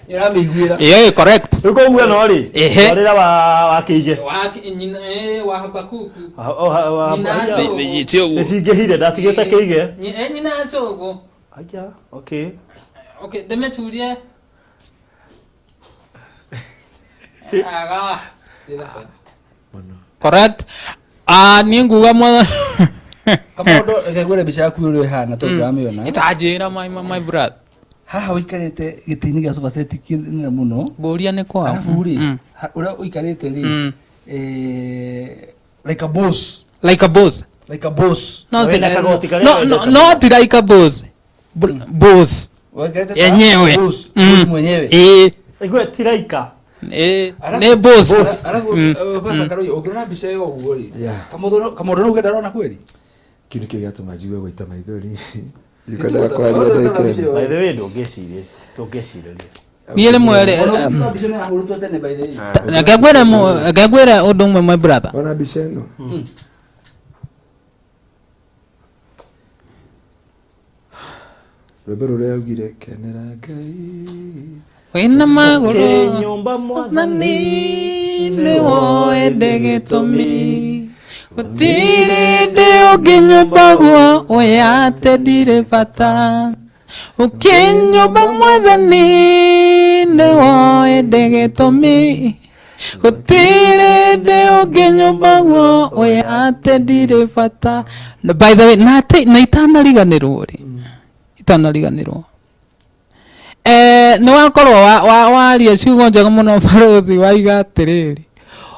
Ĩramĩiguĩra. Ĩĩ, correct. Rĩu koguo ĩno rĩ Ehe. twarĩra wa kĩige. Wa nyina wa Habakuku. Wa Nyina Cũgũ. Nĩnyite ũguo. Cingĩhire ndatigĩte kĩige. Nyina Cũgũ. Aya, okay. Okay, ndĩmĩcurie. Aga. Correct. Ah, niĩ nguga mwa Kamũndũ reke ngwĩre mbica yaku ũrĩa ĩhana tondũ ndĩramĩona. Ĩtanjĩra my brother. Haha ũikarĩte gĩtĩ-inĩ gĩa sofa set kĩnene mũno. Ngũria nĩ kwao. Arabu rĩ, ũrĩa ũikarĩte rĩ, like a boss. Like a boss. Like a boss. No, Wĩna kagoti karĩa no, no, wendete no ti like a boss. Boss. Ũikarĩte ta Yenyewe. boss, boss mwenyewe. Ĩĩ. Igwe tiraika. Ĩĩ, Arabu- nĩ boss. Arabu baba Karũi ũngĩrora mbica ĩyo ũguo rĩ, kamũndũ no uge ndarona kweli? Kĩu nĩkĩo gĩatũma njigue gũita maithori. Ndikwendaga kwaria ndagĩka ĩno. By the way ndũngĩciria ndũngĩcirĩria. Niĩ rĩmwe rĩ Ona mbica ĩno yahũrĩtwo tene by the way. reke ngwĩre ũndũ ũmwe my brother. Ona mbica ĩno. Rwĩmbo rũrĩa augire kenera Ngai. Wĩna magũrũ Nyũmba mwathani nĩwoende gĩtũmi gũtirĩ ndĩ ũngĩnyũmbagwo ũyũ atĩ ndirĩ bata ũkĩnyũmba mwathani nĩwoende gĩtũmi gũtirĩ ndĩ ũngĩnyũmbagwo ũyũ atĩ ndirĩ bata. By the way, na atĩ na itanariganĩrwo rĩ, itanariganĩrwo nĩ wakorwo waria ciugo njega mũno barũthi, waiga atĩrĩrĩ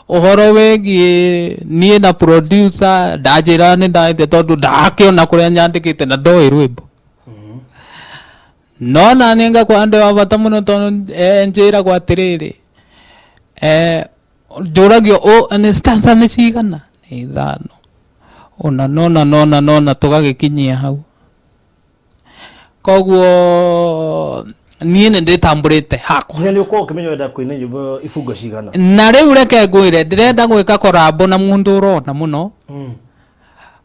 ũhoro wĩgiĩ niĩ na producer ndanjĩra nĩ ndahĩtia tondũ ndakĩona kũrĩa nyandĩkĩte na ndoĩ rwĩmbo no na nĩ ngakora ndĩ wa bata mũno tondũ njĩragwo atĩrĩrĩ njũragio nĩ stanza nĩ cigana nĩ ithano ona nona nona nona tũgagĩkinyia hau koguo niĩ nĩ ndĩtambũrĩte hakwa. Nĩ ũkorwo ũkĩmenya wenda kũina nyĩmbo ibungo cigana. Na rĩu reke ngwĩre ndĩrenda gwĩka korabo na mũndũ ũrona mũno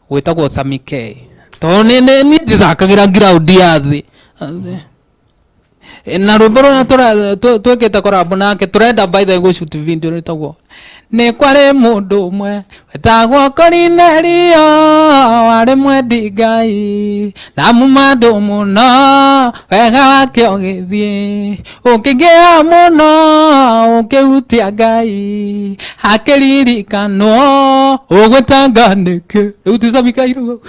gwĩtagwo Sami K tondũ nĩ niĩ ndithakagĩra ground ya thĩ. Na rwĩmbo rũrĩa twĩkĩte korabo nake, tũrenda by the way gũshoot video, rwĩtagwo "Nĩ Kwarĩ Mũndũ Ũmwe Wetagwo Korinelio, Warĩ Mwendi Ngai na Mumandũ Mũno, Wega wake ũgĩthiĩ ũkĩngĩa mũno, ũkĩhutia Ngai akĩririkanwo. Ũgwĩtanga nĩkĩ rĩu ticabikairwo,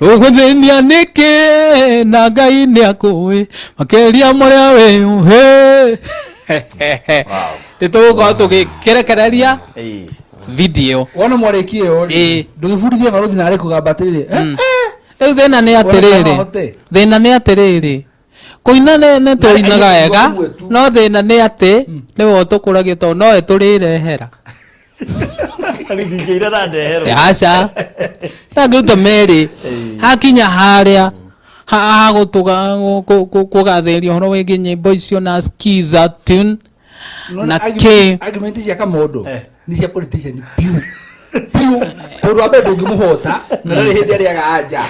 ũgũthĩnia nĩkĩ, na Ngai nĩ akũĩ makĩria mũrĩa wĩ ũhĩ. Nĩ tũgũkorwo tũgĩkĩrekereria video. Wona mwarĩkie ĩyo rĩ, ndũgĩbundithie barũthi narĩ kũgamba atĩrĩrĩ, Rĩu thĩna nĩ atĩrĩrĩ, Ahote. thĩna nĩ atĩrĩrĩ, kũina nĩ tũinaga Na- wega, ĩmwe tu. no thĩna nĩ atĩ nĩwe ũtũkũragia tondũ nowe tũrĩrehera. Rĩu ndingĩira na ndeherwo. Aca, angĩruta merĩ hakinya harĩa hagũtũga kũgathĩrĩria ũhoro wĩgiĩ nyĩmbo icio na skiza tune na kĩ. Argument cia Kamondo nĩ cia politician piũ piũ, tondũ wa mbere ndũngĩmũhota na ndarĩ hĩndĩ arĩaga anja.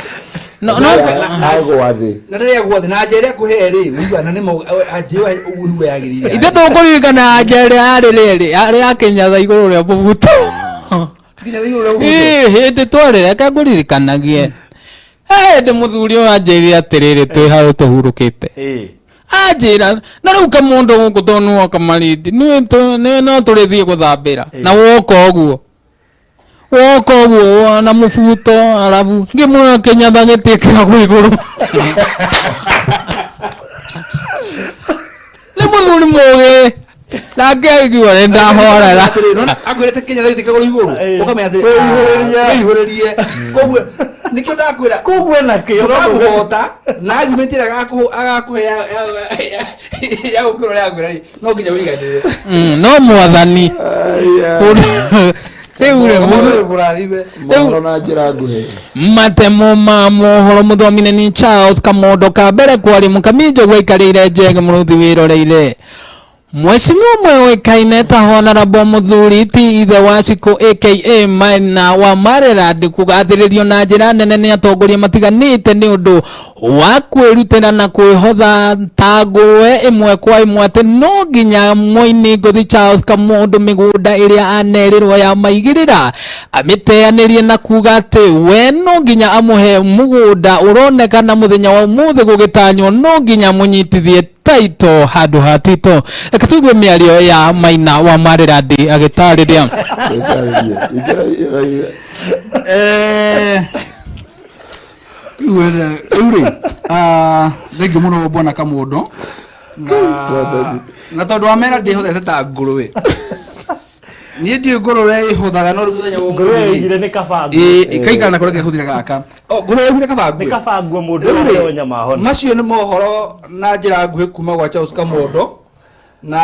No, no. Agwa thĩ. Na ndarĩ agwa thĩ na anja ĩrĩa akũhe rĩ, ũigua na nĩmo anja ĩyo ũguo nĩguo yagĩrĩire. Ithe ndũkũririkana anja ĩrĩa yarĩ rĩrĩ yarĩ ya Kĩnyatha igũrũ rĩa mũbuto? Nginya thĩ igũrũ rĩa mũbuto. Ĩĩ, hĩndĩ twarĩ, reke ngũririkanagie hĩndĩ mũthuri ũyũ anjĩrire atĩrĩrĩ, twĩ hau tũhurũkĩte, anjĩra na rĩu kamũndũ gũkũ tondũ nĩwoka Malindi nĩ no tũrĩthiĩ gũthambĩra na woka ũguo, woka ũguo na mũbuto, arabu ngĩmwĩra Kĩnyatha gĩtiĩkĩragwo igũrũ. Nĩ mũthuri mũgĩ nake aigua nĩ ndahorera. Akwĩrĩte Kenya gĩtikagwo igũrũ, ũkamenya atĩ Wĩihũrĩrie. Wĩihũrĩrie, koguo nĩkĩo ndakwĩra. Koguo ena kĩo, no ndũkamũhota na argument ĩrĩa agakũhe ya gũkĩra ũrĩa akwĩra rĩ, no nginya ũiganĩre. No mwathani rĩu rĩ Mũrathime. Mohoro na njĩra nguhĩ. Matemo ma mohoro, mũthomine ni Charles Kamondo. Ka mbere kwarĩ mũkaminjo gwaikarĩire njege mũrũthi wĩroreire. Mheshimiwa ũmwe ũĩkaine ta Honorable Mũthuri ti ithe wa Cikũ aka Maina wa Maryland kũgathĩrĩrio na njĩra nene nĩ atongoria matiganĩte nĩ ũndũ wa kwĩrutĩra na kwĩhotha ta ngũrwe ĩmwe kwa ĩmwe atĩ no nginya mũini ngũthi Charles Kamondo mĩgũnda ĩrĩa anerĩrwo ya maigĩrĩra amĩteanĩrie, na kuga atĩ we no nginya amũhe mũgũnda ũronekana mũthenya wa ũmũthĩ gũgĩtanywo no nginya mũnyitithie taito handũ ha tito. Reke tũigue mĩario ya Maina wa Maryland agĩtarĩria. Wĩcarĩrie. Ingĩra- Rĩu rĩ, thengiũ mũno bwana Kamondo, na tondũ wa mera ndĩhothete ta ngũrwe, niĩ ndiũĩ ngũrwe ĩhothaga, no rĩu mũthenya wa Ngũrwe ũmũthĩ rĩ, ĩigire nĩ kaba nguo. Ĩĩ, ĩkaikara na kũrĩa kehũthire gaka. Oh, ngũrwe ĩigire kaba Nĩ nguo. kaba nguo mũndũ Rĩu rĩ, aheo nyama ahona. Macio nĩ mohoro na njĩra nguhĩ kuma gwa Charles Kamondo, na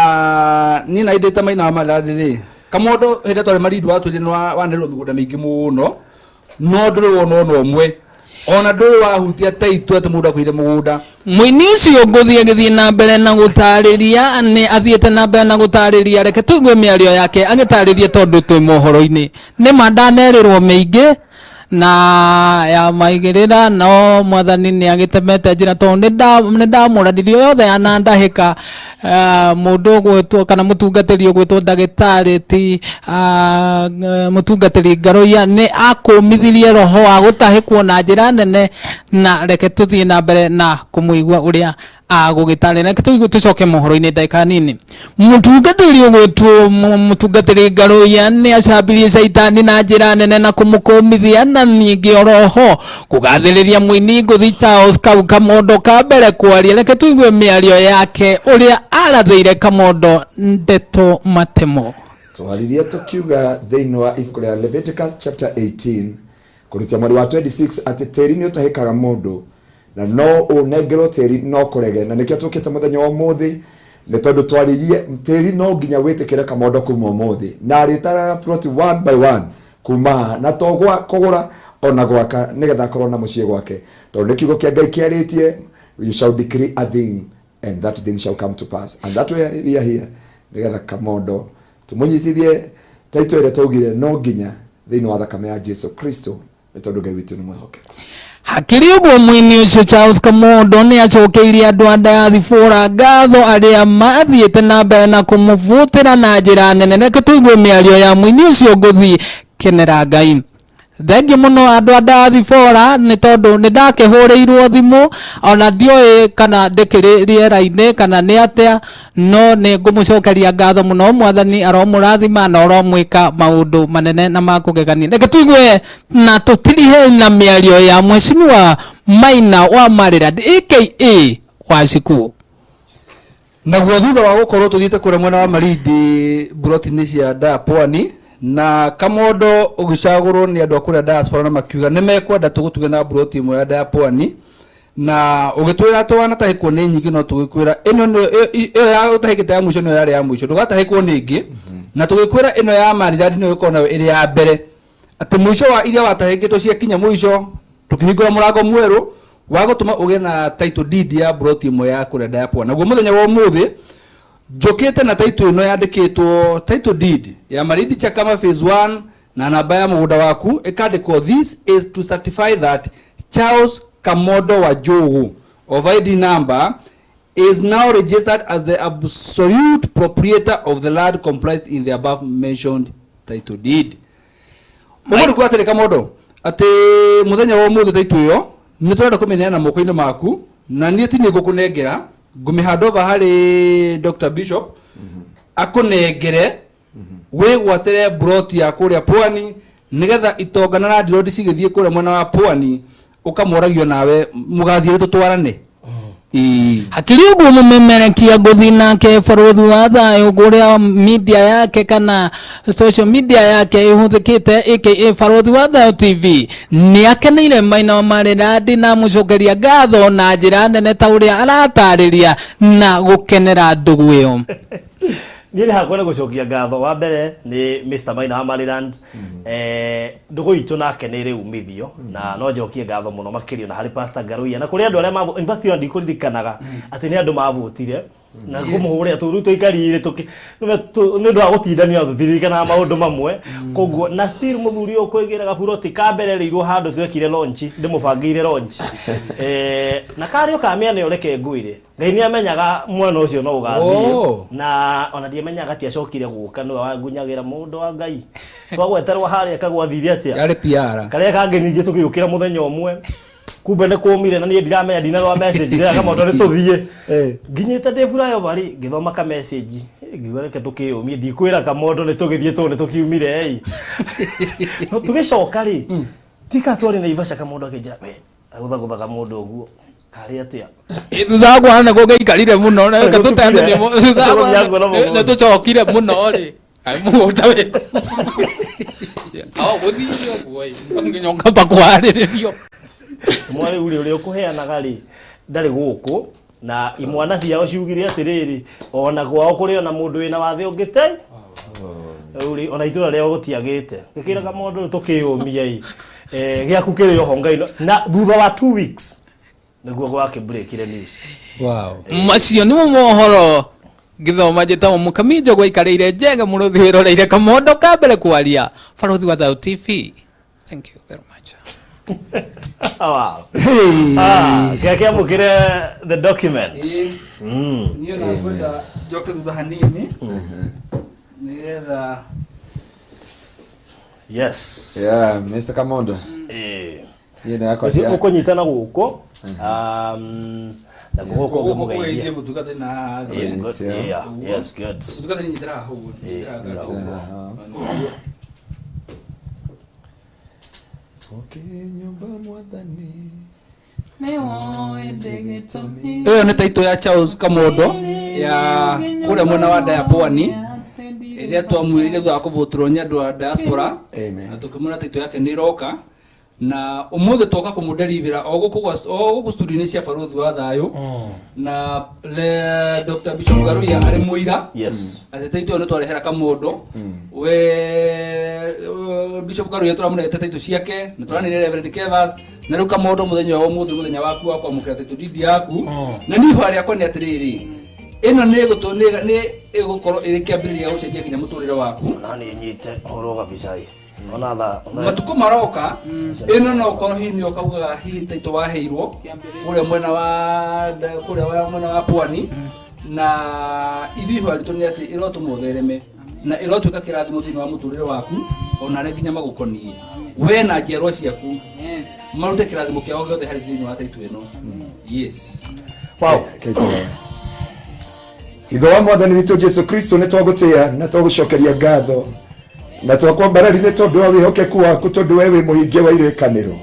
niĩ na indĩte Maina wa Maryland rĩ, Kamondo hĩndĩ ĩrĩa twarĩ Malindi watwĩrire nĩ wanerwo mĩgũnda mĩingĩ mũno, no ndũrĩ wona ona ũmwe, ona ndũrĩ wahutia taitũ atĩ mũndũ akũire mũgũnda. Mũini ũcio ngũthiĩ agĩthiĩ na mbere na gũtarĩria, nĩ athiĩte na mbere na gũtarĩria. Reke tũigue mĩario yake agĩtarĩria, tondũ twĩ mohoro-inĩ. Nĩ ma ndanerĩrwo mĩingĩ na ya maigĩrĩra, no mwathani nĩ agĩtemete njĩra tondũ nĩ ndamũranirie yothe yanandahĩka. Mũndũ ũgwĩtwo kana mũtungatĩri ũgwĩtwo ndagĩtarĩ ti mũtungatĩri Ngaroia nĩ akũmithirie roho wa gũtahĩkwo na njĩra nene, na reke tũthiĩ na mbere na kũmũigua ũrĩa agũgĩtarĩria. Reke tũigue, tũcoke mohoro-inĩ ndagĩka nini. Mũtungatĩri ũgwĩtwo mũtungatĩri Ngaroia nĩ acambirie caitani na njĩra nene na kũmũkũmithia, na ningĩ oroho kũgathĩrĩria mũini ngũthi Charles Kau Kamondo. Ka mbere kwaria, reke tũigue mĩario yake ũrĩa arathĩire Kamondo ndeto matemo. Twaririe tũkiuga thĩinĩ wa ibuku rĩa Leviticus chapter 18 kũrutia mweri wa 26 atĩ tĩri nĩ ũtahĩkaga mũndũ, na no ũnengerwo tĩri no kũrege, na nĩkĩo tũkĩte mũthenya wa ũmũthĩ, nĩ tondũ twaririe tĩri no nginya wĩtĩkĩre Kamondo kuma ũmũthĩ, na arĩtaraga plot one by one kuma haha, na to gwa kũgũra ona gwaka, nĩgetha akorwo na mũciĩ gwake, tondũ nĩ kiugo kĩa Ngai kĩarĩtie, "You shall decree a thing and that thing shall come to pass." And that way we are here nĩgetha Kamondo tũmũnyitithie taito ĩrĩa twaugire no nginya thĩinĩ wa thakame ya Jesu Kristo, nĩ tondũ Ngai witũ nĩ mwĩhokeku. Hakĩrĩ ũguo mũini ũcio Charles Kamondo nĩ acokeirie andũ a diaspora ngatho arĩa mathiĩte na mbere na kũmũbutĩra na njĩra nene. Reke tũigue mĩario ya mũini ũcio ngũthi kenera Ngai. Thengiũ mũno andũ a diaspora nĩ tondũ nĩ ndakĩhũrĩirwo thimũ ona ndioĩ kana ndĩkĩrĩ rĩera-inĩ kana nĩ atĩa, no nĩ ngũmũcokeria ngatho mũno. Mwathani aromũrathima na oromwĩka maũndũ manene na makũgegania. Reke tũigue na tũtirihe na mĩario ya mheshimiwa Maina wa Maryland aka Wachikũ. Naguo thutha wa gũkorwo tũthiĩte kũrĩa mwena wa Malindi mburoti-inĩ cia Dar Pwani na Kamondo ũgĩcagũrwo nĩ andũ a kũrĩa diaspora na makiuga nĩ mekwenda tũgũtuge na mburoti ĩmwe ya Dar Pwani, na ũgĩtwĩra atĩ wanatahĩkwo nĩ nyingĩ, no tũgĩkwĩra ĩno nĩyo ĩyo ya ũtahĩkĩte ya mũico nĩyo yarĩ ya mũico, ndũgatahĩkwo nĩ ĩngĩ. Na tũgĩkwĩra ĩno ya Maryland nĩyo ĩkorwo nayo ĩrĩ ya mbere, atĩ mũico wa iria watahĩkĩtwo ciakinya mũico tũkĩhingũra mũrango mwerũ wa gũtũma ũgĩe na title deed ya mburoti ĩmwe ya kũrĩa Diaspora. Naguo mũthenya wa ũmũthĩ njũkĩte na title ĩno yandĩkĩtwo title deed ya Malindi Chakama phase 1 na namba ya mũgũnda waku ĩkandĩkwo, "This is to certify that Charles Kamondo wa Njogu of ID number is now registered as the absolute proprietor of the land comprised in the above mentioned title deed." Ũguo nĩ kuga atĩrĩ, Kamondo, atĩ mũthenya wa ũmũthĩ title ĩyo nĩ tũrenda kũmĩneana moko-inĩ maku, na niĩ ti niĩ ngũkũnengera, ngũmĩ over harĩ Dr. Bishop akũnengere wĩgwatĩre mburoti ya kũrĩa pwani, nĩgetha itonga na landlord cigĩthiĩ kũrĩa mwena wa pwani ũkamoragio nawe mũgathiĩ tũtwarane. Ĩĩ. Hakĩrĩ ũguo mũmemerekia ngũthi nake barũthi wa thayũ kũrĩa media yake kana social media yake ĩhũthĩkĩte aka Barũthi wa Thayũ TV nĩ akeneire Maina wa Maryland na amũcokeria ngatho na njĩra nene ta ũrĩa aratarĩria na gũkenera ndũgũ ĩyo. Niĩ nĩ hakwa nĩ gũcokia ngatho wa mbere nĩ Mr. Maina wa Maryland. Ndũgũ itũ nake nĩ ĩrĩ umithio na no njokie ngatho mũno makĩria na harĩ Pastor Ngaruiya na kũrĩ andũ arĩa in fact ona ndikũririkanaga atĩ nĩ andũ mavotire na kũmũhũrĩra tũ rĩu tũikarire tũkĩ nĩ ũndũ wa gũtindania tũtiririkanaga maũndũ mamwe. Koguo na still mũthuri ũyũ kwĩgĩra gaburoti ka mbere rĩirwo handũ twekire launch, ndĩmũbangĩire launch na karĩ o ka mĩena ĩyo. Reke ngwĩre, Ngai nĩ amenyaga mwana ũcio no ũgathiĩ. Na ona ndiamenyaga atĩ acokire gũka nĩwe wangunyagĩra mũndũ wa Ngai twagweterwo harĩa kagwathire atĩa. Yarĩ PR. Karĩa kangĩ ningĩ tũgĩũkĩra mũthenya ũmwe kumbe nĩ kũmire na niĩ ndiramenya, ndinarora message ndĩraga maũndũ nĩ tũthiĩ. Nginyĩte ndĩ flyover rĩ, ngĩthoma ka message, ngiuga reke tũkĩyũmie, ndikwĩra Kamondo nĩ tũgĩthiĩ tondũ nĩ tũkiumire ĩ. No tũgĩcoka rĩ, tika twarĩ Naivasha, Kamondo akĩnjĩra we agũthagũthaga mũndũ ũguo karĩ atĩa. Thutha wa kuona nĩ gũgĩikarire mũno, reke tũtendanie thutha wa Tũgũthiĩ kuona mũgũnda. Nĩ tũcokire mũno rĩ, kaĩ mũgũnda wĩ o gũthiĩ ũguo ĩ, nginya ũkamba kũharĩrĩrio. Mwarĩ ũrĩa ũrĩa ũkũheanaga rĩ ndarĩ gũkũ na imwana ciao ciugire atĩrĩrĩ, ona kwao kũrĩ ona mũndũ wĩna wathe ũngĩ te rĩu rĩ, ona itũra rĩao gũtiagĩte gĩkĩra Kamondo rĩu tũkĩyũmia ĩ. Gĩaku kĩrĩ oho Ngai na thutha wa 2 weeks nĩguo gwakĩ breakire news. Macio nĩmo mohoro ngĩthoma njĩtagwo Mũkami Njogu aikarĩire njega mũrũthi wĩroreire Kamondo ka mbere kwaria Barũthi wa Thayũ TV. Thank you very much. Wow. Ah, kĩake amũkĩre the document. Niĩ ona ngwenda njoke thutha hanini nĩgetha Yes. Yeah, Mr. Kamondo. Niĩ nĩ yakwa Ũcio ũkũnyitana gũkũ na gũkũ ũngĩmũgeithia. Ũgeithie mũtungatĩri na haha thĩ. Yeah, good. Yeah, yes, good. Mũtungatĩri, nyitĩra haha ũguo. Nyitĩra haha. Ũguo. Ũkĩnyũmba mwathani. Ĩyo nĩ taitũ ya Charles Kamondo ya kũrĩa mwena wa Daya Pwani ĩrĩa twamwĩrire thutha wa kũvũtũrwo nĩ andũ a diaspora. Amen. Na tũkĩmwĩra taitũ yake nĩ ĩroka na ũmũthĩ twoka kũmũderivĩra o gũkũ o gũkũ studio-inĩ cia Barũthi wa Thayũ na le Dr. Bishop Ngaruiya arĩ mũira atĩ taitũ ĩyo nĩ twarehera Kamondo. We Bishop Ngaruiya tũramũnete taitũ ciake na tũranĩire Reverend Kevas, na rĩu Kamondo mũthenya wa ũmũthĩ nĩ mũthenya waku wa kwamũkĩra taitũ deed yaku. Na niĩ ihoya rĩakwa nĩ atĩrĩrĩ, ĩno nĩ ĩgũkorwo ĩrĩ kĩambĩrĩria gĩa gũcenjia nginya mũtũrĩre waku. Na nĩ nyite hũrwo gabica ĩ. Ona tha Matukũ maroka ĩno no korwo hihi nĩ ũkaugaga hihi taitũ waheirwo kũrĩa mwena wa kũrĩa mwena wa pwani, na ithuĩ ihoya ritũ nĩ atĩ ĩrotũma ũthereme na ĩrotuĩka kĩrathimo thĩinĩ wa mũtũrĩre waku, ona arĩa nginya magũkoniĩ we na njiarwa ciaku marute kĩrathimo kĩao gĩothe harĩ thĩinĩ wa taitũ ĩno. Yes. Wow. Ithe wa Mwathani witũ Jesu Kristo, nĩ twagũtĩa na twagũcokeria ngatho na twakwambarari nĩ tondũ wa wĩhokeku waku, tondũ we wĩ mũhingia wa irĩkanĩro.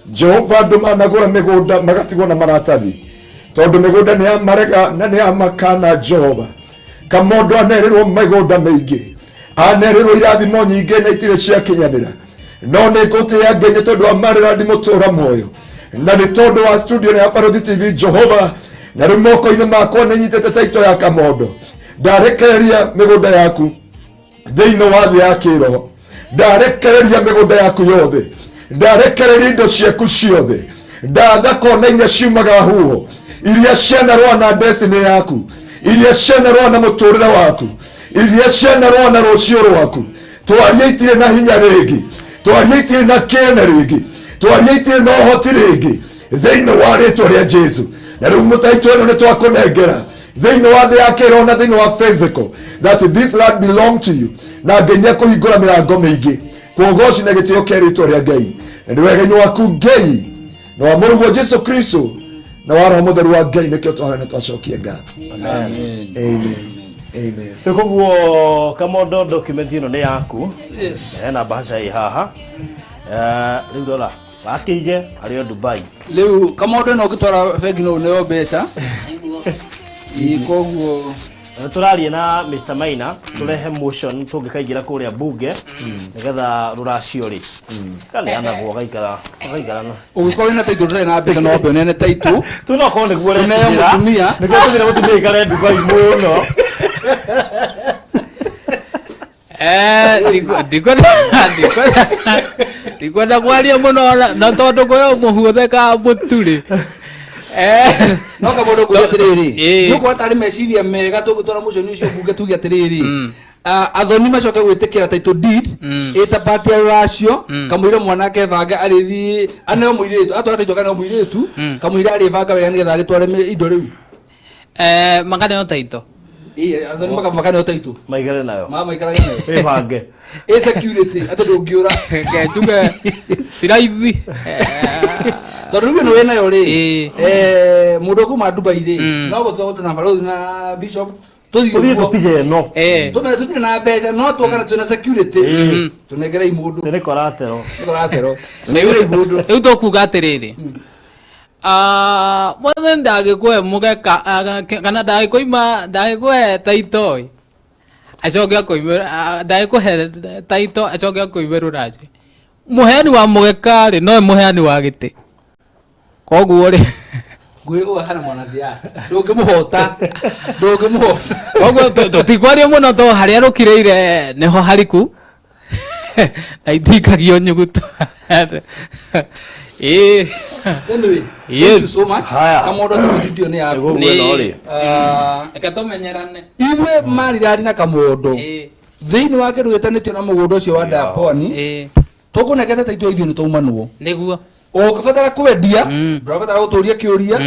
Jehova, andũ managũra mĩgũnda magatigwo na maratathi, tondũ mĩgũnda nĩ ya marega na nĩ ya makana. Jehova, Kamondo anerĩrwo mĩgũnda mĩingĩ, anerĩrwo irathimo nyingĩ na itirĩ ciakinyanĩra, no nĩ ngũtĩa Ngai nĩ tondũ wa marĩra ndimũtũra muoyo na nĩ tondũ wa studio ya Barothi TV. Jehova, na rĩu moko-inĩ makwa nĩ nyitĩte taito ya Kamondo. Ndarekereria mĩgũnda yaku thĩinĩ wa thĩ ya kĩroho, ndarekereria mĩgũnda yaku yothe, ndarekereria indo ciaku ciothe. Ndatha kona inya ciumaga huho iria cianarũa na destiny yaku, iria cianarũa na mũtũrĩre waku, iria cianarũa na rũciũ rwaku. Twaria itirĩ na hinya rĩngĩ, twaria itirĩ na kĩene rĩngĩ, twaria itirĩ na ũhoti rĩngĩ thĩinĩ wa rĩtwa rĩa Jesu. Na rĩu mũtaitũ ĩno nĩ twakũnengera thĩinĩ wa thĩ ya kĩroho na thĩinĩ wa physical, that this land belong to you, na Ngai nĩ akũhingũra mĩrango mĩingĩ kuogoci na gĩtĩo kĩa rĩtwa rĩa Ngai, na nĩ wega-inĩ waku Ngai na wa Mũrũguo Jesu Kristo na wa Roho Mũtheru wa Ngai nĩkĩo twahoya na twacokia ngatho. Amen, amen. Rĩu koguo Kamondo, document ĩno nĩ yaku. Yes. Hena bahasha ĩ haha. Rĩu rora wakĩige arĩ o Dubai. Rĩu Kamondo ĩno ũngĩtwara bengi no ũneo mbeca. Ĩ, koguo Nĩ tũraria na Mr Maina tũrehe motion tũngĩkaingĩra kũrĩa bunge nĩgetha rũracio rĩ kaneanagwo gaikara gaikara na Ũngĩkorwo wĩna taitũ ndũtarĩ na mbeca, no wambe ũneane taitũ. Tu no korwo nĩguo Ũneo ũretigĩra. Mũtumia. Nĩguo tũthire mũtumia aikare Dubai mũno. Ndikwenda kwaria mũno na tondũ kwĩ mũhuothe ka mũturĩ. No Kamondo, kuga atĩrĩrĩ, Ĩĩ. nĩ ũkuona tarĩ meciria mega tũngĩtwara mũciĩ ũcio bunge tuge atĩrĩrĩ, athoni macoke gwĩtĩkĩra title deed ĩta part ya rũracio, kamũira mwanake banga arĩthiĩ aneo mũirĩtu, atwara title akaneo mũirĩtu, kamũira arĩbanga wega nĩgetha agĩtware indo rĩu. Makaneo taito. Ĩĩ, athoni makaneo title. Maigare nayo. Mamaikarage nayo. Ĩbange. Ĩ security atĩ ndũngĩũra. Ngetuge ti raithi. Tondũ rĩu ĩno wĩnayo rĩ, Ĩĩ. mũndũ kuma Dubai rĩ, no gũthiĩ na barothi na bishop tũthiĩ tũthiĩ ũguo. Tũtige ĩno. Tũmenya tũtirĩ na mbeca, no tuoka na twĩna security, tũnengerei mũndũ. Nĩ collateral. Collateral, tũnengerei mũndũ. Rĩu tũkuga atĩrĩrĩ, mwathani ndagĩkũhe mũgeka kana ndagĩkũima, ndagĩkũhe taito acoke akũime, ndagĩkũhe taito acoke akũime rũracio. Mũheani wa mũgeka rĩ, nowe mũheani wa gĩtĩ, koguo rĩ Ngũĩ ũgakana mwanasiasa ndũngĩmũhota, ndũngĩmũhota. Koguo tũtikwaria mũno to harĩa rũkirĩire nĩho hariku na itikagio nyuguto, ĩĩ. Anyway, thank you so much. Haya. Kamondo, video nĩ yaku. Nĩguo ĩno rĩ. Reke tũmenyerane. Ithuĩ marirari na Kamondo thĩinĩ wa kĩndũ gĩtanĩtio na mũgũnda ũcio wa Daponi, tũkũnengete taitũ, ithuĩ nĩ twaumanwo. Nĩguo. Ũngĩbatara kwendia, ndũrabatara gũtũria kĩũria,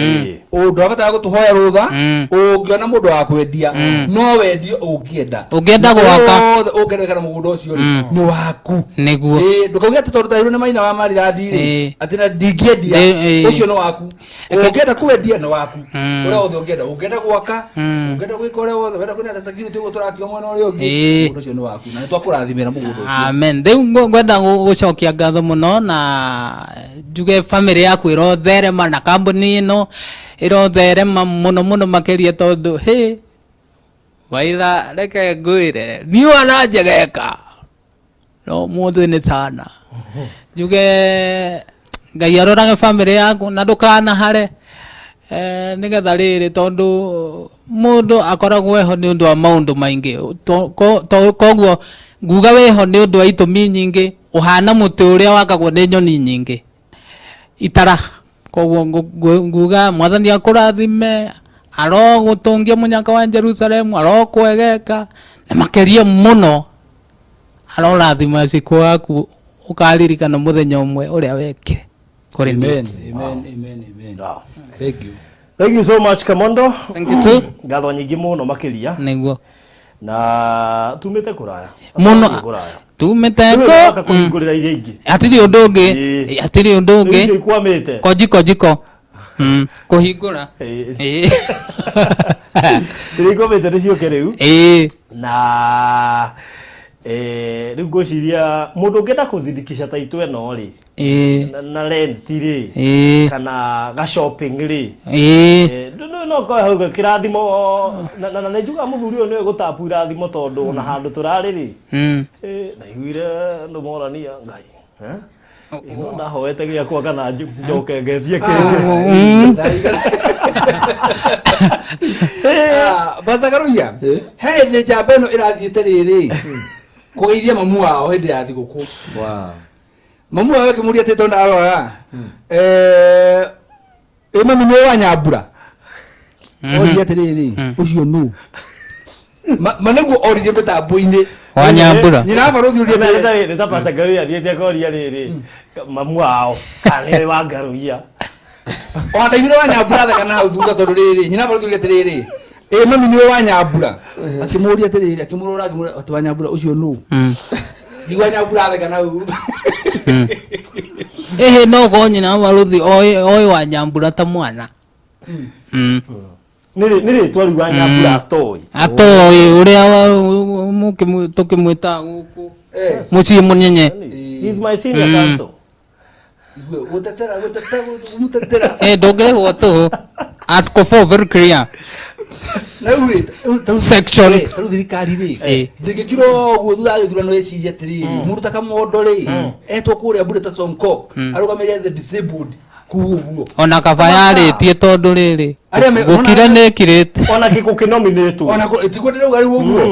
ndũrabatara gũtũhoya rũtha. Ũngĩona mũndũ wa kwendia, no wendie ũngĩenda. Ũngĩenda gwaka. Wothe ũngĩenda gwĩka na mũgũnda ũcio rĩ, nĩ waku. Nĩguo. Ĩĩ, ndũkauge atĩ tondũ tairwo nĩ maina wa marirandi rĩ, atĩ na ndingĩendia. Ũcio nĩ waku. Ũngĩenda kwendia nĩ waku, ũrĩa wothe ũngĩenda, ũngĩenda gwaka, ũngĩenda gwĩka ũrĩa wothe wenda, kwĩna security ũguo tũrakio mwena ũrĩa ũngĩ. Mũgũnda ũcio nĩ waku na nĩ twakũrathimĩra mũgũnda ũcio. Amen. Rĩu ngwenda gũcokia ngatho mũno na njuge family yaku ĩrotherema na kambuni ĩno ĩrotherema mũno mũno makĩria, tondũ hĩ waitha, reke ngwĩre niĩ wananjegeka no mũthĩ nĩ sana. Njuge Ngai arorage family yaku na ndũkanahare, nĩgetha rĩrĩ, tondũ mũndũ akoragwo eho nĩ ũndũ wa maũndũ maingĩ. Koguo nguga wĩho nĩ ũndũ wa itũmi nyingĩ, ũhana mũtĩ ũrĩa wakagwo nĩ nyoni nyingĩ itara. Koguo nguga Mwathani akũrathime, arogũtũngia mũnyaka wa Jerusalemu, arokwegeka na makĩria mũno. Arorathima cikũ waku ũkaririkana mũthenya ũmwe ũrĩa wekire kũrĩ niĩ. Amen, amen, amen, amen. Wow. Thank you. Thank you so much Kamondo. Thank you too. Ngatho nyingĩ mũno makĩria Nĩguo na tumĩte kũraya. Mũno. Tumĩte kũraya. Tumĩte Kũ kũ kũhingũrĩra iria ingĩ. Hatirĩ ũndũ ũngĩ. Ĩĩ. Hatirĩ ũndũ Rĩu ũngĩ. icio ikwamĩte. Kojiko jiko. Kũhingũra. Ĩĩ. Ĩĩ. Iria ikwamĩte nĩ ciũke rĩu. Ĩĩ. Na rĩu ngwĩciria mũndũ ũngĩenda kũzindikisha taitũ ĩno rĩ Ĩĩ. na rent rĩ Ĩĩ. kana ga shopping rĩ Ĩĩ. No korwo hau kĩrathimo na nĩ njugaga mũthuri ũyũ nĩwe gũtapu irathimo tondũ ona handũ tũrarĩ rĩ ndaiguire andũ morania Ngai eh? Ĩno ndahoete gĩakwa kana njoke ngetie kĩngĩ. Ah, Pastor Karuia, he hĩndĩ njamba ĩno ĩrathiĩte rĩrĩ kũgeithia mamu wao hĩndĩ ya thigũkũ. Mamu wao akĩmũria atĩ tondũ arora ĩ mami nĩ wa Nyambura, oririe atĩrĩrĩ, ũcio nũ? Ma nĩguo oririe mĩtambo-inĩ. Wa Nyambura. Nyina wa barũthi ũria atĩrĩrĩ, Nĩ ta Pastor Karuia athiĩte akoria rĩrĩ mamu wao kana nĩwe wa Ngaruiya. Ona ndaiguire wa Nyambura theka na hau thutha tondũ rĩrĩ nyina barũthi ũria atĩrĩrĩ, ĩ mami nĩwe wa Nyambura, akĩmũria atĩrĩrĩ, akĩmũrora, akĩmũria atĩ wa Nyambura ũcio nũ? Ndigua Nyambura theka na hau thutha. Ĩhĩ, no korwo nyina wa barũthi oĩ wa Nyambura ta mwana. Nĩ rĩtwa rĩu wa Nyambura atoĩ. Atoĩ ũrĩa tũkĩmwĩtaga gũkũ mũciĩ mũnene. He is my senior counsel. Igue, gũtetera gũtetera gũtetera. Ndũngĩrĩhwo tũhũ. Article 4 very clear. Na rĩu rĩ, Section. Ta rĩu thirikari rĩ ndĩngĩkira ũguo thutha wa gĩthurano ĩcirie atĩrĩrĩ, mũndũ ta Kamondo rĩ etwo kũrĩa mbure ta Sonko arũgamĩrĩre the disabled kuu ũguo. Ona kaba yarĩtie tondũ rĩrĩ Arĩa gũkira nĩ ĩkirĩte. Ona gĩkũ kĩnominĩtwo. Ona tiguo ndĩrauga rĩu ũguo,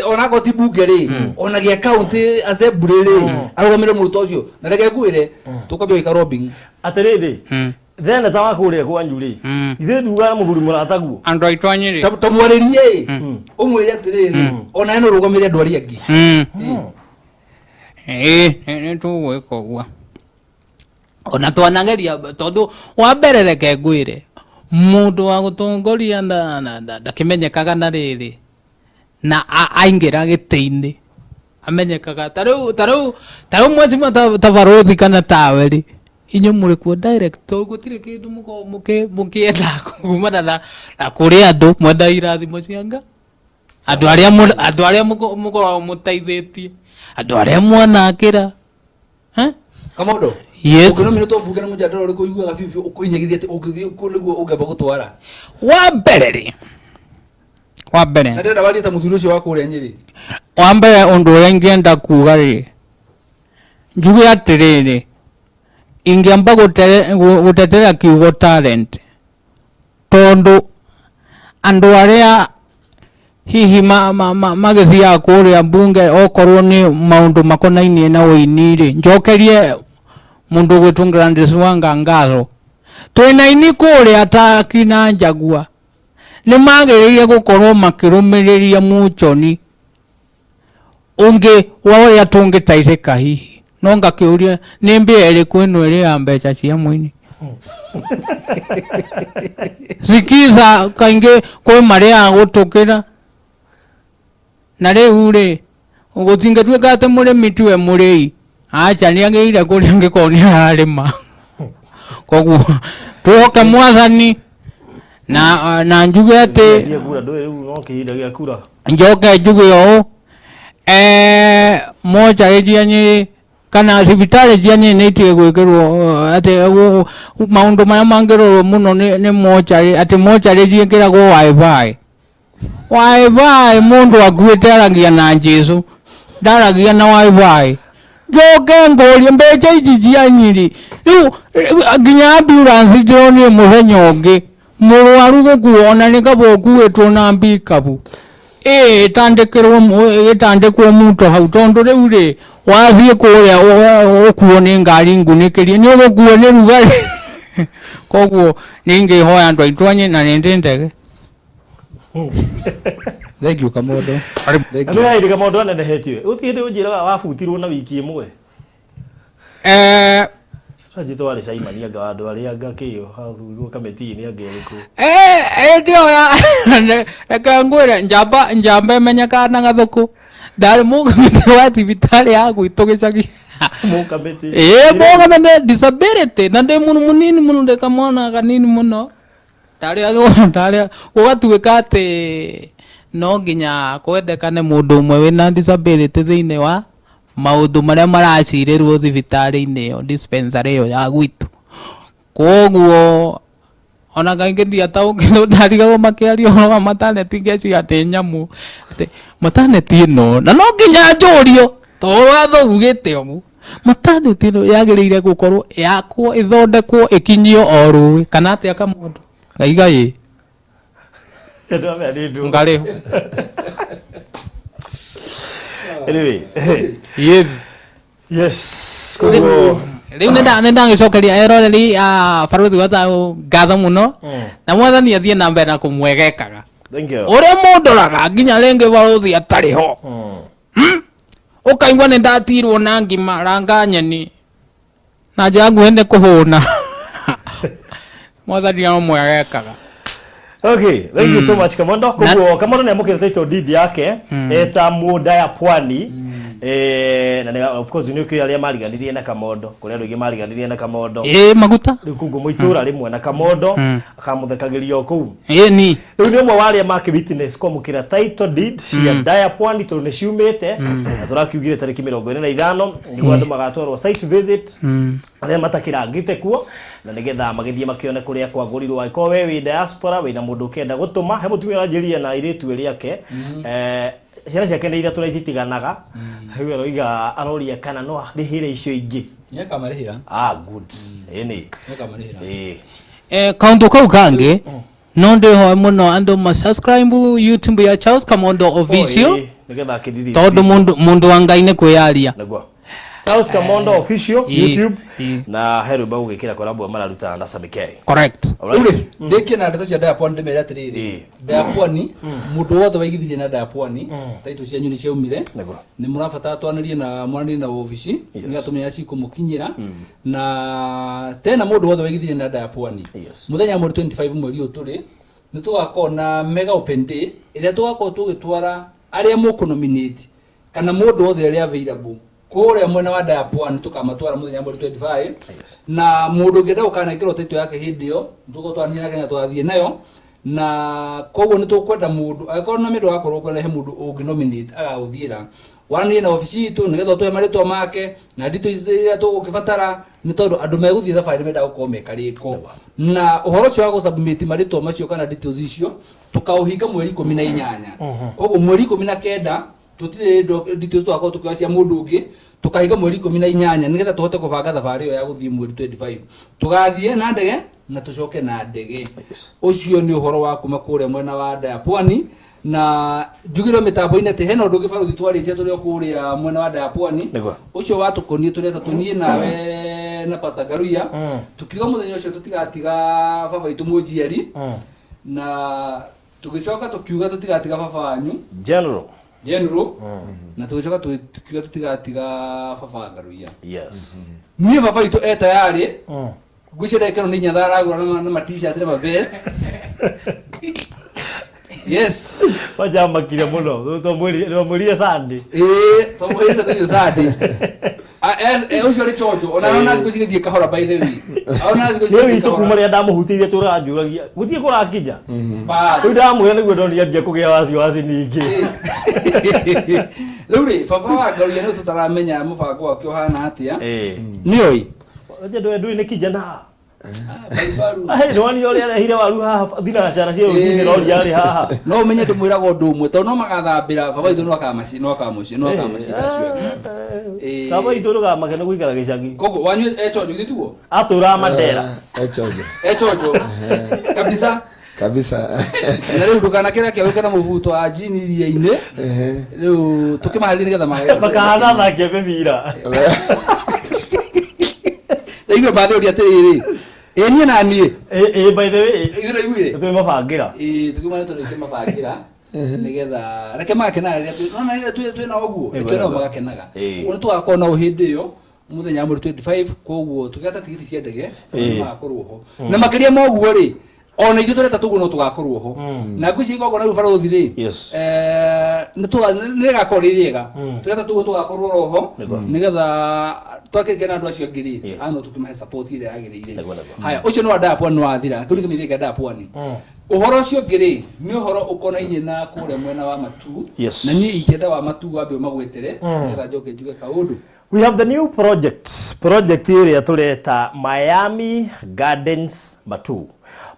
ona akorwo ti bunge rĩ, ona gĩa county assembly rĩ, arũgamĩrĩre mũndũ ta ũcio, na reke ngwĩre tũkwambia gwĩka lobbying. Atĩrĩrĩ, theneta wa kũrĩa kwanyu rĩ, ithuĩ ndugaga mũthuri mũrataguo. Andũ aitũ a Nyĩrĩ. Ta mwarĩrie ĩ, ũmwĩre atĩrĩrĩ, ona we no ũrũgamĩrĩre andũ arĩa angĩ. Ĩĩ, nĩ tũgwĩka ũguo. Ona twanageria tondũ wa mbere reke ngwĩre mũndũ wa gũtongoria ndakĩmenyekaga na rĩrĩ na aingĩra gĩtĩ-inĩ amenyekaga ta rĩu mwecima ta barũthi kana tawe rĩ, inyuĩ mũrĩ kuo direct tondũ gũtirĩ kĩndũ mũkĩenda kumana na kũrĩ andũ mwenda irathimo cia Ngai, andũ arĩa mũkoragwo mũteithĩtie, andũ arĩa mwanakĩra. Kamondo. Yes. Ũngĩnominĩtwo mbunge na mũjadala ũrĩkũ ũiguaga biũ biũ ũkũinyagithia atĩ ũngĩthiĩ kũu nĩguo ũngĩamba gũtwara? Wa mbere rĩ, wa mbere. Na ndĩrenda warie ta mũthuri ũcio wa kũrĩa Nyĩrĩ. Wa mbere ũndũ ũrĩa ingĩenda kuga rĩ, njuge atĩrĩrĩ, ingĩamba gũtetera kiugo talent, tondũ andũ arĩa hihi magĩthiaga kũrĩa mbunge okorwo nĩ maũndũ makonainie na ũini rĩ, njokerie mũndũ ũgwĩtwo Gladys Wanga ngatho. Twĩna aini kũrĩa ta kina Njagua, nĩ magĩrĩire gũkorwo makĩrũmĩrĩria mũchoni ũngĩ wa ũrĩa tũngĩteithĩka hihi. No ngakĩũria nĩ mbĩa ĩrĩkũ ĩno ĩrĩ ya mbeca cia mũini? Sikiza kaingĩ kwĩ marĩaga gũtũkĩra. Na rĩu rĩ, gũtingĩtuĩka atĩ mũrĩmi tiwe mũrĩi. Acha nĩagĩrĩire kũrĩa angĩkorwo nĩ ararĩma. Koguo twĩhoke Mwathani na njuge atĩ Thiĩ kura ndũĩ rĩu no kĩhinda gĩa kura. Njoke njuge ũũ, mocarĩ cia Nyĩrĩ kana thibitarĩ cia Nyĩrĩ nĩ itige gwĩkĩrwo atĩ maũndũ marĩa mangĩrorwo mũno nĩ mocarĩ, atĩ mocarĩ ciĩkĩragwo wifi. Wifi mũndũ akuĩte aragia na Jesũ, ndaragia na wifi. Njoke ngũrie mbeca ici cia Nyĩrĩ rĩu nginya ambulance ndĩronire mũthenya ũngĩ mũrwaru gũkuo ona nĩ kaba ũkuĩtwo na mbikabu ĩtandĩkwo muto hau, tondũ rĩu rĩ wathiĩ kũrĩa ũkuo nĩ ngari ngunĩkĩrie nĩ ũgũkuo nĩ rugarĩ. Koguo nĩ ingĩhoya andũ aitũ a Nyĩrĩ na nĩ ndĩ ndege. Thank you, Kamondo. Thank Na you. nĩ hĩndĩ Kamondo anenehetio. Gũtirĩ hĩndĩ ũnjĩraga wabutirwo na wiki ĩmwe. Eh, Anjĩtwo warĩ Simon anga wa andũ arĩa anga kĩo hathurirwo kamĩtĩ-inĩ anga ĩrĩkũ. eh, hĩndĩ ĩyo ya reke ngwĩre njamba njamba ĩmenyekaga na gathũkũ ndarĩ mũgamĩte wa thibitarĩ ya gwitũ gĩcagi. Mũkamĩtĩ. Ĩĩ, mũgamĩte disability na ndĩ mũndũ mũnini mũno, ndĩ kamwana kanini mũno. Ndarĩ gũgatuĩka atĩ no nginya kwendekane mũndũ ũmwe wĩna disability thĩinĩ wa maũndũ marĩa maracirĩrwo thibitarĩ-inĩ ĩyo, dispensary ĩyo ya gwitũ. Koguo ona kaingĩ ndiataũkĩrwo, ndarigagwo makĩaria ũhoro wa maternity ngeciria atĩ nyamũ, atĩ maternity ĩno, na no nginya njũrio tondũ watho ugĩte ũguo, maternity ĩno yagĩrĩire gũkorwo yakwo, ĩthondekwo, ĩkinyio o rũĩ kana atĩa Kamondo? Ngaiga ĩ. Andũ amea nĩ ndũ. Ngarĩho. Anyway. Yes. Yes. Koguo Rĩu nĩ ndagĩcokeria eroreri a Barũthi wa Thayũ ngatho mũno, na Mwathani athiĩ na mbere na kũmwegekaga. Thank you. Ũrĩa mũndoraga nginya rĩngĩ barũthi atarĩ ho. Ũkaigua nĩ ndatirwo na ngima ranga nyeni na njĩra nguhĩ nĩ kũhũna. Mwathani amwegekaga. Okay, thank you so much, Kamondo. Koguo Kamondo nĩ amũkĩrĩte title deed yake eta Mũnda ya Pwani. Na nĩ, of course, nĩ ũkĩũĩ arĩa mariganirie na Kamondo, kũrĩ andũ aingĩ mariganirie na Kamondo. Ĩ, maguta. Rĩu koguo mũitũra rĩmwe na Kamondo akamũthekagĩria o kũu. Ĩ ni. Rĩu nĩ ũmwe wa arĩa makĩ witness kwamũkĩra title deed cia Ndaya Pwani tondũ nĩ ciumĩte na tũrakiugire tarĩki 45 nĩguo andũ magatwarwo site visit arĩa matakĩrangĩte kuo, na nĩgetha magĩthiĩ makĩone kũrĩa kwagũrirwo. Angĩkorwo we wĩ diaspora, wĩna mũndũ ũkĩenda gũtũma, he mũtumia ũranjĩrire na airĩtu erĩ ake, ciana ciake nĩ ithatũ na ititiganaga. Rĩu aroiga, aroria kana no arĩhĩre icio ingĩ. Nĩakamarĩhĩra. Ah, good. Ĩni. Nĩakamarĩhĩra. Ĩĩ. Kaũndũ kau kangĩ no ndĩhoe mũno andũ ma subscribe YouTube ya Charles Kamondo Official. Oh, ĩĩ, nĩgetha akĩriri tondũ mũndũ wa Ngai nĩ kwĩyaria. Nĩguo Charles Kamondo Official YouTube, na he rwĩmbo gũgĩkĩra collab mararutaga na Sammy K. Correct. Alright. Rĩu rĩ, ndĩkie na ndeto cia Diapwani, ndĩmere atĩrĩrĩ, Diapwani, mũndũ wothe waigithirie na Diapwani, taitũ cianyu nĩ ciaumire. Nĩ mũrabatara twanĩrie na mwaranĩrie na obici nĩgetha tũmenye arĩa cikũmũkinyĩra. Na tena mũndũ wothe waigithirie na Diapwani, mũthenya wa mweri 25 mweri ũyũ tũrĩ, nĩ tũgakorwo na mega open day ĩrĩa tũgakorwo tũgĩtwara arĩa mũkũnominate kana mũndũ wothe ũrĩa available kũrĩa mwena wa Diapwani, tũkamatwara mũthenya wa mweri 25. Na mũndũ ũngĩenda gũkanengerwo title yake hĩndĩ ĩyo, tũkorwo twaranĩria nake na tũgathiĩ nayo. Na koguo nĩ tũkwenda mũndũ, angĩkorwo na mũndũ wakorwo kwenda he mũndũ ũngĩ nominate agagũthiĩra, waranĩrie na obici itũ nĩgetha ũtũhe marĩtwa make na details iria tũgũkĩbatara, nĩ tondũ andũ megũthiĩ thabarĩ nĩ mendaga gũkorwo mekarĩko. Na ũhoro ũcio wa gũsubmit marĩtwa macio kana details icio tũkaũhinga mweri 18. Koguo mweri 19 tũtirĩ details tũgakorwo tũkĩoya cia mũndũ ũngĩ, tũkahinga mweri 18 nĩgetha tũhote kũbanga thabarĩ ĩyo ya gũthiĩ mweri 25. Tũgathiĩ na ndege na tũcoke na ndege. Ũcio nĩ ũhoro wa kuma kũrĩa mwena wa Diapwani. Na njugire mĩtambo-inĩ atĩ hena ũndũ ũngĩ barũthi twarĩtie tũrĩ o kũrĩa mwena wa Diapwani. Ũcio watũkoniĩ tũrĩ atatũ, niĩ nawe na Pastor Ngaruiya, tukiuga mũthenya ũcio tũtigatiga baba witũ mũnjiari, na tũgĩcoka tũkiuga tũtigatiga baba wanyu General. General, na tũgĩcoka tukiuga tũtigatiga baba wa Ngaruiya. Niĩ baba witũ e tayarĩ, ngwĩciria ndagĩka ĩno nĩ inya aragũra na ma t-shirt na ma vest. Yes. Wajamakire mũno. Twamwĩrire Sunday. Ĩĩ, twamwĩrire tũthiĩ Sunday. Ũcio nĩ chonjo ona ona thikũ ici gĩthiĩ kahora, by the way, ona thikũ ici Nĩ gĩthiĩ witũ kuma kahora. rĩrĩa ndamũhutĩirie tũranjũragia gũthiĩ kũrakinya. Bas. Rĩu ndamwĩra nĩguo ndonire ambia kũgĩa wasiwasi ningĩ. Rĩu rĩ, baba wa Ngaruiya nĩ tũtaramenya mũbango wake ũhana atĩa. Nĩoĩ. Nje ndũĩ nĩ kijana. Barubaru. Nĩwonire ũrĩa arehire waru haha thinacara cia rũcinĩ rori yarĩ haha. No ũmenye ndĩmwĩraga ũndũ ũmwe, tondũ no magathambĩra baba witũ, no akamaci no akamũci no akamũcinda acio angĩ. Baba witũ ndũkamake nĩ gũikara gĩcagi. Koguo wanyu e chonjo githĩ tiguo? Atũraga Mandera. Echonjo. E chonjo kabisa. Kabisa. Na rĩu ndũkanakĩra kĩaũke na mũbuto wa jini iria-inĩ, rĩu tũkĩmaharĩrie nĩgetha makahana athaki a mĩbira. Ndaigua bathĩ ũria atĩrĩrĩ, ĩ niĩ na niĩ Ĩ, by the way, ithuĩ ndaiguire twĩ mabangĩra. Ĩĩ, tũkiuma nĩ tũrĩkĩmabangĩra. Nĩgetha reke magakenaga rĩrĩa nona rĩrĩa twĩ nao ũguo, Nĩguo, twĩ nao nĩguo. magakenaga. Ĩĩ. Ũguo nĩ tũgakorwo nao hĩndĩ ĩyo mũthenya wa mweri 25, koguo tũgĩata tigiti cia ndege Ĩĩ. magakorwo ho. Na makĩria ma ũguo rĩ, ona ithuĩ tũreta tũguo no tũgakorwo ho na ngwĩciria igongona rĩu barothi rĩ, nĩ rĩgakorwo rĩ rĩega. Tũreta tũguo tũgakorwo roho nĩgetha twakĩrĩkia na andũ acio angĩ rĩ, ano tũkĩmahe support ĩrĩa yagĩrĩire. Nĩguo. Haya, ũcio nĩ wa Dapwani nĩ wathira. Kĩu nĩ kĩmenyithia kĩa Dapwani. Ũhoro ũcio ũngĩ rĩ, nĩ ũhoro ũkonainie na kũrĩa mwena wa Matuu. Na niĩ ingĩenda wa Matuu wambe ũmagwetere nĩgetha njoke njuge kaũndũ. We have the new project, project ĩrĩa tũreta Miami Gardens Matuu.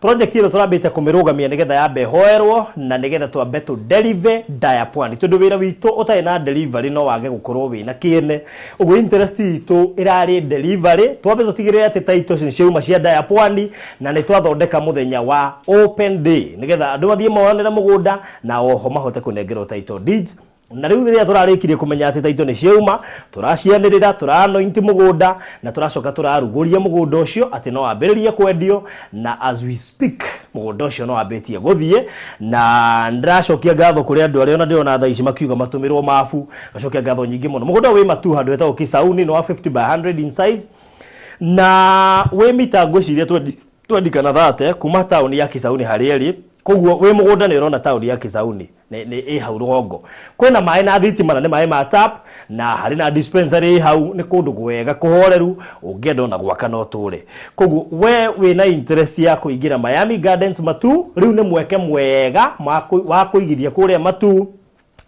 Project ĩno tũrambĩte kũmĩrũgamia nĩgetha yambe ĩhoerwo na nĩgetha twambe tũ deliver Daya Pwani, tondũ wĩra witũ ũtarĩ na delivery no wage gũkorwo wĩna kĩene. Ũguo interest itũ ĩrarĩ delivery, twambe tũtigĩrĩre atĩ title nĩ ciauma cia Daya Pwani na nĩ twathondeka mũthenya wa open day nĩgetha andũ mathiĩ monere mũgũnda na oho mahote kũnengerwo title deeds. Na rĩu rĩrĩa tũrarĩkirie kũmenya atĩ taito nĩ ciauma, tũracianĩrĩra, tũraanointi mũgũnda na tũracoka tũrarugũria mũgũnda ũcio atĩ no wambĩrĩrie kwendio, na as we speak mũgũnda ũcio no wambĩtie gũthiĩ. Na ndĩracokia ngatho kũrĩ andũ arĩa ona ndĩrona thaa ici makiuga matũmĩrwo mabu, ngacokia ngatho nyingĩ mũno. Mũgũnda ũyũ wĩ Matuu handũ hetagwo Kisauni, nĩ wa 50 by 100 in size na wĩ mita ngwĩciria 20 kana 30 kuma taũni ya Kisauni harĩa ĩrĩ. Koguo wĩ mũgũnda nĩ ũrona taũni ya Kisauni nĩ ĩ hau rũgongo. Kwĩna maĩ na thitima na nĩ maĩ ma tap, na harĩ na dispensary ĩ hau. Nĩ kũndũ kwega kũhoreru, ũngĩenda ona gwaka no ũtũre. Koguo we wĩna interest ya kũingĩra Miami Gardens Matuu, rĩu nĩ mweke mwega wa kũigithia kũrĩa Matuu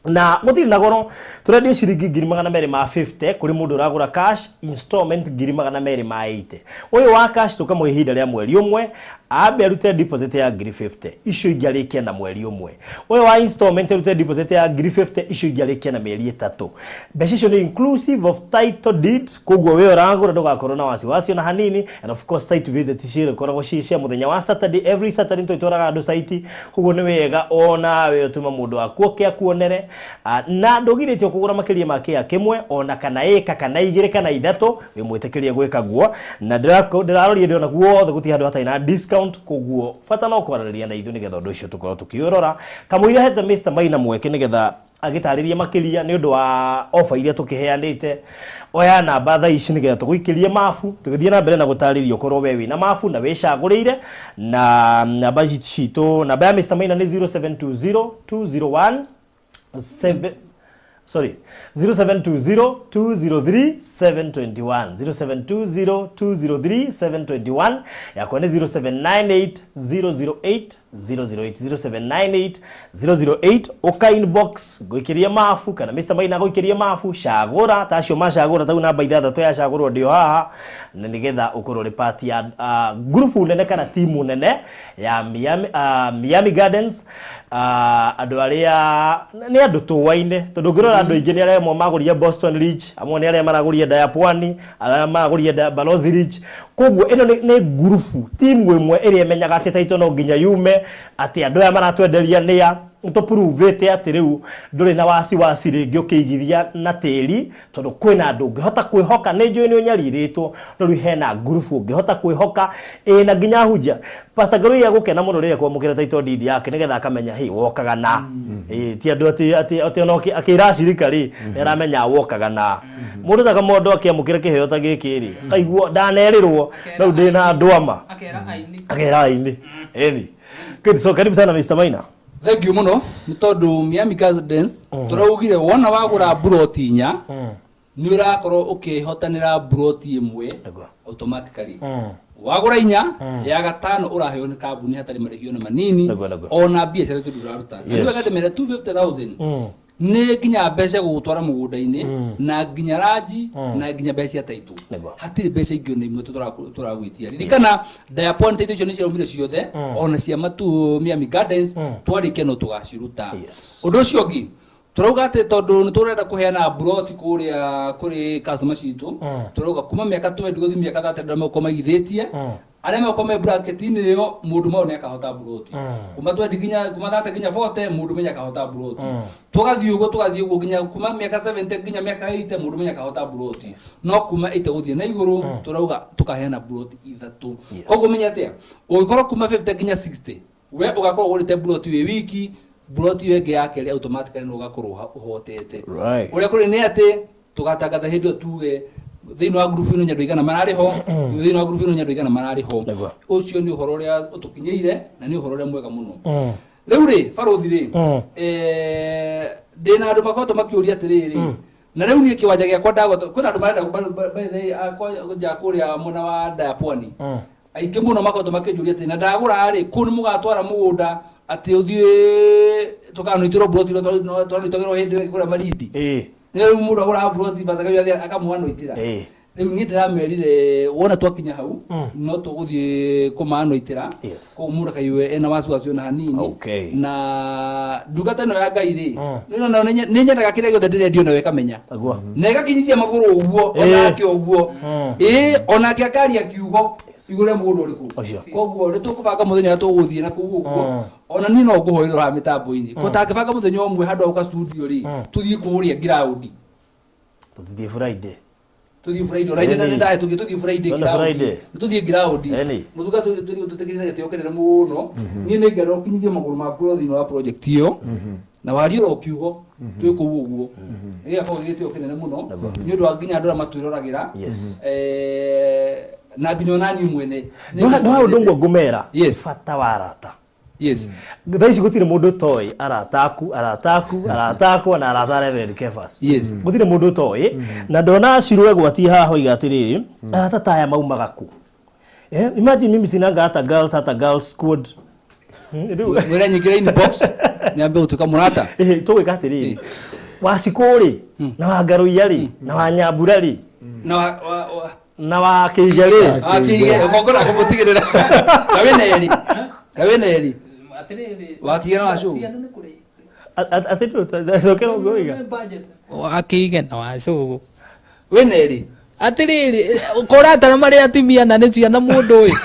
na gũtirĩ na goro. Tũrendio ciringi 250,000 kũrĩ mũndũ ũragũra cash, installment 280,000. Ũyũ wa cash tũkamũhe ihinda rĩa mweri ũmwe ambe arute deposit ya 50,000, icio ingĩ arĩkie na mweri ũmwe. Ũyũ wa installment arute deposit ya 50,000, icio ingĩ arĩkie na mĩeri 3. Mbeca icio nĩ inclusive of title deed, koguo we ũragũra ndũgakorwo na wasiwasi ona hanini. And of course site visit cikoragwo ci cia mũthenya wa Saturday, every Saturday nĩtũtwaraga andũ site. Koguo nĩ wega onawe ũtũma mũndũ waku oke akuonere. Na ndũgirĩtio kũgũra makĩria ma kĩa kĩmwe, ona kana ĩka kana igĩrĩ kana ithatũ, wĩ mwĩtĩkĩrie gwĩka guo. Na ndĩraroria ndĩrona guothe gũtirĩ handũ hatarĩ na discount, koguo bata no kwaranĩria na ithuĩ nĩgetha ũndũ ũcio tũkorwo tũkĩũrora. Kamũira hete Mr Maina mweke nĩgetha agĩtarĩrie makĩria nĩ ũndũ wa ofa iria tũkĩheanĩte. Oya namba thaa ici nĩgetha tũgũikĩrie mabu, tũgĩthiĩ na mbere na gũtarĩria ũkorwo we wĩna mabu na wĩcagũrĩire. Na namba citũ, namba ya Mr Maina nĩ 0720 201 7, sorry, 0720 203 721, 0720 203 721. Yakwa nĩ 0798 008 008, 0798 008. Ũka inbox ngũikĩrie mabu kana Mr Maina agũikĩrie mabu. Cagũra ta acio macagũra tau namba ithathatũ yacagũrwo ndĩo haha, na nĩgetha ũkorwo ũrĩ part ya ngurubu nene kana timu nene ya Miami Gardens. Andũ arĩa nĩ andũ tũaine, tondũ ũngĩrora andũ aingĩ nĩ arĩa amwe magũrire Boston Ridge, amwe nĩ arĩa maragũrire Dayapwani, arĩa maragũrire Balozi Ridge. Koguo ĩno nĩ ngurubu, timu ĩmwe ĩrĩa ĩmenyaga atĩ title no nginya yume, atĩ andũ aya maratwenderia nĩa nĩtũpuruvĩte atĩ rĩu ndũrĩ na wasiwasi rĩngĩ ũkĩigithia na tĩri, tondũ kwĩna andũ ũngĩhota kwĩhoka. Nĩ njũĩ nĩ ũnyarirĩtwo, no rĩu hena ngurubu ũngĩhota kwĩhoka ĩna nginya hunja. Pastor Ngarũi agũkena mũno rĩrĩa kwamũkĩra title deed yake, nĩgetha akamenya hey wokaga na ĩ ti andũ atĩ ona akĩra acirika rĩ, nĩ aramenya wokaga na mũndũ ta Kamondo akĩamũkĩra kĩheo ta gĩkĩ rĩ, akaigua ndanerĩrwo no rĩu ndĩna andũ ama. Akera aini. Akera aini ĩni. Good, so karibu sana Mr Maina. Thank you mũno, nĩ tondũ Miami Gardens tũraugire wona wagũra mburoti inya nĩ ũrakorwo ũkĩhotanĩra mburoti ĩmwe automatically. Wagũra inya, ya gatano ũraheo nĩ kambuni hatarĩ marĩhi ona manini. Nĩguo. Ona biacara tondũ ũraruta. Na nĩ wega ndĩmere 250,000 nĩ nginya mbeca gũgũtwara mũgũnda-inĩ na nginya ranji na nginya mbeca cia taitũ. Hatirĩ mbeca ingĩ ona imwe tũragwĩtia. Ririkana Diapon taitũ icio nĩ ciraumire ciothe, ona cia Matu Miami Gardens twarĩkia no tũgaciruta. Ũndũ ũcio ũngĩ tũrauga atĩ tondũ nĩ tũrenda kũheana mburoti kũrĩa kũrĩ customer citũ, tũrauga kuma mĩaka 20 gũthiĩ mĩaka 30 arĩa megũkorwo maigithĩtie, arĩa megũkorwo me bracket-inĩ ĩyo, mũndũ ũmwe nĩ akahota mburoti. Kuma 20 nginya kuma 30 nginya 40, mũndũ ũmwe nĩ akahota mburoti. Tũgathiĩ ũguo, tũgathiĩ ũguo nginya kuma mĩaka 70 nginya mĩaka 80, mũndũ ũmwe nĩ akahota mburoti. No kuma 80 gũthiĩ na igũrũ tũrauga tũkaheana mburoti ithatũ. Koguo menya atĩa, ũngĩkorwo kuma 50 nginya 60, we ũgakorwo ũgũrĩte mburoti wĩ wiki. Mburoti ĩyo ĩngĩ ya kerĩ automatically nĩ ũgakorwo ũhotete. Right. Ũrĩa kũrĩ nĩ atĩ tũgatangatha hĩndĩ ĩyo tuge thĩinĩ wa ngurubu ĩno nĩ andũ aigana mararĩ ho, thĩinĩ wa ngurubu ĩno nĩ andũ aigana mararĩ ho. Nĩguo. Ũcio nĩ ũhoro ũrĩa ũtũkinyĩire na nĩ ũhoro ũrĩa mwega mũno. Rĩu rĩ, barũthi rĩ, ndĩna andũ makoretwo makĩũria atĩrĩrĩ, na rĩu niĩ kĩwanja gĩakwa ndagota, kwĩna andũ marenda by the way, akwa nja kũrĩa mwena wa nda ya pwani, aingĩ mũno makoretwo makĩnjũria atĩ na ndagũra rĩ, kũu nĩ mũgatwara mũgũnda atĩ ũthiĩ tũkanũitĩrwo mburoti ĩrĩa twanũitagĩrwo hĩndĩ ĩyo kũrĩa Malindi. Nĩ rĩu mũndũ agũraga mburoti Pastor Gabby athiĩ akamũanũitĩra. Rĩu niĩ ndĩramerire wona twakinya hau no tũgũthiĩ kũmaanũitĩra. Yes. Koguo mũndũ akaigue ena wasiwasi ona hanini. Okay. Na ndungata ĩno ya Ngai rĩ, nĩ nayo nĩ nyendaga kĩrĩa gĩothe ndĩrendio nayo ĩkamenya. Nĩguo. Na ĩgakinyithia magũrũ ũguo, onake ũguo. Ĩĩ, onake akaria kiugo igũrũ rĩa mũgũnda ũrĩkũ. Ũcio. Koguo nĩ tũkũbanga mũthenya ũrĩa tũgũthiĩ na kũu ũguo. Ona niĩ no ngũhoere haha mĩtambo-inĩ. Ko tangĩbanga mũthenya ũmwe handũ ha gũka studio rĩ, tũthiĩ kũrĩa ground. Tũthiĩ Friday. Tũthiĩ Friday, ona ithuĩ Eni. nĩ tũthiĩ tũthiĩ Friday Twende ground. Friday. Nĩ tũthiĩ ground. Eni. Mũtuga tũtĩkĩrĩte gĩtĩo kĩnene mũno. Niĩ nĩ ngenda ũkinyithie magũrũ maku thĩinĩ wa project ĩyo. Na warie oro kiugo twĩ kũu ũguo. Nĩ gĩgakorwo gĩ gĩtĩo kĩnene mũno nĩ ũndũ wa nginya andũ arĩa matwĩroragĩra. Yes. Na nginya ona niĩ mwene. No no ũndũ ũmwe ngũmera. Yes. Bata wa arata. Yes. Thaa ici gũtirĩ mũndũ ũtoĩ arata aku, arata aku, arata akwa na arata a Reverend Kefas. Yes. Gũtirĩ mũndũ ũtoĩ. Na ndona Shirũ egwatie haha oiga atĩrĩrĩ, arata ta aya maumaga kũ? Imagine mimi sinanga hata girls, hata girls squad. Rĩu Mwĩre nyingĩre inbox nyambe gũtuĩka mũrata. Tũgwĩka atĩrĩrĩ, Wacikũ rĩ, na Wangarũiya rĩ, na Wanyambura rĩ, Na wa, wa, wa. na wa Kĩige rĩ. Wa Kĩige, ũkongora kũmũtigĩrĩra. Kawĩna eri. Kawĩna eri. Wa Kĩige na wa Cũgũ. Atĩ ndũcokera ũguo wĩga. Wa Kĩige na wa Cũgũ. Wĩna eri. Atĩrĩrĩ, kũratara marĩ atimia na nĩ ciana mũndũ ũyũ.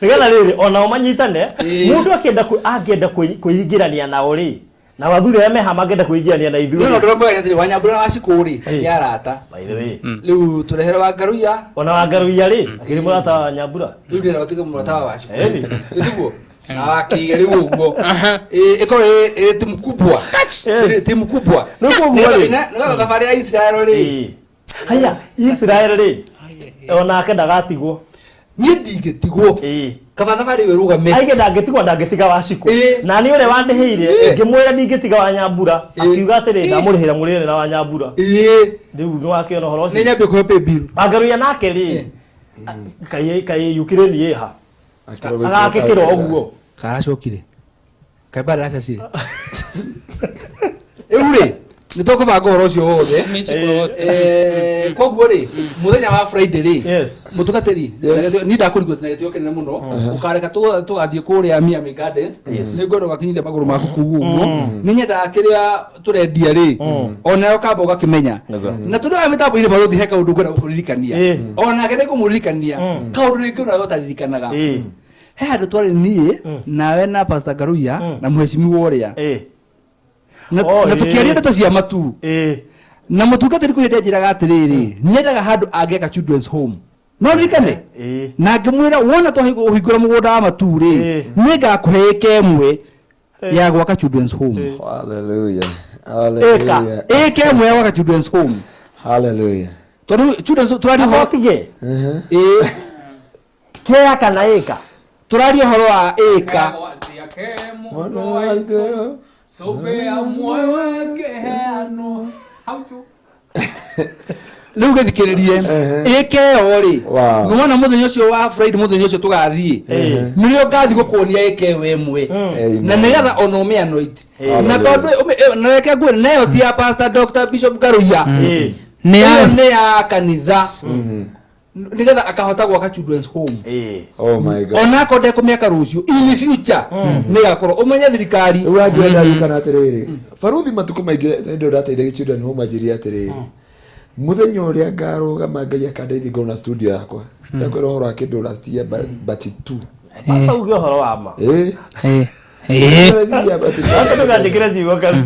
Nĩgetha rĩrĩ onao manyitane, mũndũ akĩenda angĩenda kwĩingĩrania nao rĩ, na athuri arĩa meha mangĩenda kwĩingĩrania na ithuĩ. Nĩ ũndũ ũrĩa mwega nĩ atĩrĩ, Wanyambura na Wacikũ rĩ, nĩ arata. By the way. Rĩu tũrehere Wangaruia. Ona Wangaruia rĩ, akĩrĩ mũrata wa Nyambura. Rĩu ndĩrenda gũtuĩka mũrata wa Wacikũ. Ĩni. Nĩ tiguo? Na wakĩige rĩu ũguo. Ĩkorwo ĩ timu kubwa. Yes. Timu kubwa. Rĩu koguo rĩ. Nĩgetha thabarĩ ya Israel rĩ. Haya, Israel rĩ, onake ndagatigwo. Niĩ ndingĩtigwo. Kaba thabarĩ ĩyo ĩrũgame. Aige ndangĩtigwo, ndangĩtiga Wacikũ. Na nĩ ũrĩa wandĩhĩire, ngĩmwĩra ndingĩtiga wa Nyambura, akiuga atĩrĩ, ndamũrĩhĩra mũrĩre na wa Nyambura. Rĩu nĩ wakĩona ũhoro ũcio. Nĩ nyambie kũhe pay bill. Wangaruia nake rĩ, kaĩ Ukraine ĩha? Agakĩkĩra ũguo. Karacokire. Kaĩ bara racacire. Rĩu rĩ, nĩ tũkũbanga ũhoro ũcio wothe. Koguo rĩ, mũthenya wa Friday rĩ, mũtungatĩri, niĩ ndakũrequest na gĩtĩo kĩnene mũno, ũkareka tũgathiĩ kũrĩa Miami Gardens, nĩ ngwenda ũgakinyithia magũrũ maku kũu ũguo. Nĩ nyendaga kĩrĩa tũrendia rĩ, onawe ũkamba ũgakĩmenya. Na tondũ wa mĩtambo-inĩ barũthi he kaũndũ ngwenda gũkũririkania. Onake nĩ ngũmũririkania, kaũndũ rĩngĩ onawe ũtaririkanaga. He handũ twarĩ niĩ nawe na Pastor Ngaruiya na mheshimiwa ũrĩa. Na Oh, na tũkĩaria ndeto cia matu. Na mũtungatĩri kwĩ hĩndĩ anjĩraga atĩrĩrĩ, nyendaga handũ angĩaka children's home. No ririkane? Na ngĩmwĩra wona twahingũra mũgũnda wa matu rĩ, nĩ ngakũhe ĩka ĩmwe ya gwaka children's home. Hallelujah. Hallelujah. Ĩka ĩmwe ya gwaka children's home. Hallelujah. Tondũ children's tũraria ũhoro Ahotige. Ĩĩ. Kĩa kana ĩka? Tũraria ũhoro wa ĩka. Mwana wa ithe. Rĩu gĩthikĩrĩrie ĩka ĩyo rĩ, nĩwona mũthenya ũcio wa Friday, mũthenya ũcio tũgathiĩ, nĩrĩo ngathiĩ gũkuonia ĩka ĩyo ĩmwe, na nĩgetha ona ũmĩ anoint. Na tondũ na reke ngwĩre, na ĩyo ti ya Pastor Dr. Bishop Ngaruiya, ĩyo nĩ ya kanitha, nĩgetha akahota gwaka children's home. Oh my God. Onakorwo ndekũmĩaka rũciũ, in the future nĩgakorwo ũmenye thirikari. Rĩu wanjĩra ndarikana atĩrĩrĩ, baruthi matukũ maingĩ hĩndĩ ĩyo ndateithagia children home anjĩrire atĩrĩrĩ, mũthenya ũrĩa ngarũgama Ngai akandeithia ngorwo na studio yakwa, ndakwĩra ũhoro wa kĩndũ last year but two. Baba uge ũhoro wa ma. Ndĩreciria but two. Ndũkanjĩkĩre ciugo kanua.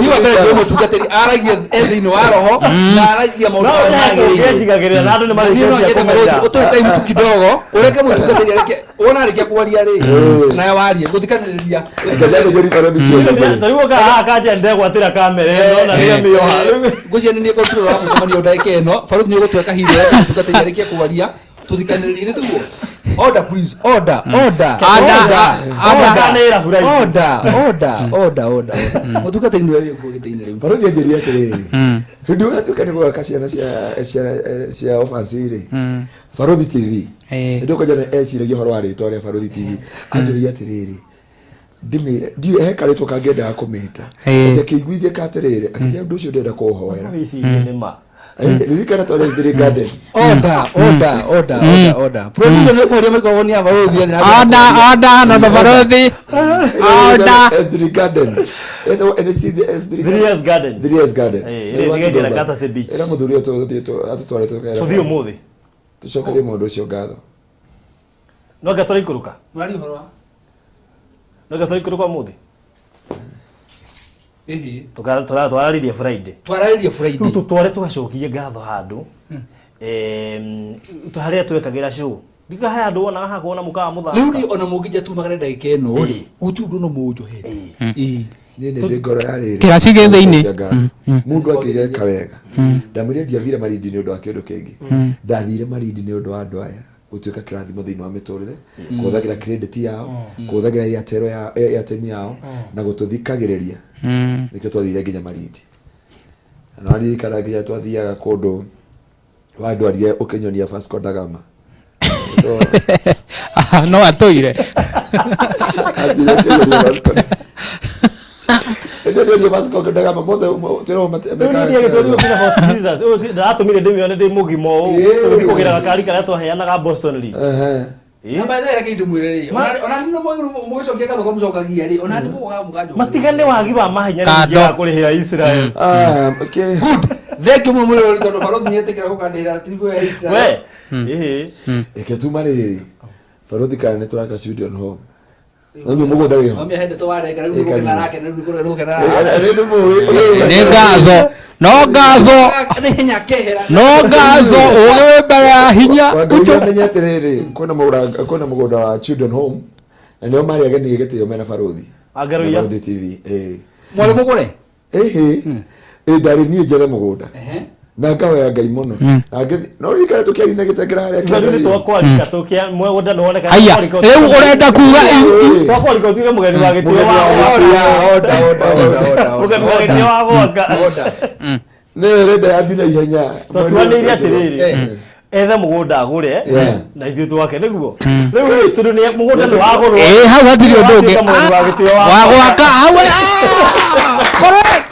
Niĩ wa mbere njũĩ mũtungatĩri aragia e thĩinĩ wa roho na aragia maũndũ No marĩa magĩrĩire. ndigagĩrĩra na andũ nĩ Na niĩ no marĩkĩtie nyende kũmenya. barũthi ũtũhe time tu kidogo ũreke mũtungatĩri areke wona arĩkia kwaria rĩ nawe warie gũthikanĩrĩria. Reke njũri barothi ciothe. Ta rĩu ũka haha kanja ndegwatĩra kamera ĩno na nĩyo mĩoha. Ngwĩciria nĩ niĩ control wa mũcemanio ndagĩka ĩno. Barũthi nĩ ũgũtũhe kahinda ũreke mũtungatĩri arĩkie kwaria tũthikanĩrĩrie nĩ tiguo? Order please, order, order. Order, Order. Order nĩ ĩrabu raithi. Order, order, order, order, order. Mũtungatĩri nĩwe wĩ kuo gĩtĩ-inĩ rĩu. Barothi anjĩrire atĩrĩrĩ, hĩndĩ ĩyo gatuĩka nĩ gwaka ciana cia obanci rĩ, Barothi TV. Hĩndĩ ĩyo kwanja nĩ eciragia ũhoro wa rĩtwa rĩa Barothi TV. Anjũria atĩrĩrĩ, ndĩmĩre ndiũĩ he karĩtwa kangĩendaga kũmĩta. Atĩ akĩiguithia ka atĩrĩrĩ, akĩnjĩra ũndũ ũcio ndĩrenda kũũhoera. Wĩcirie nĩ ma. Ririkana twarĩ Three Garden. Order, order, order, order, order. Producer nĩ kũhoria microphone ya barũthi na Order, order, na barothi. Order. S3 Garden. Ĩtagwo NC the S3 Three Years Gardens. Three Years Garden. Ĩrĩa ĩrĩa Gatase Beach. Ĩra mũthuri ũyũ tũthiĩ atũtware tũkere. Tũthiĩ ũmũthĩ. Tũcokerie mũndũ ũcio ngatho. No anga tũraikũrũka. Mũraria ũhoro wa? No anga tũraikũrũka ũmũthĩ. Ĩhĩ. Twararirie Friday. Twararirie Friday. Rĩu tũtware tũgacokie ngatho handũ. Harĩa twekagĩra show. Ndika he andũ wonaga hakuo na mũkawa mũthaka. Rĩu niĩ ona mũngĩnja tumagare ndagĩka ĩno rĩ, gũtirĩ ũndũ no mũnjohete. Ĩĩ. Niĩ nĩ ndĩ ngoro ya rĩrĩ. Kĩraci gĩ thĩinĩ. Gũcokia ngatho. Mũndũ angĩgeka wega. Ndamwĩrire ndiathire Malindi nĩ ũndũ wa kĩndũ kĩngĩ. Ndathire Malindi nĩ ũndũ wa andũ aya gũtuĩka kĩrathimo thĩinĩ wa mĩtũrĩre, kũhũthagĩra credit yao, kũhũthagĩra Airtel ya Airtime yao na gũtũthikagĩrĩria. Nĩkĩo twathire nginya Malindi. Na waririkana nginya twathiaga kũndũ wandwarire ũkĩnyonia Vasco da Gama. No atũire. Athire akĩnyonia Vasco da- Akĩnyonia Vasco da Gama mothe twĩragwo Rĩu niĩ ndiagĩtwarirwo nginya Fort Jesus. Ũyũ ndĩratũmire ndĩmĩone ndĩ mũgima ũũ. Tũgĩthiĩ kũgĩra gakari karĩa twaheanaga Boston League. Ehe. Na by the way, reke ndĩmwĩre rĩ, ona nĩ mũgĩcokia ngatho mũcokagia rĩ, ona nĩ mũgokaga mũkanjokeria. Matigane wagi wa mahenya nĩ Kando. njĩra ya kũrĩhĩra Israel. Ah, okay. Thank you mũno mũrori tondũ barothi nĩ etĩkĩra gũkandĩhĩra trip ya Israel. We. Ĩhĩ. Reke tuma rĩrĩ barothi kana nĩ tũraka children home. Nĩ mũgũnda wĩho. Mami ahende twarenga rĩu nĩgũkena arakena rĩu nĩgũkena Nĩ mũĩ. Nĩ ngatho. No ngatho. Nĩ hinya kehera. No ngatho ũgĩ wĩ mbere ya hinya. Wangai amenye atĩrĩrĩ kwĩna mũgũnda kwĩna mũgũnda wa children home na nĩo marĩ ageni gĩtĩo mena barothi. Angaruia. Na Barothi TV. Ĩĩ. Mwarĩ mũgũre? Ĩhĩ. Ĩ ndarĩ niĩ njethe mũgũnda. Na ngahoya Ngai mũno. Na ngĩthiĩ no ririkana tũkĩaria na gĩtengera harĩa Rĩu nĩ kĩambĩrĩria. twakwarika tũkĩa mũgũnda nĩ woneka. Haya, rĩu ũrenda kuga Twakwarika ũtuĩke mũgeni wa gĩtĩo Mũgeni wa wa gwaka. gĩtĩo. Order, order, order, order, Mũgeni wa gĩtĩo wa gwaka. Order. Nĩ ĩrenda yambi na ihenya. Twatuanĩire atĩrĩrĩ ethe mũgũnda agũre na ithuĩ twake nĩguo rĩu rĩ tondũ nĩ mũgũnda nĩ wagũrwo Ĩĩ, hau hatirĩ ũndũ ũngĩ. Watuĩka mũgeni wa gĩtĩo wa Wa gwaka hau. Correct.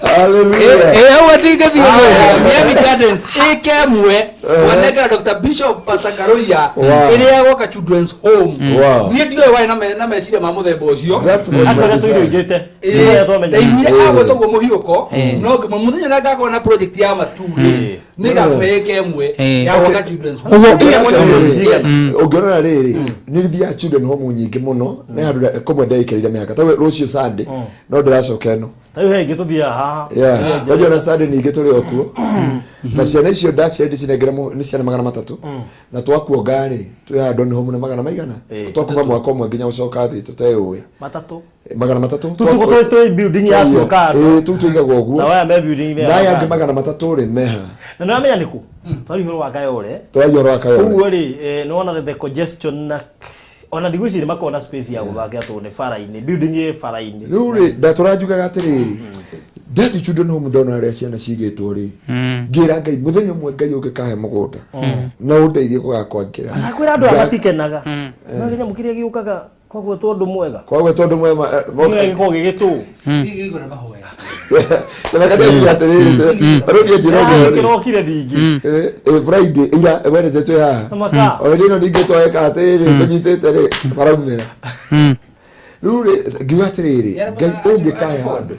Hallelujah. Ĩĩ, hau hatingĩthiĩ ũndũ ũngĩ. Miami Gardens ĩkemwe wanengera Dr. Bishop Pastor Karuia Wow. ĩrĩa ya gwaka Children's Home. Wow. Niĩ ndiũĩ warĩ na meciria ma mũthemba ũcio. That was my Atũrĩa desire. tũirũingĩte Tũrĩa twamenyire. Ndaiguire agwetwo ũguo mũhiũko no ngĩmwe mũthenya ũrĩa ngakorwo na project ya maturĩ nĩ ngakũhe ĩka ĩmwe ya gwaka Children's Home. Ũguo Ũngĩrora rĩrĩ nĩ thiaga children home nyingĩ mũno nĩ handũ kũmwe ndeĩkĩrĩire mĩhaka ta rũciũ Sunday no ndĩracoka ĩno. Ta rĩu he ingĩ tũthiaga haha. Yeah. Wajua na Sunday ningĩ tũrĩ o kuo na ciana icio ndaciarĩ ndicinengere nĩ ciana 300 na twakuonga rĩ twĩ handũ nĩ homu na magana maigana twakuma mwaka ũmwe nginya gũcoka thĩ tũteũĩ Matatũ. 300 Tũtukũ twĩ twĩ building ya kuo kando. Ĩĩ, tũu tũigagwo ũguo Na waya me building na aya angĩ 300 rĩ meha. Na nĩ wamenya nĩkũ? Twaria ũhoro wa Kayole. Twaria ũhoro wa Kayole. Ũguo rĩ, nĩ wonaga the congestion na ona ndigwĩciria makoragwo na space ya gũthakĩra tondũ nĩ bara-inĩ, building ĩ bara-inĩ. Rĩu rĩ ndatũra njugaga atĩrĩrĩ ndathi children home ndona harĩa ciana cigĩtwo rĩ ngĩra Ngai mũthenya ũmwe Ngai ũngĩkahe mũgũnda na ũndeithie gũgakwangĩra. Kwĩra andũ aya matikenaga. No kĩnyamũ kĩrĩa gĩũkaga koguo tondũ mwega. Koguo tondũ mwema. Nĩwe gĩkoragwo gĩgĩtũ. Gĩgĩkwo na mahoya. Tũreka ndĩrĩa atĩrĩrĩ barũthi njĩra ũguo rĩ. Kĩrokire ningĩ. Friday ira Wednesday twĩ haha. Na makaa. O hĩndĩ ĩno ningĩ tweka atĩrĩrĩ tũnyitĩte rĩ maraumĩra. Rĩu rĩ ngiuga atĩrĩrĩ Ngai ũngĩkahe handũ.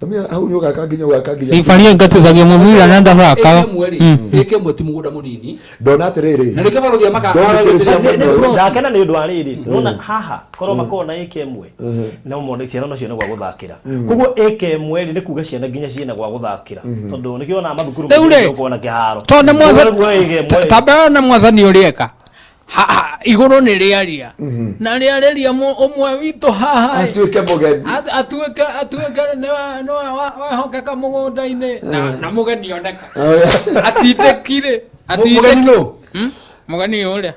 Thamia hau nĩ ũgaka nginya ũgaka nginya Ribari ĩngatithagia mũbira na ndathakaga. Ĩka ĩmwe rĩ, ĩka ĩmwe ti mũgũnda mũnini. Ndona atĩrĩrĩ. Na nĩkĩo barũthi amaka- Ndona cia mwena ũyũ. Ndakena nĩ ũndũ wa rĩrĩ, nona haha korwo makorwo na ĩka ĩmwe no mone ciana no cione gwa gũthakĩra. Koguo ĩka ĩmwe rĩ nĩ kuga ciana nginya ciĩna gwa gũthakĩra, tondũ nĩkĩo ona mathukuru Rĩu rĩ, maingĩ ũkorwo na kĩharo. Tondũ nĩ Koguo rĩu ĩka ĩmwe rĩ, tambera na mwathani ũrĩa eka. Igũrũ nĩ rĩaria na rĩarĩria ũmwe witũ haha ĩ. Atuĩke mũgeni. Atuĩke nĩwe wehokeka mũgũnda-inĩ na mũgeni oneka atindĩkire. Mũgeni nũ? Mũgeni ũrĩa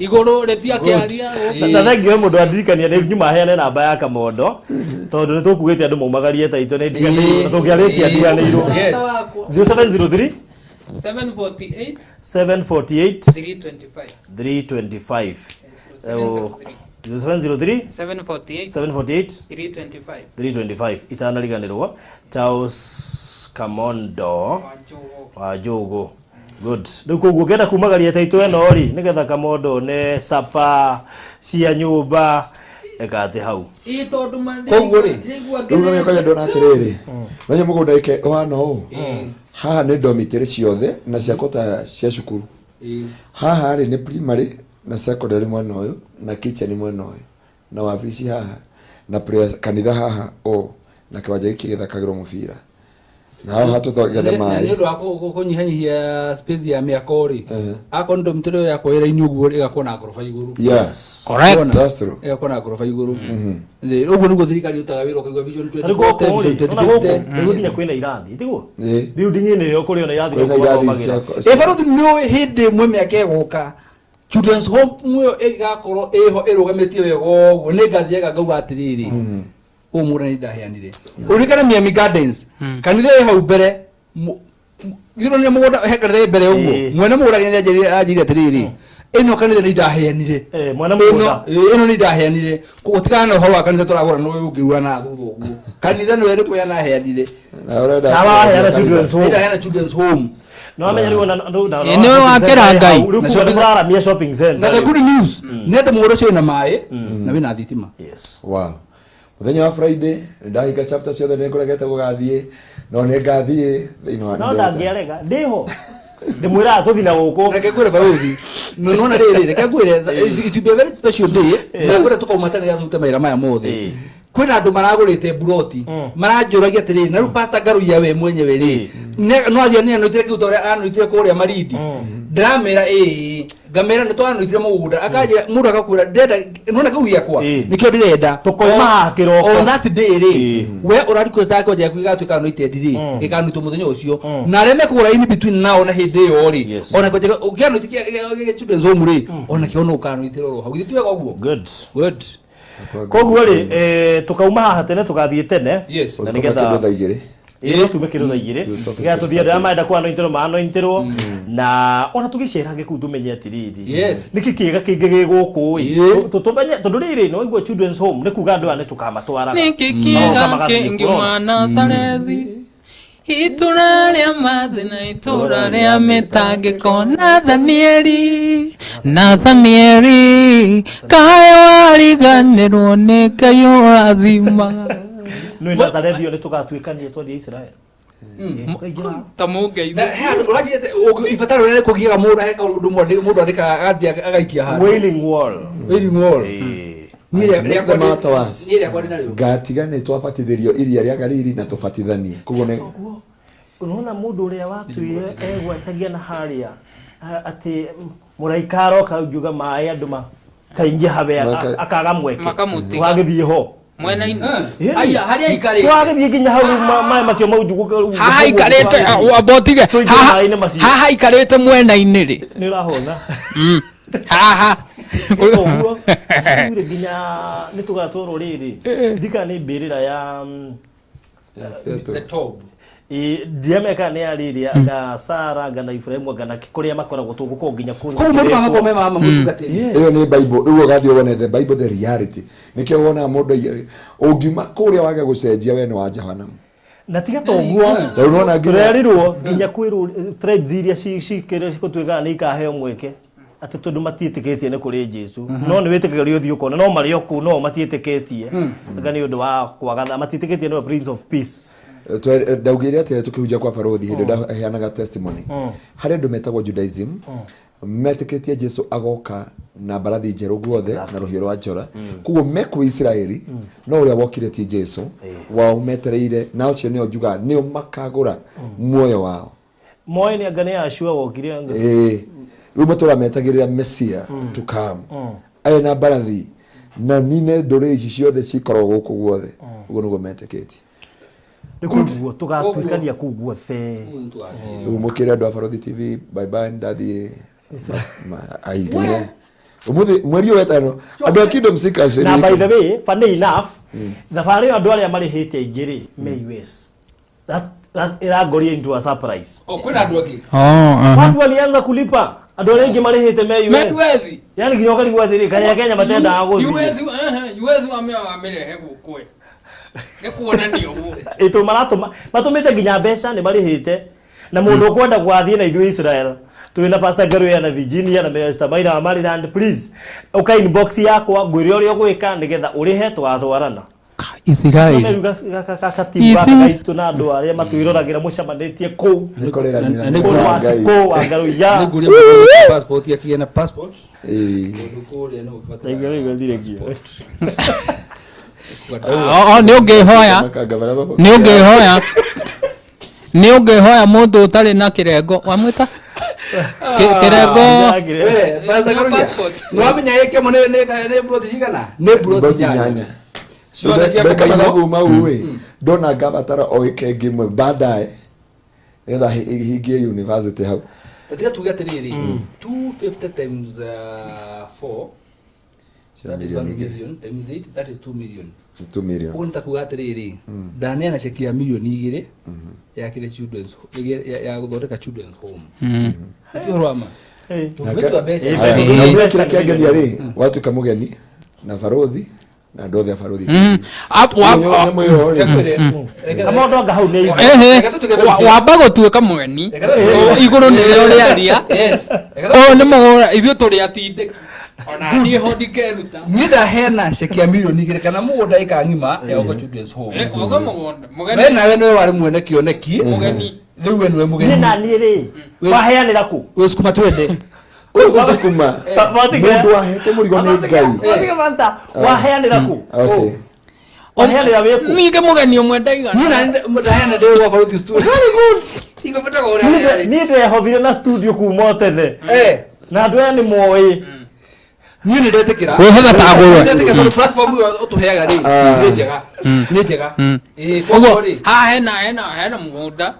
igũrũ rĩtiakĩaria. Na thengiũ he mũndũ andirikania nĩ nyuma heane namba ya Kamondo, tondũ nĩ tũkugĩte andũ maumagarie ta itũ nĩ ndiganĩirwo na tũngĩarĩkia ndiganĩirwo. Yes. 0703 748 748 325. 325. 0703 748 748 325. 325. Itanariganĩrwo, Charles Kamondo wa Njũgũ. Good. Rĩu koguo ũngĩenda kumagaria taitũ ĩno rĩ, nĩgetha Kamondo ne sapa cia nyũmba ĩka atĩ hau. Ĩ tondũ ma Koguo rĩ, Rĩu no kwanja ndona atĩrĩrĩ, nonya mũgũnda ĩke ũhana ũũ, haha nĩ dormitory ciothe na cia kota cia cukuru. Haha rĩ nĩ primary na secondary mwena ũyũ, na kitchen mwena ũyũ, na wabici haha, na prayer kanitha haha ũũ, na kĩwanja gĩkĩ gĩthakagĩrwo mũbira, na haha tũgetha Na nĩ maĩ. ũndũ wa kũnyihanyihia space ya mĩako rĩ, akorwo nĩ dormitory ĩyo yakwo ĩraini ũguo rĩ, ĩgakorwo na ngoroba igũrũ. Yes. Correct. Wona? That's true. Ĩgakorwo na ngoroba igũrũ. Ũguo nĩguo thirikari ĩrutaga wĩra ũkaigua Vision Na rĩu gũkũ 2040, rĩ, Vision ona gũkũ 2050. rĩu nginya kwĩna irathi, tiguo? Ĩ. Rĩu ndinyi-inĩ ĩyo kũrĩ ona irathi Kwĩna gũkũ irathi mathomagĩra. Ĩ barũthi, nĩ hĩndĩ ĩmwe mĩaka ĩgũka children's home ĩyo ĩgakorwo ĩho ĩrũgamĩtie wega ũguo, nĩ ngathiaga ngauga atĩrĩrĩ, ũyũ mũgũnda nĩ ndaheanire. Ũririkane Miami Gardens, kanitha ĩ hau mbere, githĩ nĩ mũgũnda he kanitha ĩ mbere ũguo? Mwene mũgũnda nĩ anjĩrire atĩrĩrĩ, ĩno kanitha nĩ ndaheanire. Eh, mwene mũgũnda. Ĩno nĩ ndaheanire, koguo tigana na ũhoro wa kanitha tũragũra na ũyũ ũngĩ na thutha ũguo, kanitha nĩwe nĩ kũheana aheanire. Na ũrenda Na waheana children's Nĩ home. ndaheana children's home. Na wamenya rĩu ona rĩu Ĩ, nĩwe wakĩra Ngai. Rĩu Na kuga shopping- nĩ mũraramia shopping center. Na the good news nĩ atĩ mũgũnda ũcio wĩna maĩ na wĩna thitima. Yes. Wow. Mũthenya wa Friday nĩ ndahinga chapter ciothe, nĩ ngũregete gũgathiĩ, no nĩ ngathiĩ thĩinĩ wa No ndangĩarega. Ndĩho. Ndĩmwĩraga tũthi na gũkũ. Reke ngwĩre barũthi, nona rĩrĩ, reke ngwĩre, it will be a very special day, na ngwĩre tũkauma tene tũrute mawĩra maya mothe. Kwĩna andũ maragũrĩte mburoti maranjũragia atĩrĩrĩ, na rĩu Pastor Ngaruiya we mwenyewe rĩ, no athiĩ nĩanoitire kĩu ta ũrĩa anoitire kũrĩa Marindi. Ndĩramera ĩĩ, ngamera nĩ twanũitire mũgũnda, akanjĩra mũndũ agakwĩra ndĩrenda nona kĩu gĩakwa nĩkĩo ndĩrenda. Tũkoima haha kĩroko. On that day rĩ, we ũra request yake gĩaku gĩgatuĩka anointed rĩ, gĩkanuitwo mũthenya ũcio, na arĩa mekũgũra in between now na hĩndĩ ĩyo rĩ, ona kĩwanja ũkĩanoiti kĩa children's home rĩ, ona kĩo no ũkanoitĩra oro hau. Githĩ ti wega ũguo? Good. Good. Koguo rĩ, tukauma haha tene, tũgathiĩ tene. Yes. Na Nĩgetha nĩgetha thaa 2. Ĩĩ, no tume kĩndũ thaa 2, nĩgetha tũthiĩ andũ arĩa marenda kũanointĩrwo maanointĩrwo, na ona tũgĩcerange kũu tũmenye atĩrĩrĩ, nĩkĩ kĩega kĩngĩ gĩ gũkũ ĩ. Tũmenye tondũ rĩrĩ nĩ waigua children's home nĩ kuga andũ aya nĩ tũkamatwaraga. Nĩkĩ Magoka kĩega magathiĩ kĩngiuma Nazarethi, itũra rĩa mathĩna, itũra rĩa mĩtangĩko? Nathanieli, Nathanieli, kaĩ wariganĩrwo nĩ Ngai ũrathimaga? Nĩ Nazarethi ĩyo nĩ tũgatuĩkania twathiĩ Israel. Tũkaingĩra. Ta mũngeithie. Na he handũ ũranjĩrĩte ibataro rĩrĩa kũgiaga mũndũ, he kaũndũ mũndũ andĩkaga agathiĩ agaikia handũ. Wailing Wall. Wailing wall. Niĩ Make the matter worse. Niĩ rĩakwa ndĩ narĩo. Ngatiga nĩ twabatithĩrio iria rĩa Galili na tũbatithanie, koguo nĩ Unaona mũndũ ũrĩa watuire egwatagia na harĩa atĩ mũraika aroka ngiuga maĩ andũ makaingĩha we akaga mweke. Makamũtiga. Wagĩthiĩ ho mwena-inĩ. Aya, harĩa aikarĩte. Wagĩthiĩ nginya hau maĩ macio maunjugũke. Haha aikarĩte, wamba ũtige. Tũingĩre maĩ-inĩ macio. Haha aikarĩte mwena-inĩ rĩ. Nĩ ũrahũna. Haha. Ũguo rĩu nginya nĩ tũgatwarwo rĩrĩ ndika nĩ mbĩrĩra ya The top. Ndiameka nĩ ya rĩrĩ anga Sara anga na Ibrahimu anga na kũrĩa makoragwo tũgũkorwo nginya kũu. Koguo mũndũ magakorwo me mama mũtungatĩri. Ĩyo nĩ Bible. Rĩu ũgathiĩ wone the Bible, the reality, nĩkĩo wonaga mũndũ ũngiuma kũrĩa wage gũcenjia, we nĩ wa jehanamu. Na tiga ta ũguo, Tondũ nĩwona nginya tũrerirwo nginya kwĩ tribes iria cikũtuĩkaga nĩ ikaheo mweke. Atĩ tondũ matiĩtĩkĩtie nĩ kũrĩ Jesu, no nĩ wĩtĩkagĩrio ũthiĩ ũkona, no marĩ o kũu no matiĩtĩkĩtie. Anga nĩ ũndũ wa kwaga tha, matiĩtĩkĩtie nĩwe Prince of Peace. Ndaugire atĩ tũkĩhunjia kwa barothi hĩndĩ ĩrĩa ndaheanaga testimony, harĩ andũ metagwo Judaism, metĩkĩtie Jesu agoka na mbarathi njerũ guothe na rũhiũ rwa njora, koguo me kũu Isiraeli, no ũrĩa wokire ti Jesu wao metereire, na ũcio nĩo njugaga nĩo makagũra muoyo wao. Moĩ nĩ anga nĩ Yahshua wokire anga. Ĩĩ, rĩu matũra metagĩrĩra Mesia to come arĩ na mbarathi na nine ndũrĩrĩ ici ciothe cikoragwo gũkũ guothe. Ũguo nĩguo metĩkĩtie. Nĩ kũguo tũgatuĩkania kũu guothe. Rĩu mũkĩre andũ a Barothi TV bye bye, ndathiĩ aingĩire ũmũthĩ mweri ũyũ wetano andũ a Kingdom Seekers. Na by the way, funny enough, thabarĩ ĩyo andũ arĩa marĩhĩte aingĩ rĩ me US. That ĩrangoria into a surprise. O kwĩna andũ angĩ. Oh, aha. Watu walianza kulipa, andũ arĩa aingĩ marĩhĩte me US. Mekuwezi. Yani nginya ũkarigwo atĩrĩ, kanya Kenya matendaga gũthiĩ. US, ehe, US wamĩa wamĩrehe gũkũ ĩ. Nĩ kuonania ũguo. Ĩtũ maratũma matũmĩte nginya mbeca nĩ marĩhĩte, na mũndũ ũkwenda gwathiĩ na ithuĩ Israel, twĩ na Pastor Ngaruya na Virginia na Mr. Maina wa Maryland, please ũka inbox yakwa ngwĩre ũrĩa ũgwĩka nĩgetha ũrĩhe tũgatwarana. Isiraeli. Katibu gaka gaitũ na andũ arĩa matwĩroragĩra mũcemanĩtie kũu. Nĩ kũrĩranĩra Na- kũu na wa Ngai. Cikũ wa Ngaruiya. Nĩngũria mũndũ passport akĩgĩa na passport. Ĩĩ. Kũndũ kũrĩa nĩ gũkĩbatara passport. O, o, nĩ ũngĩhoya. Makanga marĩa Nĩ ũngĩhoya. Nĩ ũngĩhoya mũndũ ũtarĩ na kĩrengo. Wamwĩta? Kĩrengo. We, Pastor Ngaruiya, nĩwamenya ĩka ĩmwe nĩ mburoti cigana? Nĩ mburoti Mburoti inyanya. inyanya. Ciothe cia Ndeka Kabaino. mathabu mau ĩ, ndona ngabatara o ĩka ĩngĩ ĩmwe baadaye nĩgetha hingie university hau. Ta tiga tuge atĩrĩrĩ, 250 times 4, Cia that is 1 milioni igĩrĩ. million, times 8, that is 2 million. 2 million. Ũguo nĩ ta kuga atĩrĩrĩ, ndaneana ceki ya milioni 2 ya kĩrĩa children's ya gũthondeka children's home. Ti ũhoro wa ma. Tũngĩtua mbeca. Aya, Ĩĩ. na ũrĩa kĩrĩa kĩangenia rĩ, watuĩka mũgeni na barothi na andũ othe a barothi. Nyamũ ĩyo rĩ, Reke- Kamondo anga hau nĩ igũrũ. Ehe. Reke tũtuĩke Wamba gũtuĩka mũgeni. Reke tũtuĩke- Igũrũ nĩrĩo rĩaria. Yes. Reke Ũyũ nĩ mũgũra ithuĩ tũrĩ atindĩki. Ona niĩ ho ndikeruta. Niĩ ndaheana ceki ya milioni 2 kana mũgũnda ĩka ng'ima ya Ogo Children's Home. Eh, ogo mũgũnda. Mũgeni. We nawe nĩwe warĩ mwene kĩoneki. Mũgeni. Rĩu we nĩwe Niĩ mũgeni. na niĩ rĩ, waheanĩra kũ? Wĩ sukuma twende. Ũyũ gũcukuma mũndũ wahetwo mũrigo nĩ Ngai. Matige pastor, waheanĩra kũ? Okay. Waheanĩra wĩ kũ? Ningĩ mũgeni ũmwe ndaigana. Niĩ na ndaheana ndĩ gwa Baruthi studio. Very good. Ingĩbata kũrĩa rĩarĩ. Niĩ ndehothire na studio kuma o tene. Eh. Na andũ aya nĩ moĩ. Niĩ nĩ ndetĩkĩra. Wĩhotha ta ngũrwe. Ndetĩkĩra tondũ platform ĩyo ũtũheaga rĩ, nĩ njega. Nĩ njega. Ĩĩ, Ũguo koguo rĩ, haha hena mũgũnda.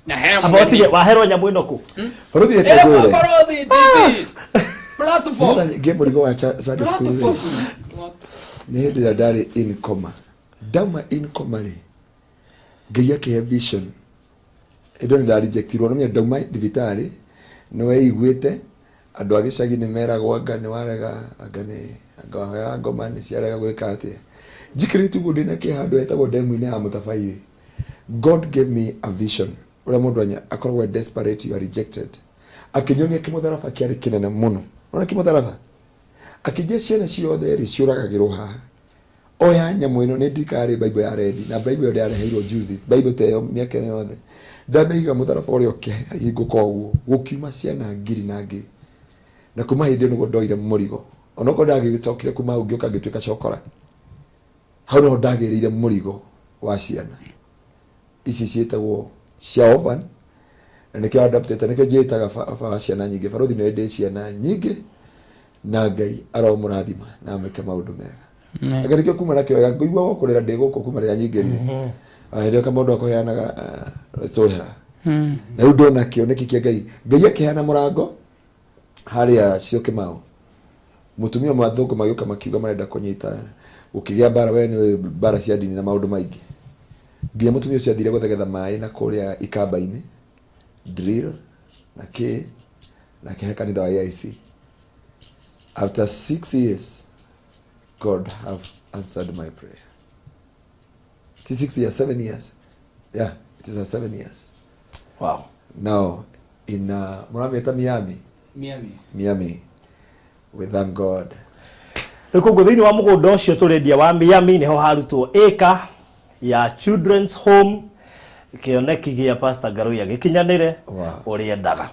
Na hena Amba mũgeni. ũtige, waherwo nyamũ ĩno kũ? Barothi reke Ĩrĩ kwa ngwĩre. Barothi TV. Platform. Nĩgetha ngĩe mũrigo wa Sunday school rĩ, Platform. nĩ hĩndĩ ĩrĩa ndarĩ in coma. Ndauma in coma rĩ, Ngai akĩhe vision. Hĩndĩ ĩyo nĩ ndarejectirwo, nĩ ndauma thibitarĩ, nĩ weiguĩte, andũ a gĩcagi nĩ meragwo anga nĩ warega, anga nĩ anga wahoyaga ngoma nĩ ciarega gwĩka atĩa. Njikĩrĩte ũguo ndĩna kĩeha handũ hetagwo ndemu-inĩ ya Mũtabairĩ. God gave me a vision. Ũrĩa mũndũ akoragwo e desperate, you are rejected. Akĩnyonia kĩmũtharaba kĩarĩ kĩnene mũno. Ũrona kĩmũtharaba? Akĩnjia ciana ciothe rĩ ciũragagĩrwo haha. Oya nyamũ ĩno, nĩ ndirikana rĩ Bible ya red, na Bible ĩyo ndĩrareheirwo juzi, Bible ta ĩyo mĩaka ĩyo yothe. Ndamĩiga mũtharaba ũrĩa ũkĩhingũka ũguo, gũkiuma ciana ngiri na ngiri. Na kuma hĩndĩ ĩyo nĩguo ndoire mũrigo. Onokorwo ndagĩcokire kuma hau ngĩũka ngĩtuĩka cokora. Hau niho ndagĩrĩire mũrigo wa ciana ici ciĩtagwo cia orphan, na nĩkĩo adopted, nĩkĩo njĩtaga baba wa ciana nyingĩ. Barothi nĩ ndĩ ciana nyingĩ, na Ngai aromũrathima na amwĩke maũndũ mega. Anga nĩkĩo kuma nakĩo wega ngũigua gũkũrĩra ndĩ gũkũ kuma rĩrĩa nyingĩrire. Hĩndĩ ĩyo kamũndũ akũheanaga story haha. Na rĩu ndona kĩoneki kĩa Ngai. Ngai akĩheana mũrango harĩa Syokimau. Mũtumia ũmwe athũngũ magĩũka makiuga marenda kũnyita, gũkĩgĩa mbara, we nĩ mbara cia ndini na maũndũ maingĩ. Nginya mũtumia ũcio athire gũthegetha maĩ na kũrĩa ikamba-inĩ, drill na kĩ, na akĩhe kanitha wa AIC. After 6 years, God have answered my prayer. It is 6 years, 7 years. Yeah, it is a 7 years. Wow. Now, in Murameta, Miami. Miami. Miami. We thank God. Rĩu koguo thĩinĩ wa mũgũnda ũcio tũrendia wa Miami nĩho harutwo ĩka ya Children's Home kĩoneki gĩa Pastor Ngaruiya gĩkinyanĩre Wow. ũrĩa endaga.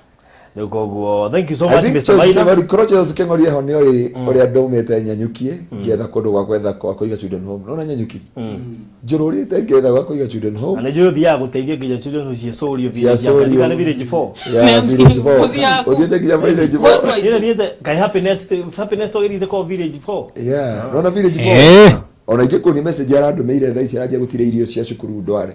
Rĩu koguo thank you so I much think Mr. Charles Maina. Kĩng'ori, korwo Charles Kĩng'ori eho nĩoĩ ũrĩa ndaumĩte Nyanyuki ngĩetha kũndũ gwa gwetha gwa kũiga children home. Nona Nyanyuki? Njũrũrĩte ngĩetha gwa kũiga children Na home. nĩ njũĩ ũthiaga gũteithia nginya children home ciacũrio Ciacũrio. village village 4. Yeah, village 4. Ũthiaga kũ? Ũthiĩte nginya village Kwa 4. andũ aitũ. Ĩrĩa thiĩte kai happiness happiness tũgĩthiĩte kwa village 4. Yeah, nona village 4. Ona ingĩkuonia message arandũmĩire thaa ici aranjia gũtira irio cia cukuru ndware.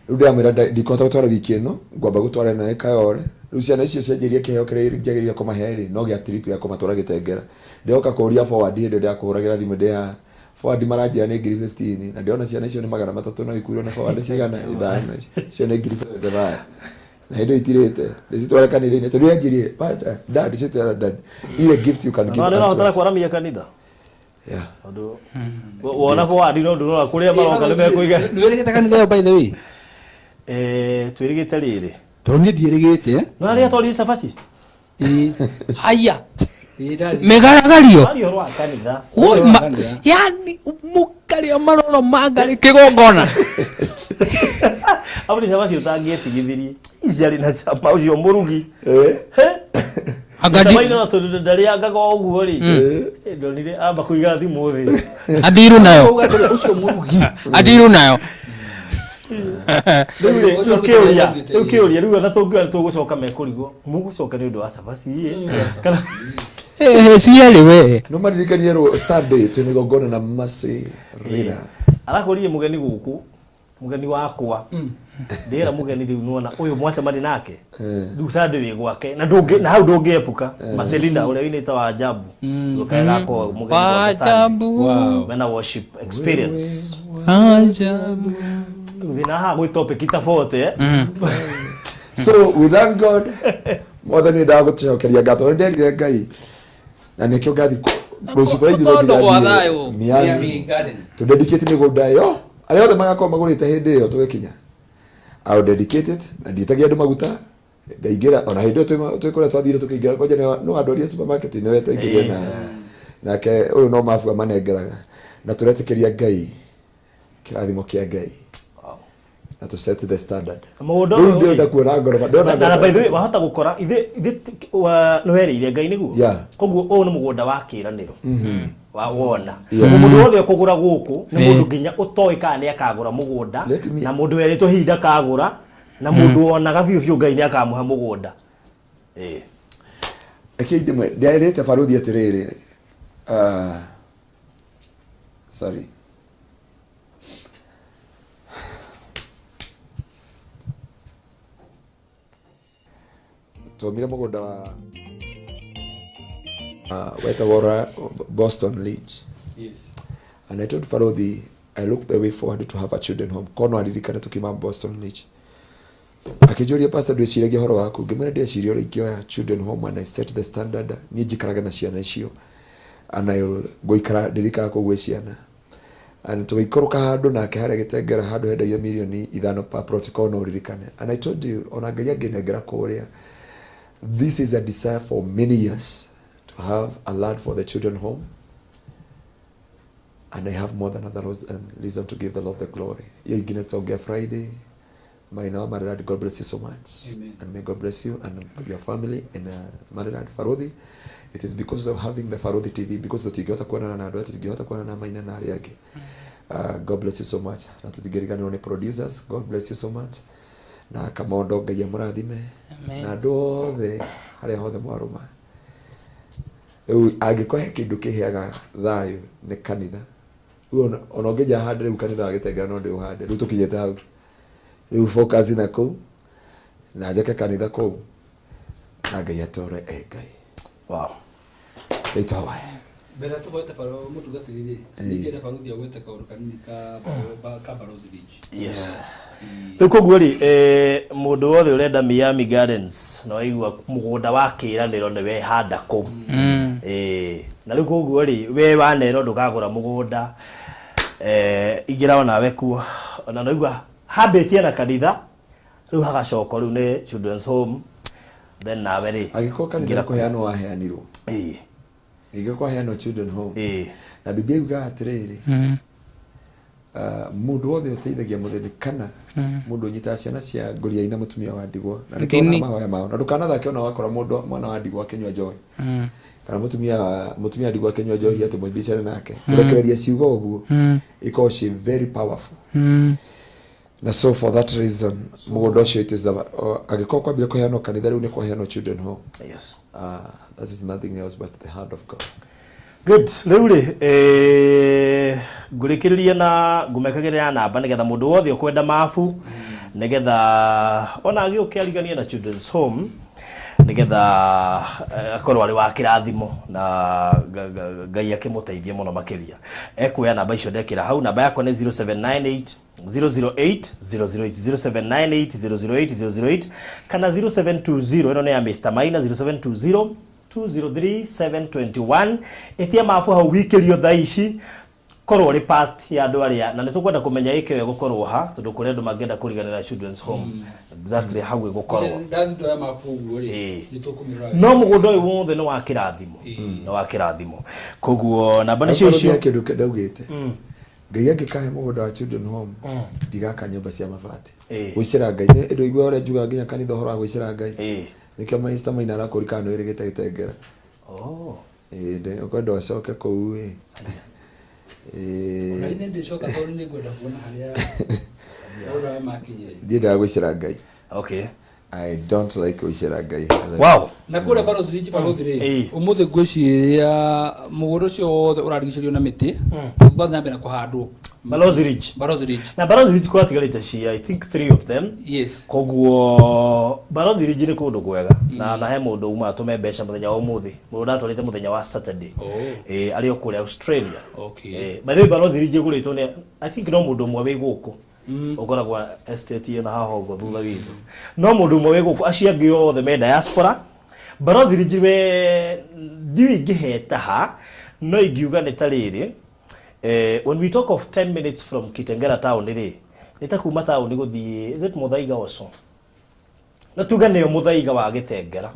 Rĩu ndĩramwĩra ndikũhota gũtwara wiki ĩno, ngwamba gũtwara ĩno ĩkayore. Rĩu ciana icio cianjĩria kĩheo kĩrĩa njagĩrĩire kũmahe rĩ, no gĩa trip ya kũmatwara Gĩtengera. Ndĩroka kũria forward hĩndĩ ĩyo ndĩrakũhũragĩra thimũ ndĩ haha. Forward maranjĩra nĩ ngiri 15 na ndĩrona ciana icio nĩ 300 no ikuirwo nĩ forward cigana ithano. Icio nĩ ngiri 75. Na hĩndĩ ĩyo itirĩte. Ndĩcitware kanitha-inĩ tondũ yanjirie, "Pastor, dad, citwara dad. Ile gift you can give Na nĩ unto ũrabatara us." kwaramia kanitha. Yeah. Tondũ wona forward no ndũrora kũrĩa maroka nĩ mekũiga. Nĩwĩrĩgĩte kanitha ĩyo by the way? Eh, twĩrĩgĩte rĩrĩ. Tondũ niĩ ndiĩrĩgĩte. No arĩa twarire cabaci. Ĩĩ. Haya. Ĩĩ, ndarĩ. Mĩgaragario. Twaria ũhoro wa kanitha. Woi, yani mũkarĩa maroro ma ngarĩ kĩgongona. Abu nĩ cabaci ũtangĩetigithirie. Ici arĩ na cama ũcio mũrugi. Eh? He? Anga Maina na tondũ ndarĩangaga o ũguo rĩ. Eh, Ndonire amba kũiga thimũ thĩ. Andiru nayo. Uga atĩrĩ, ũcio mũrugi. Andiru nayo. Rĩu rĩ, Ũcio rĩu kĩũria, ũrugĩte rĩu kĩũria, rĩu ona tũngiuga nĩ tũgũcoka mekũrigwo. Mũgũcoka nĩ ũndũ wa cabaci ĩ? Kana Eh, ciarĩ we. No maririkanie rũ Sunday twĩ mĩgongona na Mercy Rina. arakũririe mũgeni gũkũ mũgeni wakwa ndĩra mũgeni rĩu nĩwona ũyũ mwacemani nake rĩu Sunday wĩ gwake na ndũngĩ na hau ndũngĩepuka Marcelina ũrĩa wĩinĩte wa ajabu ndũkae gakwa mũgeni gwake Sunday. Ajabu. Wow. mena worship experience Ajabu. Rĩu thĩna haha gwĩ topic ta 40 eh? So we thank God. Mwathani ndagũcokeria ngatho nĩ nderire Ngai na nĩkĩo ngathi rũciũ kũrĩa ithuĩ Tondũ gwa nginya thayũ. thiĩ Miami. Miami Garden. Tũ dedicate mĩgũnda ĩyo arĩa othe magakorwo magũrĩte hĩndĩ ĩyo tũgĩkinya. I will dedicate it na ndiĩtagia andũ maguta ngaingĩra ona hĩndĩ ĩyo twĩ kũrĩa twathire tũkĩingĩra kwanja no andwarie supermarket nĩwe twaingĩrire na nake ũyũ no mabu amanengeraga na tũretĩkĩria Ngai kĩrathimo kĩa Ngai na to set the standard Mũgũnda rĩu ũyũ ndĩrenda rĩ, kuona ngoroba ndĩrona na na by the way ngoroba wahota gũkora ithe ithe nĩ werĩire Ngai nĩguo Yeah. koguo ũyũ nĩ mũgũnda wa kĩĩranĩro wa wona Yeah. mũndũ wothe ũkũgũra gũkũ nĩ Eh. mũndũ nginya ũtoĩ kana nĩ akagũra mũgũnda Let me- na mũndũ werĩtwo hihi ndakagũra na mũndũ wonaga biũ biũ Ngai nĩ akamũhe mũgũnda Eh. Rekei ndĩmwe ndĩrĩte baruthi atĩrĩrĩ ah, sorry twaumire mũgũnda wa wetagwo Boston Ridge. Yes. And I told Farodhi, I look the way forward to have a children home. Kono aririkana tukiuma Boston Ridge. Akĩnjũria pastor ndwĩciragia ũhoro waku ngĩmwĩra ndĩreciria ũrĩa ingĩoya children home and I set the standard niĩ njikaraga na ciana icio and I will ngũikara ndĩrikaraga kũu gwĩ ciana and tũgĩikũrũka handũ nake harĩa gĩtengera handũ hendagio mirioni ithano per plot korwo no ũririkane and I told you ona Ngai angĩnengera kũrĩa this is a desire for many years to have a land for the children home and I have more than other reason to give the Lord the glory. Hiyo ingine tutaongea Friday. Maina wa Maridad, God bless you so much. Amen. And may God bless you and your family and Maridad Farodhi. It is because of having the Farodhi TV, because tũtingĩhota kuonana na andũ aya, tũtingĩhota kuonana na Maina na arĩa angĩ. God bless you so much. Na tũtingĩriganĩrwo nĩ producers. God bless you so much. Na Kamondo Ngai amũrathime. Amen. Na andũ othe harĩa hothe mwarũma. Rĩu angĩkorwo he kĩndũ kĩheaga thayũ nĩ kanitha. Rĩu ona ũngĩnja hande rĩu kanitha wa Gĩtengera no ndĩũhande. Rĩu tũkinyĩte hau. Rĩu focus na kũu na njake kanitha kũu na Ngai atũre e Ngai. Wow. Rĩtwa Mbere tũhoete baro mũtungatĩri rĩ, ningĩenda baruthi agwete kaũndũ kanini ka ka Barrows Ridge. Yes. Rĩu koguo rĩ mũndũ wothe ũrenda Miami Gardens na waigua mũgũnda wa kĩĩranĩro nĩ wehanda kũu na rĩu koguo rĩ we wanerwo ndũkagũra mũgũnda ingĩra onawe kuo ona naigua hambĩtie na kanitha rĩu hagacoka rĩu nĩ children's home Then nawe rĩ, Angĩkorwo kanitha ingĩra nĩ kũheanwo waheanirwo, Ĩĩ. ningĩ kwaheanwo children home, Ĩĩ. na Biblia yugaga atĩrĩrĩ, mũndũ wothe ũteithagia mũthĩni kana mũndũ ũnyitaga ciana cia ngũriai na mũtumia wa ndigwa, na nĩkĩo Thĩni. mahoya mao, na ndũkanathake ona wakora mũndũ mwana wa ndigwa akĩnyua njohi kana mũtumia wa ndigwa akĩnyua njohi atĩ mũmbicane nake, ũrekereria ciugo ũguo ikorwo ci very powerful. Na so for that reason mũgũnda ũcio it is angĩkorwo kwambire kũheanwo kanitha, rĩu nĩ kwaheanwo children home. That is nothing else but the hand of God. Good. Rĩu rĩ, ngũrĩkĩrĩria na ngũmekagĩrĩra namba nĩgetha mũndũ wothe ũkwenda mabu, nĩgetha ona agĩũke ariganie na Children's Home, nĩgetha akorwo arĩ wa kĩrathimo na Ngai akĩmũteithie mũno makĩria. Ekuoya namba icio ndekĩra hau. Namba yakwa nĩ 0798 008 008, 0798 008 008, kana 0720, ĩno nĩ ya Mr. Maina, 0720 203 721. Ĩtia mabu hau wikĩrio thaa ici, korwo ũrĩ part ya andũ arĩa, na nĩ tũkwenda kũmenya ĩkĩo ĩgũkorwo ha, tondũ kũrĩ andũ mangĩenda kũriganĩra na Children's Home exactly hau ĩgũkorwo. Ndathi ndoya mabu ũguo rĩ, Ĩĩ. nĩ tũkũmĩrora. No mũgũnda ũyũ wothe nĩ wa kĩrathimo, nĩ wa kĩrathimo, koguo namba nĩcio Angĩkorwo icio. ndĩ kĩndũ ndaugĩte, Ngai angĩkahe mũgũnda wa children home, ndigaka nyũmba cia mabati. Gwĩcĩra Ngai nĩ ĩndũ igua ũrĩa njugaga nginya kanitha ũhoro wa gwĩcĩra Ngai. Nĩkĩo Mr. Maina arakũri kana nĩ wĩrĩgĩte gĩtengera. Oh. Ĩĩ, ũkwenda ũcoke kũu ĩ. Ĩĩ. Ona ithe ndĩcoka tondũ nĩ ngwenda kuona harĩa maũndũ arĩa makinyire. Ndiendaga gwĩcĩra Ngai. Okay. I don't like gwĩcĩra Ngai. Wow. Na kũrĩa Barozi Ridge, Barozi rĩ, Ĩĩ. ũmũthĩ ngwĩciria mũgũnda ũcio wothe ũrarigicĩrio na mĩtĩ ũgathiĩ na mbere na kũhandwo. Balozi Ridge. Barozi Ridge. Na Balozi Ridge kũratigarĩte cia, I think, three of them. Yes. Koguo Balozi Ridge nĩ kũndũ kwega, na he mũndũ uma atũme mbeca mũthenya wa ũmũthĩ, mũndũ ndatwarĩte mũthenya wa Saturday. Oh. Ĩĩ, arĩ o kũrĩa Australia. Okay. Ĩĩ, by the way, Balozi Ridge ĩgũrĩtwo nĩ, I think, no mũndũ ũmwe wĩ gũkũ ũkoragwo estate ĩyo na haha ũguo thutha witũ, no mũndũ ũmwe wĩ gũkũ, acio angĩ othe me diaspora. Balozi Ridge we ndiũĩ ingĩheta ha, no ingiuga nĩ ta rĩrĩ, when we talk of 10 minutes from Kitengela town rĩ, nĩ ta kuma town gũthiĩ, is it Muthaiga also? No tuge nĩyo Muthaiga wa Gĩtengera.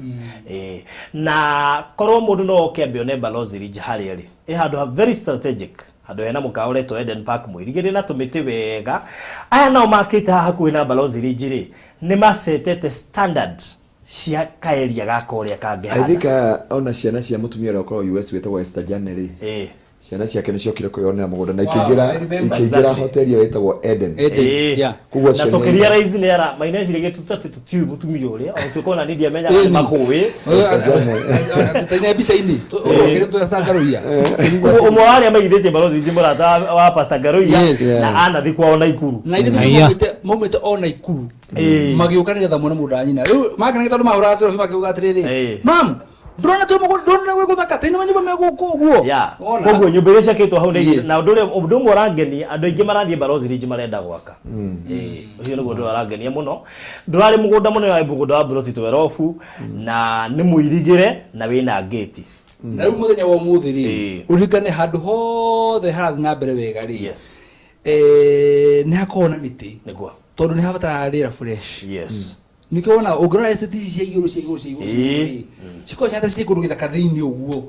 Na korwo mũndũ no oke ambe one Balozi Ridge harĩa rĩ, ĩ handũ ha very strategic, handũ hena mũkawa ũretwo Eden Park mũirigĩre na tũmĩtĩ wega. Aya nao makĩte haha hakuhĩ na Balozi Ridge rĩ, nĩ macetete standard cia kaeria gaka ũrĩa I kangĩhana. think ona ciana cia mũtumia ũrĩa ũkoragwo US wĩtagwo Esther Jane rĩ, ciana ciake nĩ ciokire kwĩyonera mũgũnda na Wow, ikĩingĩra I remember. ikĩingĩra Exactly. hoteli ĩyo ĩtagwo Eden. Eden, yeah. Koguo Na acio nĩ- tũkĩrealize nĩ ara maina eciragia atĩ tũtiũĩ mũtumia ũrĩa, ona tuĩka ona niĩ ndiamenyaga nĩ makũĩ. Taine mbica-inĩ ũkĩrĩ Pastor Ngaruiya. Ũguo ũmwe wa arĩa maigithĩtie Balozi Ridge, mũrata wa Pastor Ngaruiya, Yes. na anathi kwao Naikuru. Na ithuĩ Aya. tũcio maumĩte o Naikuru, magĩũka nĩgetha mone mũgũnda wa nyina. Rĩu makenagio tondũ mahũraga selfie makiuga atĩrĩrĩ, "Mam, ndũrona twĩ mũgũnda, ndũrona gwĩ gũthaka, tĩ nĩ nyũmba me gũkũ ũguo?" Yeah. Wona? Koguo nyũmba iria ciakĩtwo hau nĩ Yes. na ũndũ ũrĩa, ũndũ ũmwe ũrangenia, andũ aingĩ marathiĩ Balozi Ridge marenda gwaka. Ĩĩ, ũcio nĩguo ũndũ ũrĩa ũrangenia mũno. Ndũrarĩ mũgũnda mũnene, warĩ mũgũnda wa mburoti 12 na nĩ mũirigĩre na wĩna ngĩti. Na rĩu mũthenya wa ũmũthĩ rĩ, ũririkane handũ hothe harathiĩ na mbere wega rĩ, nĩ hakoragwo na mĩtĩ, Nĩguo. tondũ nĩ habataraga rĩera fresh. Nĩkĩo wona ũngĩrora estate ici cia igũrũ cia igũrũ cia igũrũ cia igũrũ rĩ, cikoragwo ciahana ciĩ kũndũ gĩthaka thĩinĩ ũguo.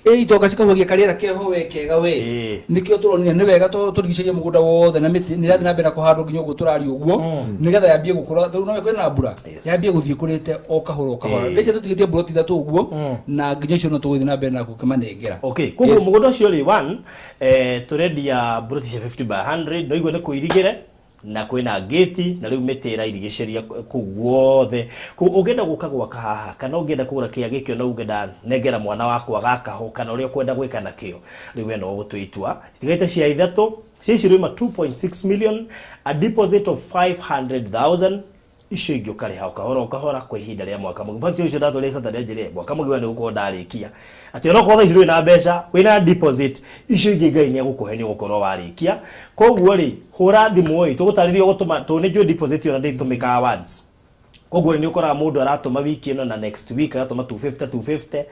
Ĩ itonga cikahuhagia karĩera keho we kega we. Nĩkĩo tũronire nĩ wega tũrigicĩrie mũgũnda wothe na mĩtĩ. Nĩ ĩrathiĩ na mbere na kũhandwo nginya ũguo tũraria ũguo, nĩgetha yambie gũkũra, tondũ no kwĩna mbura, yambie gũthiĩ kũrĩte o kahora o kahora. Mbeca tũtigĩtie mburoti ithatũ ũguo, na nginya icio no tũgũthiĩ na mbere na gũkĩmanengera. Okay, koguo mũgũnda ũcio rĩ, one, tũrendia mburoti cia 50 by 100, no igue nĩ kũirigĩre na kwĩna ngĩti, na rĩu mĩtĩ ĩrairigicĩria kũu guothe. Koguo ũngĩenda gũka gwaka haha kana ũngĩenda kũgũra kĩa gĩkĩo na uge nengera mwana wakwa gakaho kana ũrĩa ũkwenda gwĩka nakĩo, rĩu we no ũgũtua itua. Itigarĩte cia ithatũ, cia ici rĩuma 2.6 million, a deposit of 500,000, icio ingĩ ũkarĩha o kahora o kahora kwa ihinda rĩa mwaka mũgima. In fact, ũcio ndatwarire Saturday anjĩrire mwaka mũgima nĩ gũkorwo ndarĩkia, atĩ onokorwo thaa ici ndũrĩ na mbeca, wĩna deposit, icio ingĩ Ngai nĩ egũkũhe nĩ ũgũkorwo warĩkia. Koguo rĩ, hũra thimũ ĩ, tũgũtarĩria ũgũtũma, tondũ nĩ njũĩ deposit ona ndĩtũmĩkaga once. Koguo nĩ ũkoraga mũndũ aratũma wiki ĩno na next week agatũma 250 250,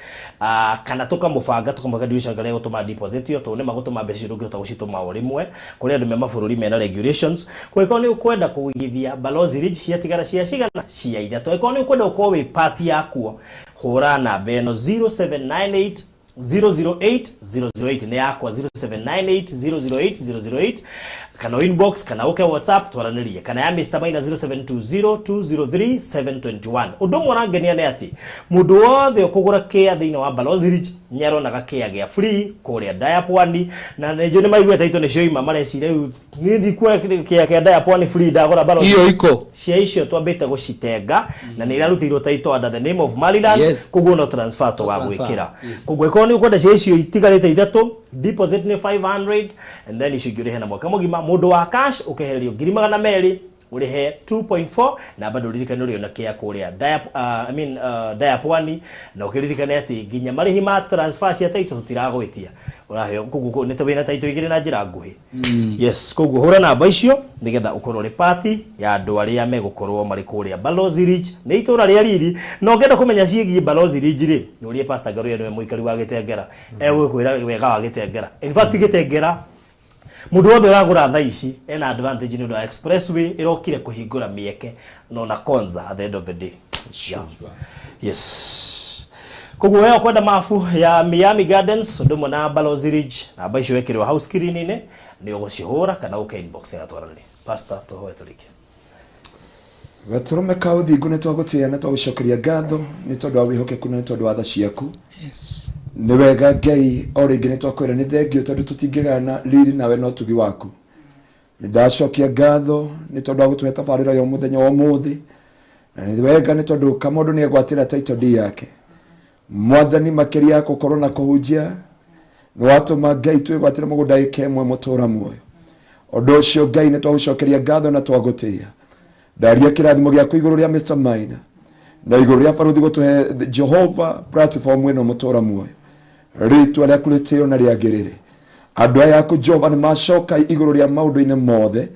kana tũkamũbanga tũkamũhe duration karĩa gũtũma deposit ĩyo, tondũ nĩ magũtũma mbeca icio ndũngĩhota gũcitũma o rĩmwe. Kũrĩ andũ me mabũrũri mena regulations. Kũngĩkorwo nĩ ũkwenda kũigithia Balozi Ridge ciatigara cia cigana cia ithatũ, angĩkorwo nĩ ũkwenda gũkorwo wĩ part yakuo, hũra namba ĩno 0798 008 008, nĩ yakwa, 0798 008 008, kana inbox kana ũke WhatsApp twaranĩrie, kana ya Mr Maina 0720 203 721. Ũndũ ũmwe ũrangenia nĩ atĩ mũndũ wothe ũkũgũra kĩa thĩinĩ wa Balozi Ridge nĩ aronaga kĩa gĩa free kũrĩa Diapwani, na nĩnjũĩ nĩ maiguĩte itũ nĩcio ima mareciria rĩu niĩ ndikuona kĩa kĩa Diapwani free ndagũra Balozi. Iyo iko. Cia icio twambĩte gũcitenga na nĩ irarutĩirwo title under the name of Maryland. Koguo no transfer tũgagwĩkĩra. Koguo ĩkorwo nĩ ũkwenda cia icio itigarĩte ithatũ, deposit nĩ 500 and then icio ingĩ ũrĩhe na mwaka mũgima. Mũndũ wa cash ũkehererio 200,000, ũrĩhe 2.4, na bado ũririkane ũrĩona kĩa kũrĩa I mean, Diapwani, na ũkĩririkane atĩ nginya marĩhi ma transfer cia title tũtiragwĩtia, ũraheo. Koguo nĩ wĩna title igĩrĩ na njĩra nguhĩ. Yes, koguo hũra namba icio nĩgetha ũkorwo ũrĩ part ya andũ arĩa megũkorwo marĩ kũrĩa Balozi Ridge. Nĩ itũra rĩa riri, na ũngĩenda kũmenya ciĩgiĩ Balozi Ridge rĩ, ũrie Pastor Ngaruiya, nĩwe mũikari wa Gĩtengera, egũkwĩra wega wa Gĩtengera. In fact, Gĩtengera mũndũ wothe ũragũra thaa ici ena advantage nĩ ũndũ wa expressway ĩrokire kũhingũra mĩeke no na Konza at the end of the day. Yeah. Yes, koguo we ũkwenda mabu ya Miami Gardens ũndũ ũmwe na Balozi Ridge, namba icio wekĩrwo hau screen-inĩ nĩ ũgũcihũra kana ũke inbox ya twaranĩrie. Pastor, tũhoe tũrĩkie. Gatũrũme ka ũthingu, nĩ twagũtĩĩa na twagũcokeria ngatho nĩ tondũ wa wĩhokeku na nĩ tondũ wa tha ciaku. Nĩ wega Ngai, o rĩngĩ nĩ twakwĩra nĩ thengio tondũ tũtingĩgana riri nawe no tugi waku. Nĩ ndacokia ngatho nĩ tondũ wa gũtũhe tabarĩra ya mũthenya wa ũmũthĩ, na nĩ wega nĩ tondũ Kamũndũ nĩ egwatĩra title deed yake. Mwathani, makĩria ya gũkorwo na kũhunjia, nĩ watũma Ngai twĩgwatĩre mũgũnda ĩka ĩmwe mũtũra muoyo. Ũndũ ũcio Ngai nĩ twagũcokeria ngatho na twagũtĩĩa. Ndaria kĩrathimo gĩaku igũrũ rĩa Mr Maina na igũrũ rĩa barũthi gũtũhe Jehova platform ĩno mũtũra muoyo. Rĩtwa rĩaku rĩtĩo na rĩagĩrĩre. Andũ aya aku Jehova nĩ macoka igũrũ rĩa maũndũ-inĩ mothe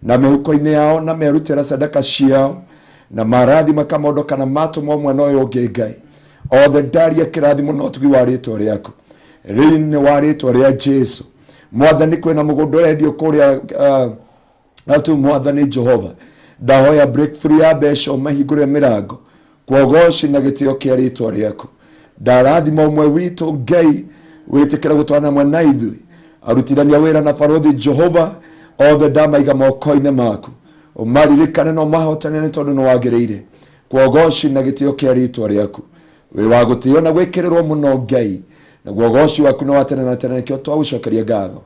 na mĩhuko-inĩ yao, na merutĩra sadaka ciao na marathima kamondo kana matũmwo mwena ũyũ ũngĩ. Ngai othe, ndaria kĩrathimo na ũtugi wa rĩtwa rĩaku rĩinĩ wa rĩtwa rĩa Jesu. Mwathani, kwĩna mũgũnda ũrendio kũrĩa atu. Mwathani Jehova, ndahoya breakthrough ya mbeca, ũmahingũrĩre mĩrango kwogoci na gĩtĩo kĩa rĩtwa rĩaku. Ndarathima ũmwe witũ Ngai wĩtĩkĩra gũtwarana hamwe na ithuĩ, arutithania wĩra na barũthi Jehova, othe ndamaiga moko-inĩ maku, ũmaririkane na ũmahotane nĩ tondũ nĩ wagĩrĩire kwogoci na gĩtĩo kĩa rĩtwa rĩaku. Wĩ wa gũtĩo na gwĩkĩrĩrwo mũno Ngai, naguo ũgoci waku nĩ wa tene na tene. Nĩkĩo twagũcokeria ngatho,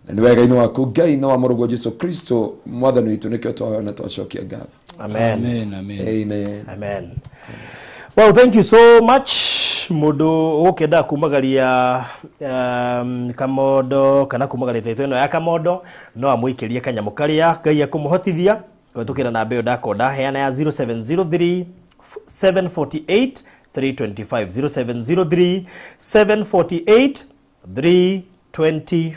na nĩ wega-inĩ waku Ngai na wa mũrũguo Jesu Kristo Mwathani witũ nĩkĩo twahoya na twacokia ngatho. Amen. Amen, amen. Amen. Amen. Well, thank you so much. Mũndũ ũgũkĩenda kumagaria Kamondo kana kumagaria taito ĩno ya Kamondo, no amũikĩrie kanyamũ karĩa Ngai ekũmũhotithia kũhetũkĩra namba ĩyo ndakorwo ndaheana ya 0703 748 325, 0703 748 325,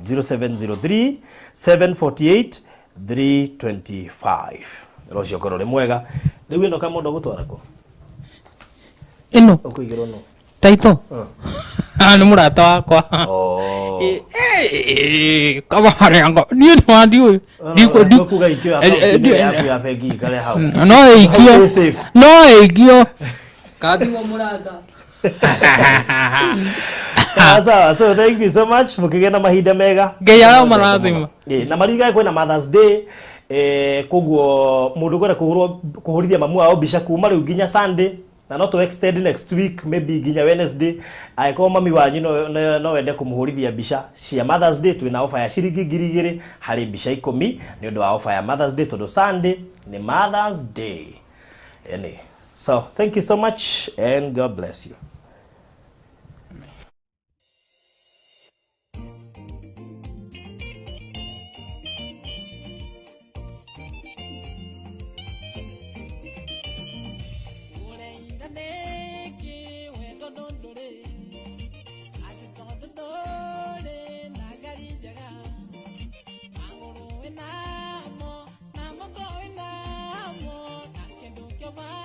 0703 748 325. Rũcio korwo rĩ mwega. Rĩu ĩno Kamondo gũtwara kũ? Ĩno? Ũkũigĩrwo nũ? Taito nĩ mũrata wakwa. Oh. Kamarengo niĩ nĩ wandiũĩ. Kuga ikio akaunti yaku ya bengi ikare hau. No ĩikio. Hau safe. No ĩikio katigwo mũrata. Sawa sawa, so thank you so much, mũkĩgĩa na mahinda mega. Ngai aromarathima. Na maririkane kwĩna Mothers Day, koguo mũndũ ũkwenda kũhũrwo kũhũrithia mamu wao mbica kuma rĩu nginya Sunday, na no to extend next week, maybe nginya Wednesday, angĩkorwo mami wanyu no wende kũmũhũrithia mbica cia Mothers Day, twĩna offer ya ciringi 2,000 harĩ mbica 10 nĩ ũndũ wa offer ya Mothers Day, tondũ Sunday nĩ Mothers Day. Ĩni, so thank you so much and God bless you. Ũreira nĩkĩ we tondũ ndũrĩ atĩ tondũ ndũrĩ na ngari njega, magũrũ wĩnamo na moko wĩnamo na kĩndũ kĩa bata.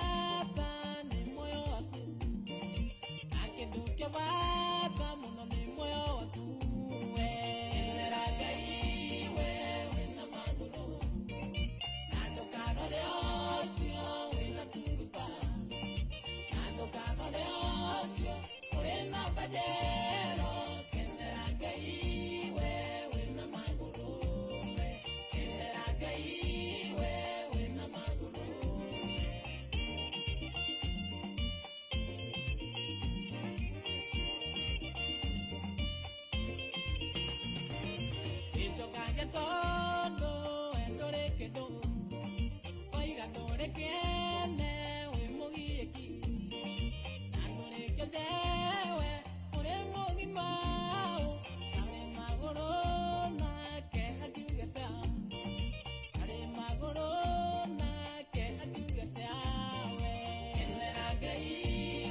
Gũcokangia tondũ we ndũrĩ kĩndũ oiga ndũrĩ kĩene wĩ mũgiĩki na ndũrĩ kĩndewe ũrĩ mũgima arĩ magũrũ nake akiugĩte arĩ magũrũ nake akiugĩte we kenera Ngai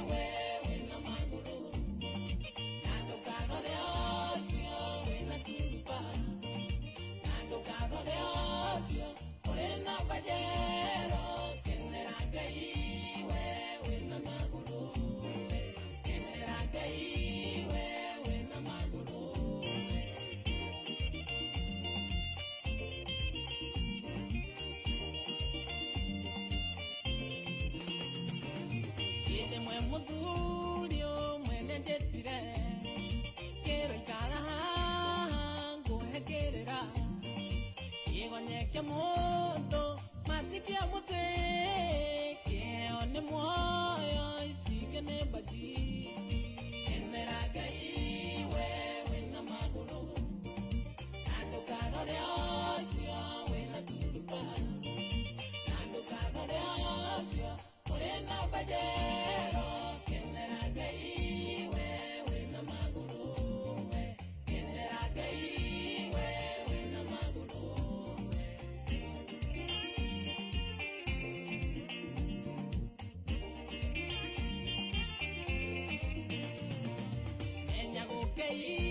we wĩna magũrũ na ndũkarore ũcio wĩna turuba na ndũkarore ũcio ũrĩ na pajero kenera Ngai we wĩna magũrũ we kenera Ngai we wĩna magũrũ we. Hĩndĩ mwe mũthuri ũmwe nĩnjĩtire kĩro ikara haha ngũhe kĩrĩra kĩgonye kĩa mũndũ matikia mũtĩ kĩheo nĩ muoyo icike nĩ mbacici kenera Ngai we wĩna magũrũ na ndũkarore ũcio wĩna turuba na ndũkarore ũcio ũrĩ na pajero kenera Ngai we wĩna magũrũ we kenera Ngai we wĩna magũrũ we. Menya gũkĩira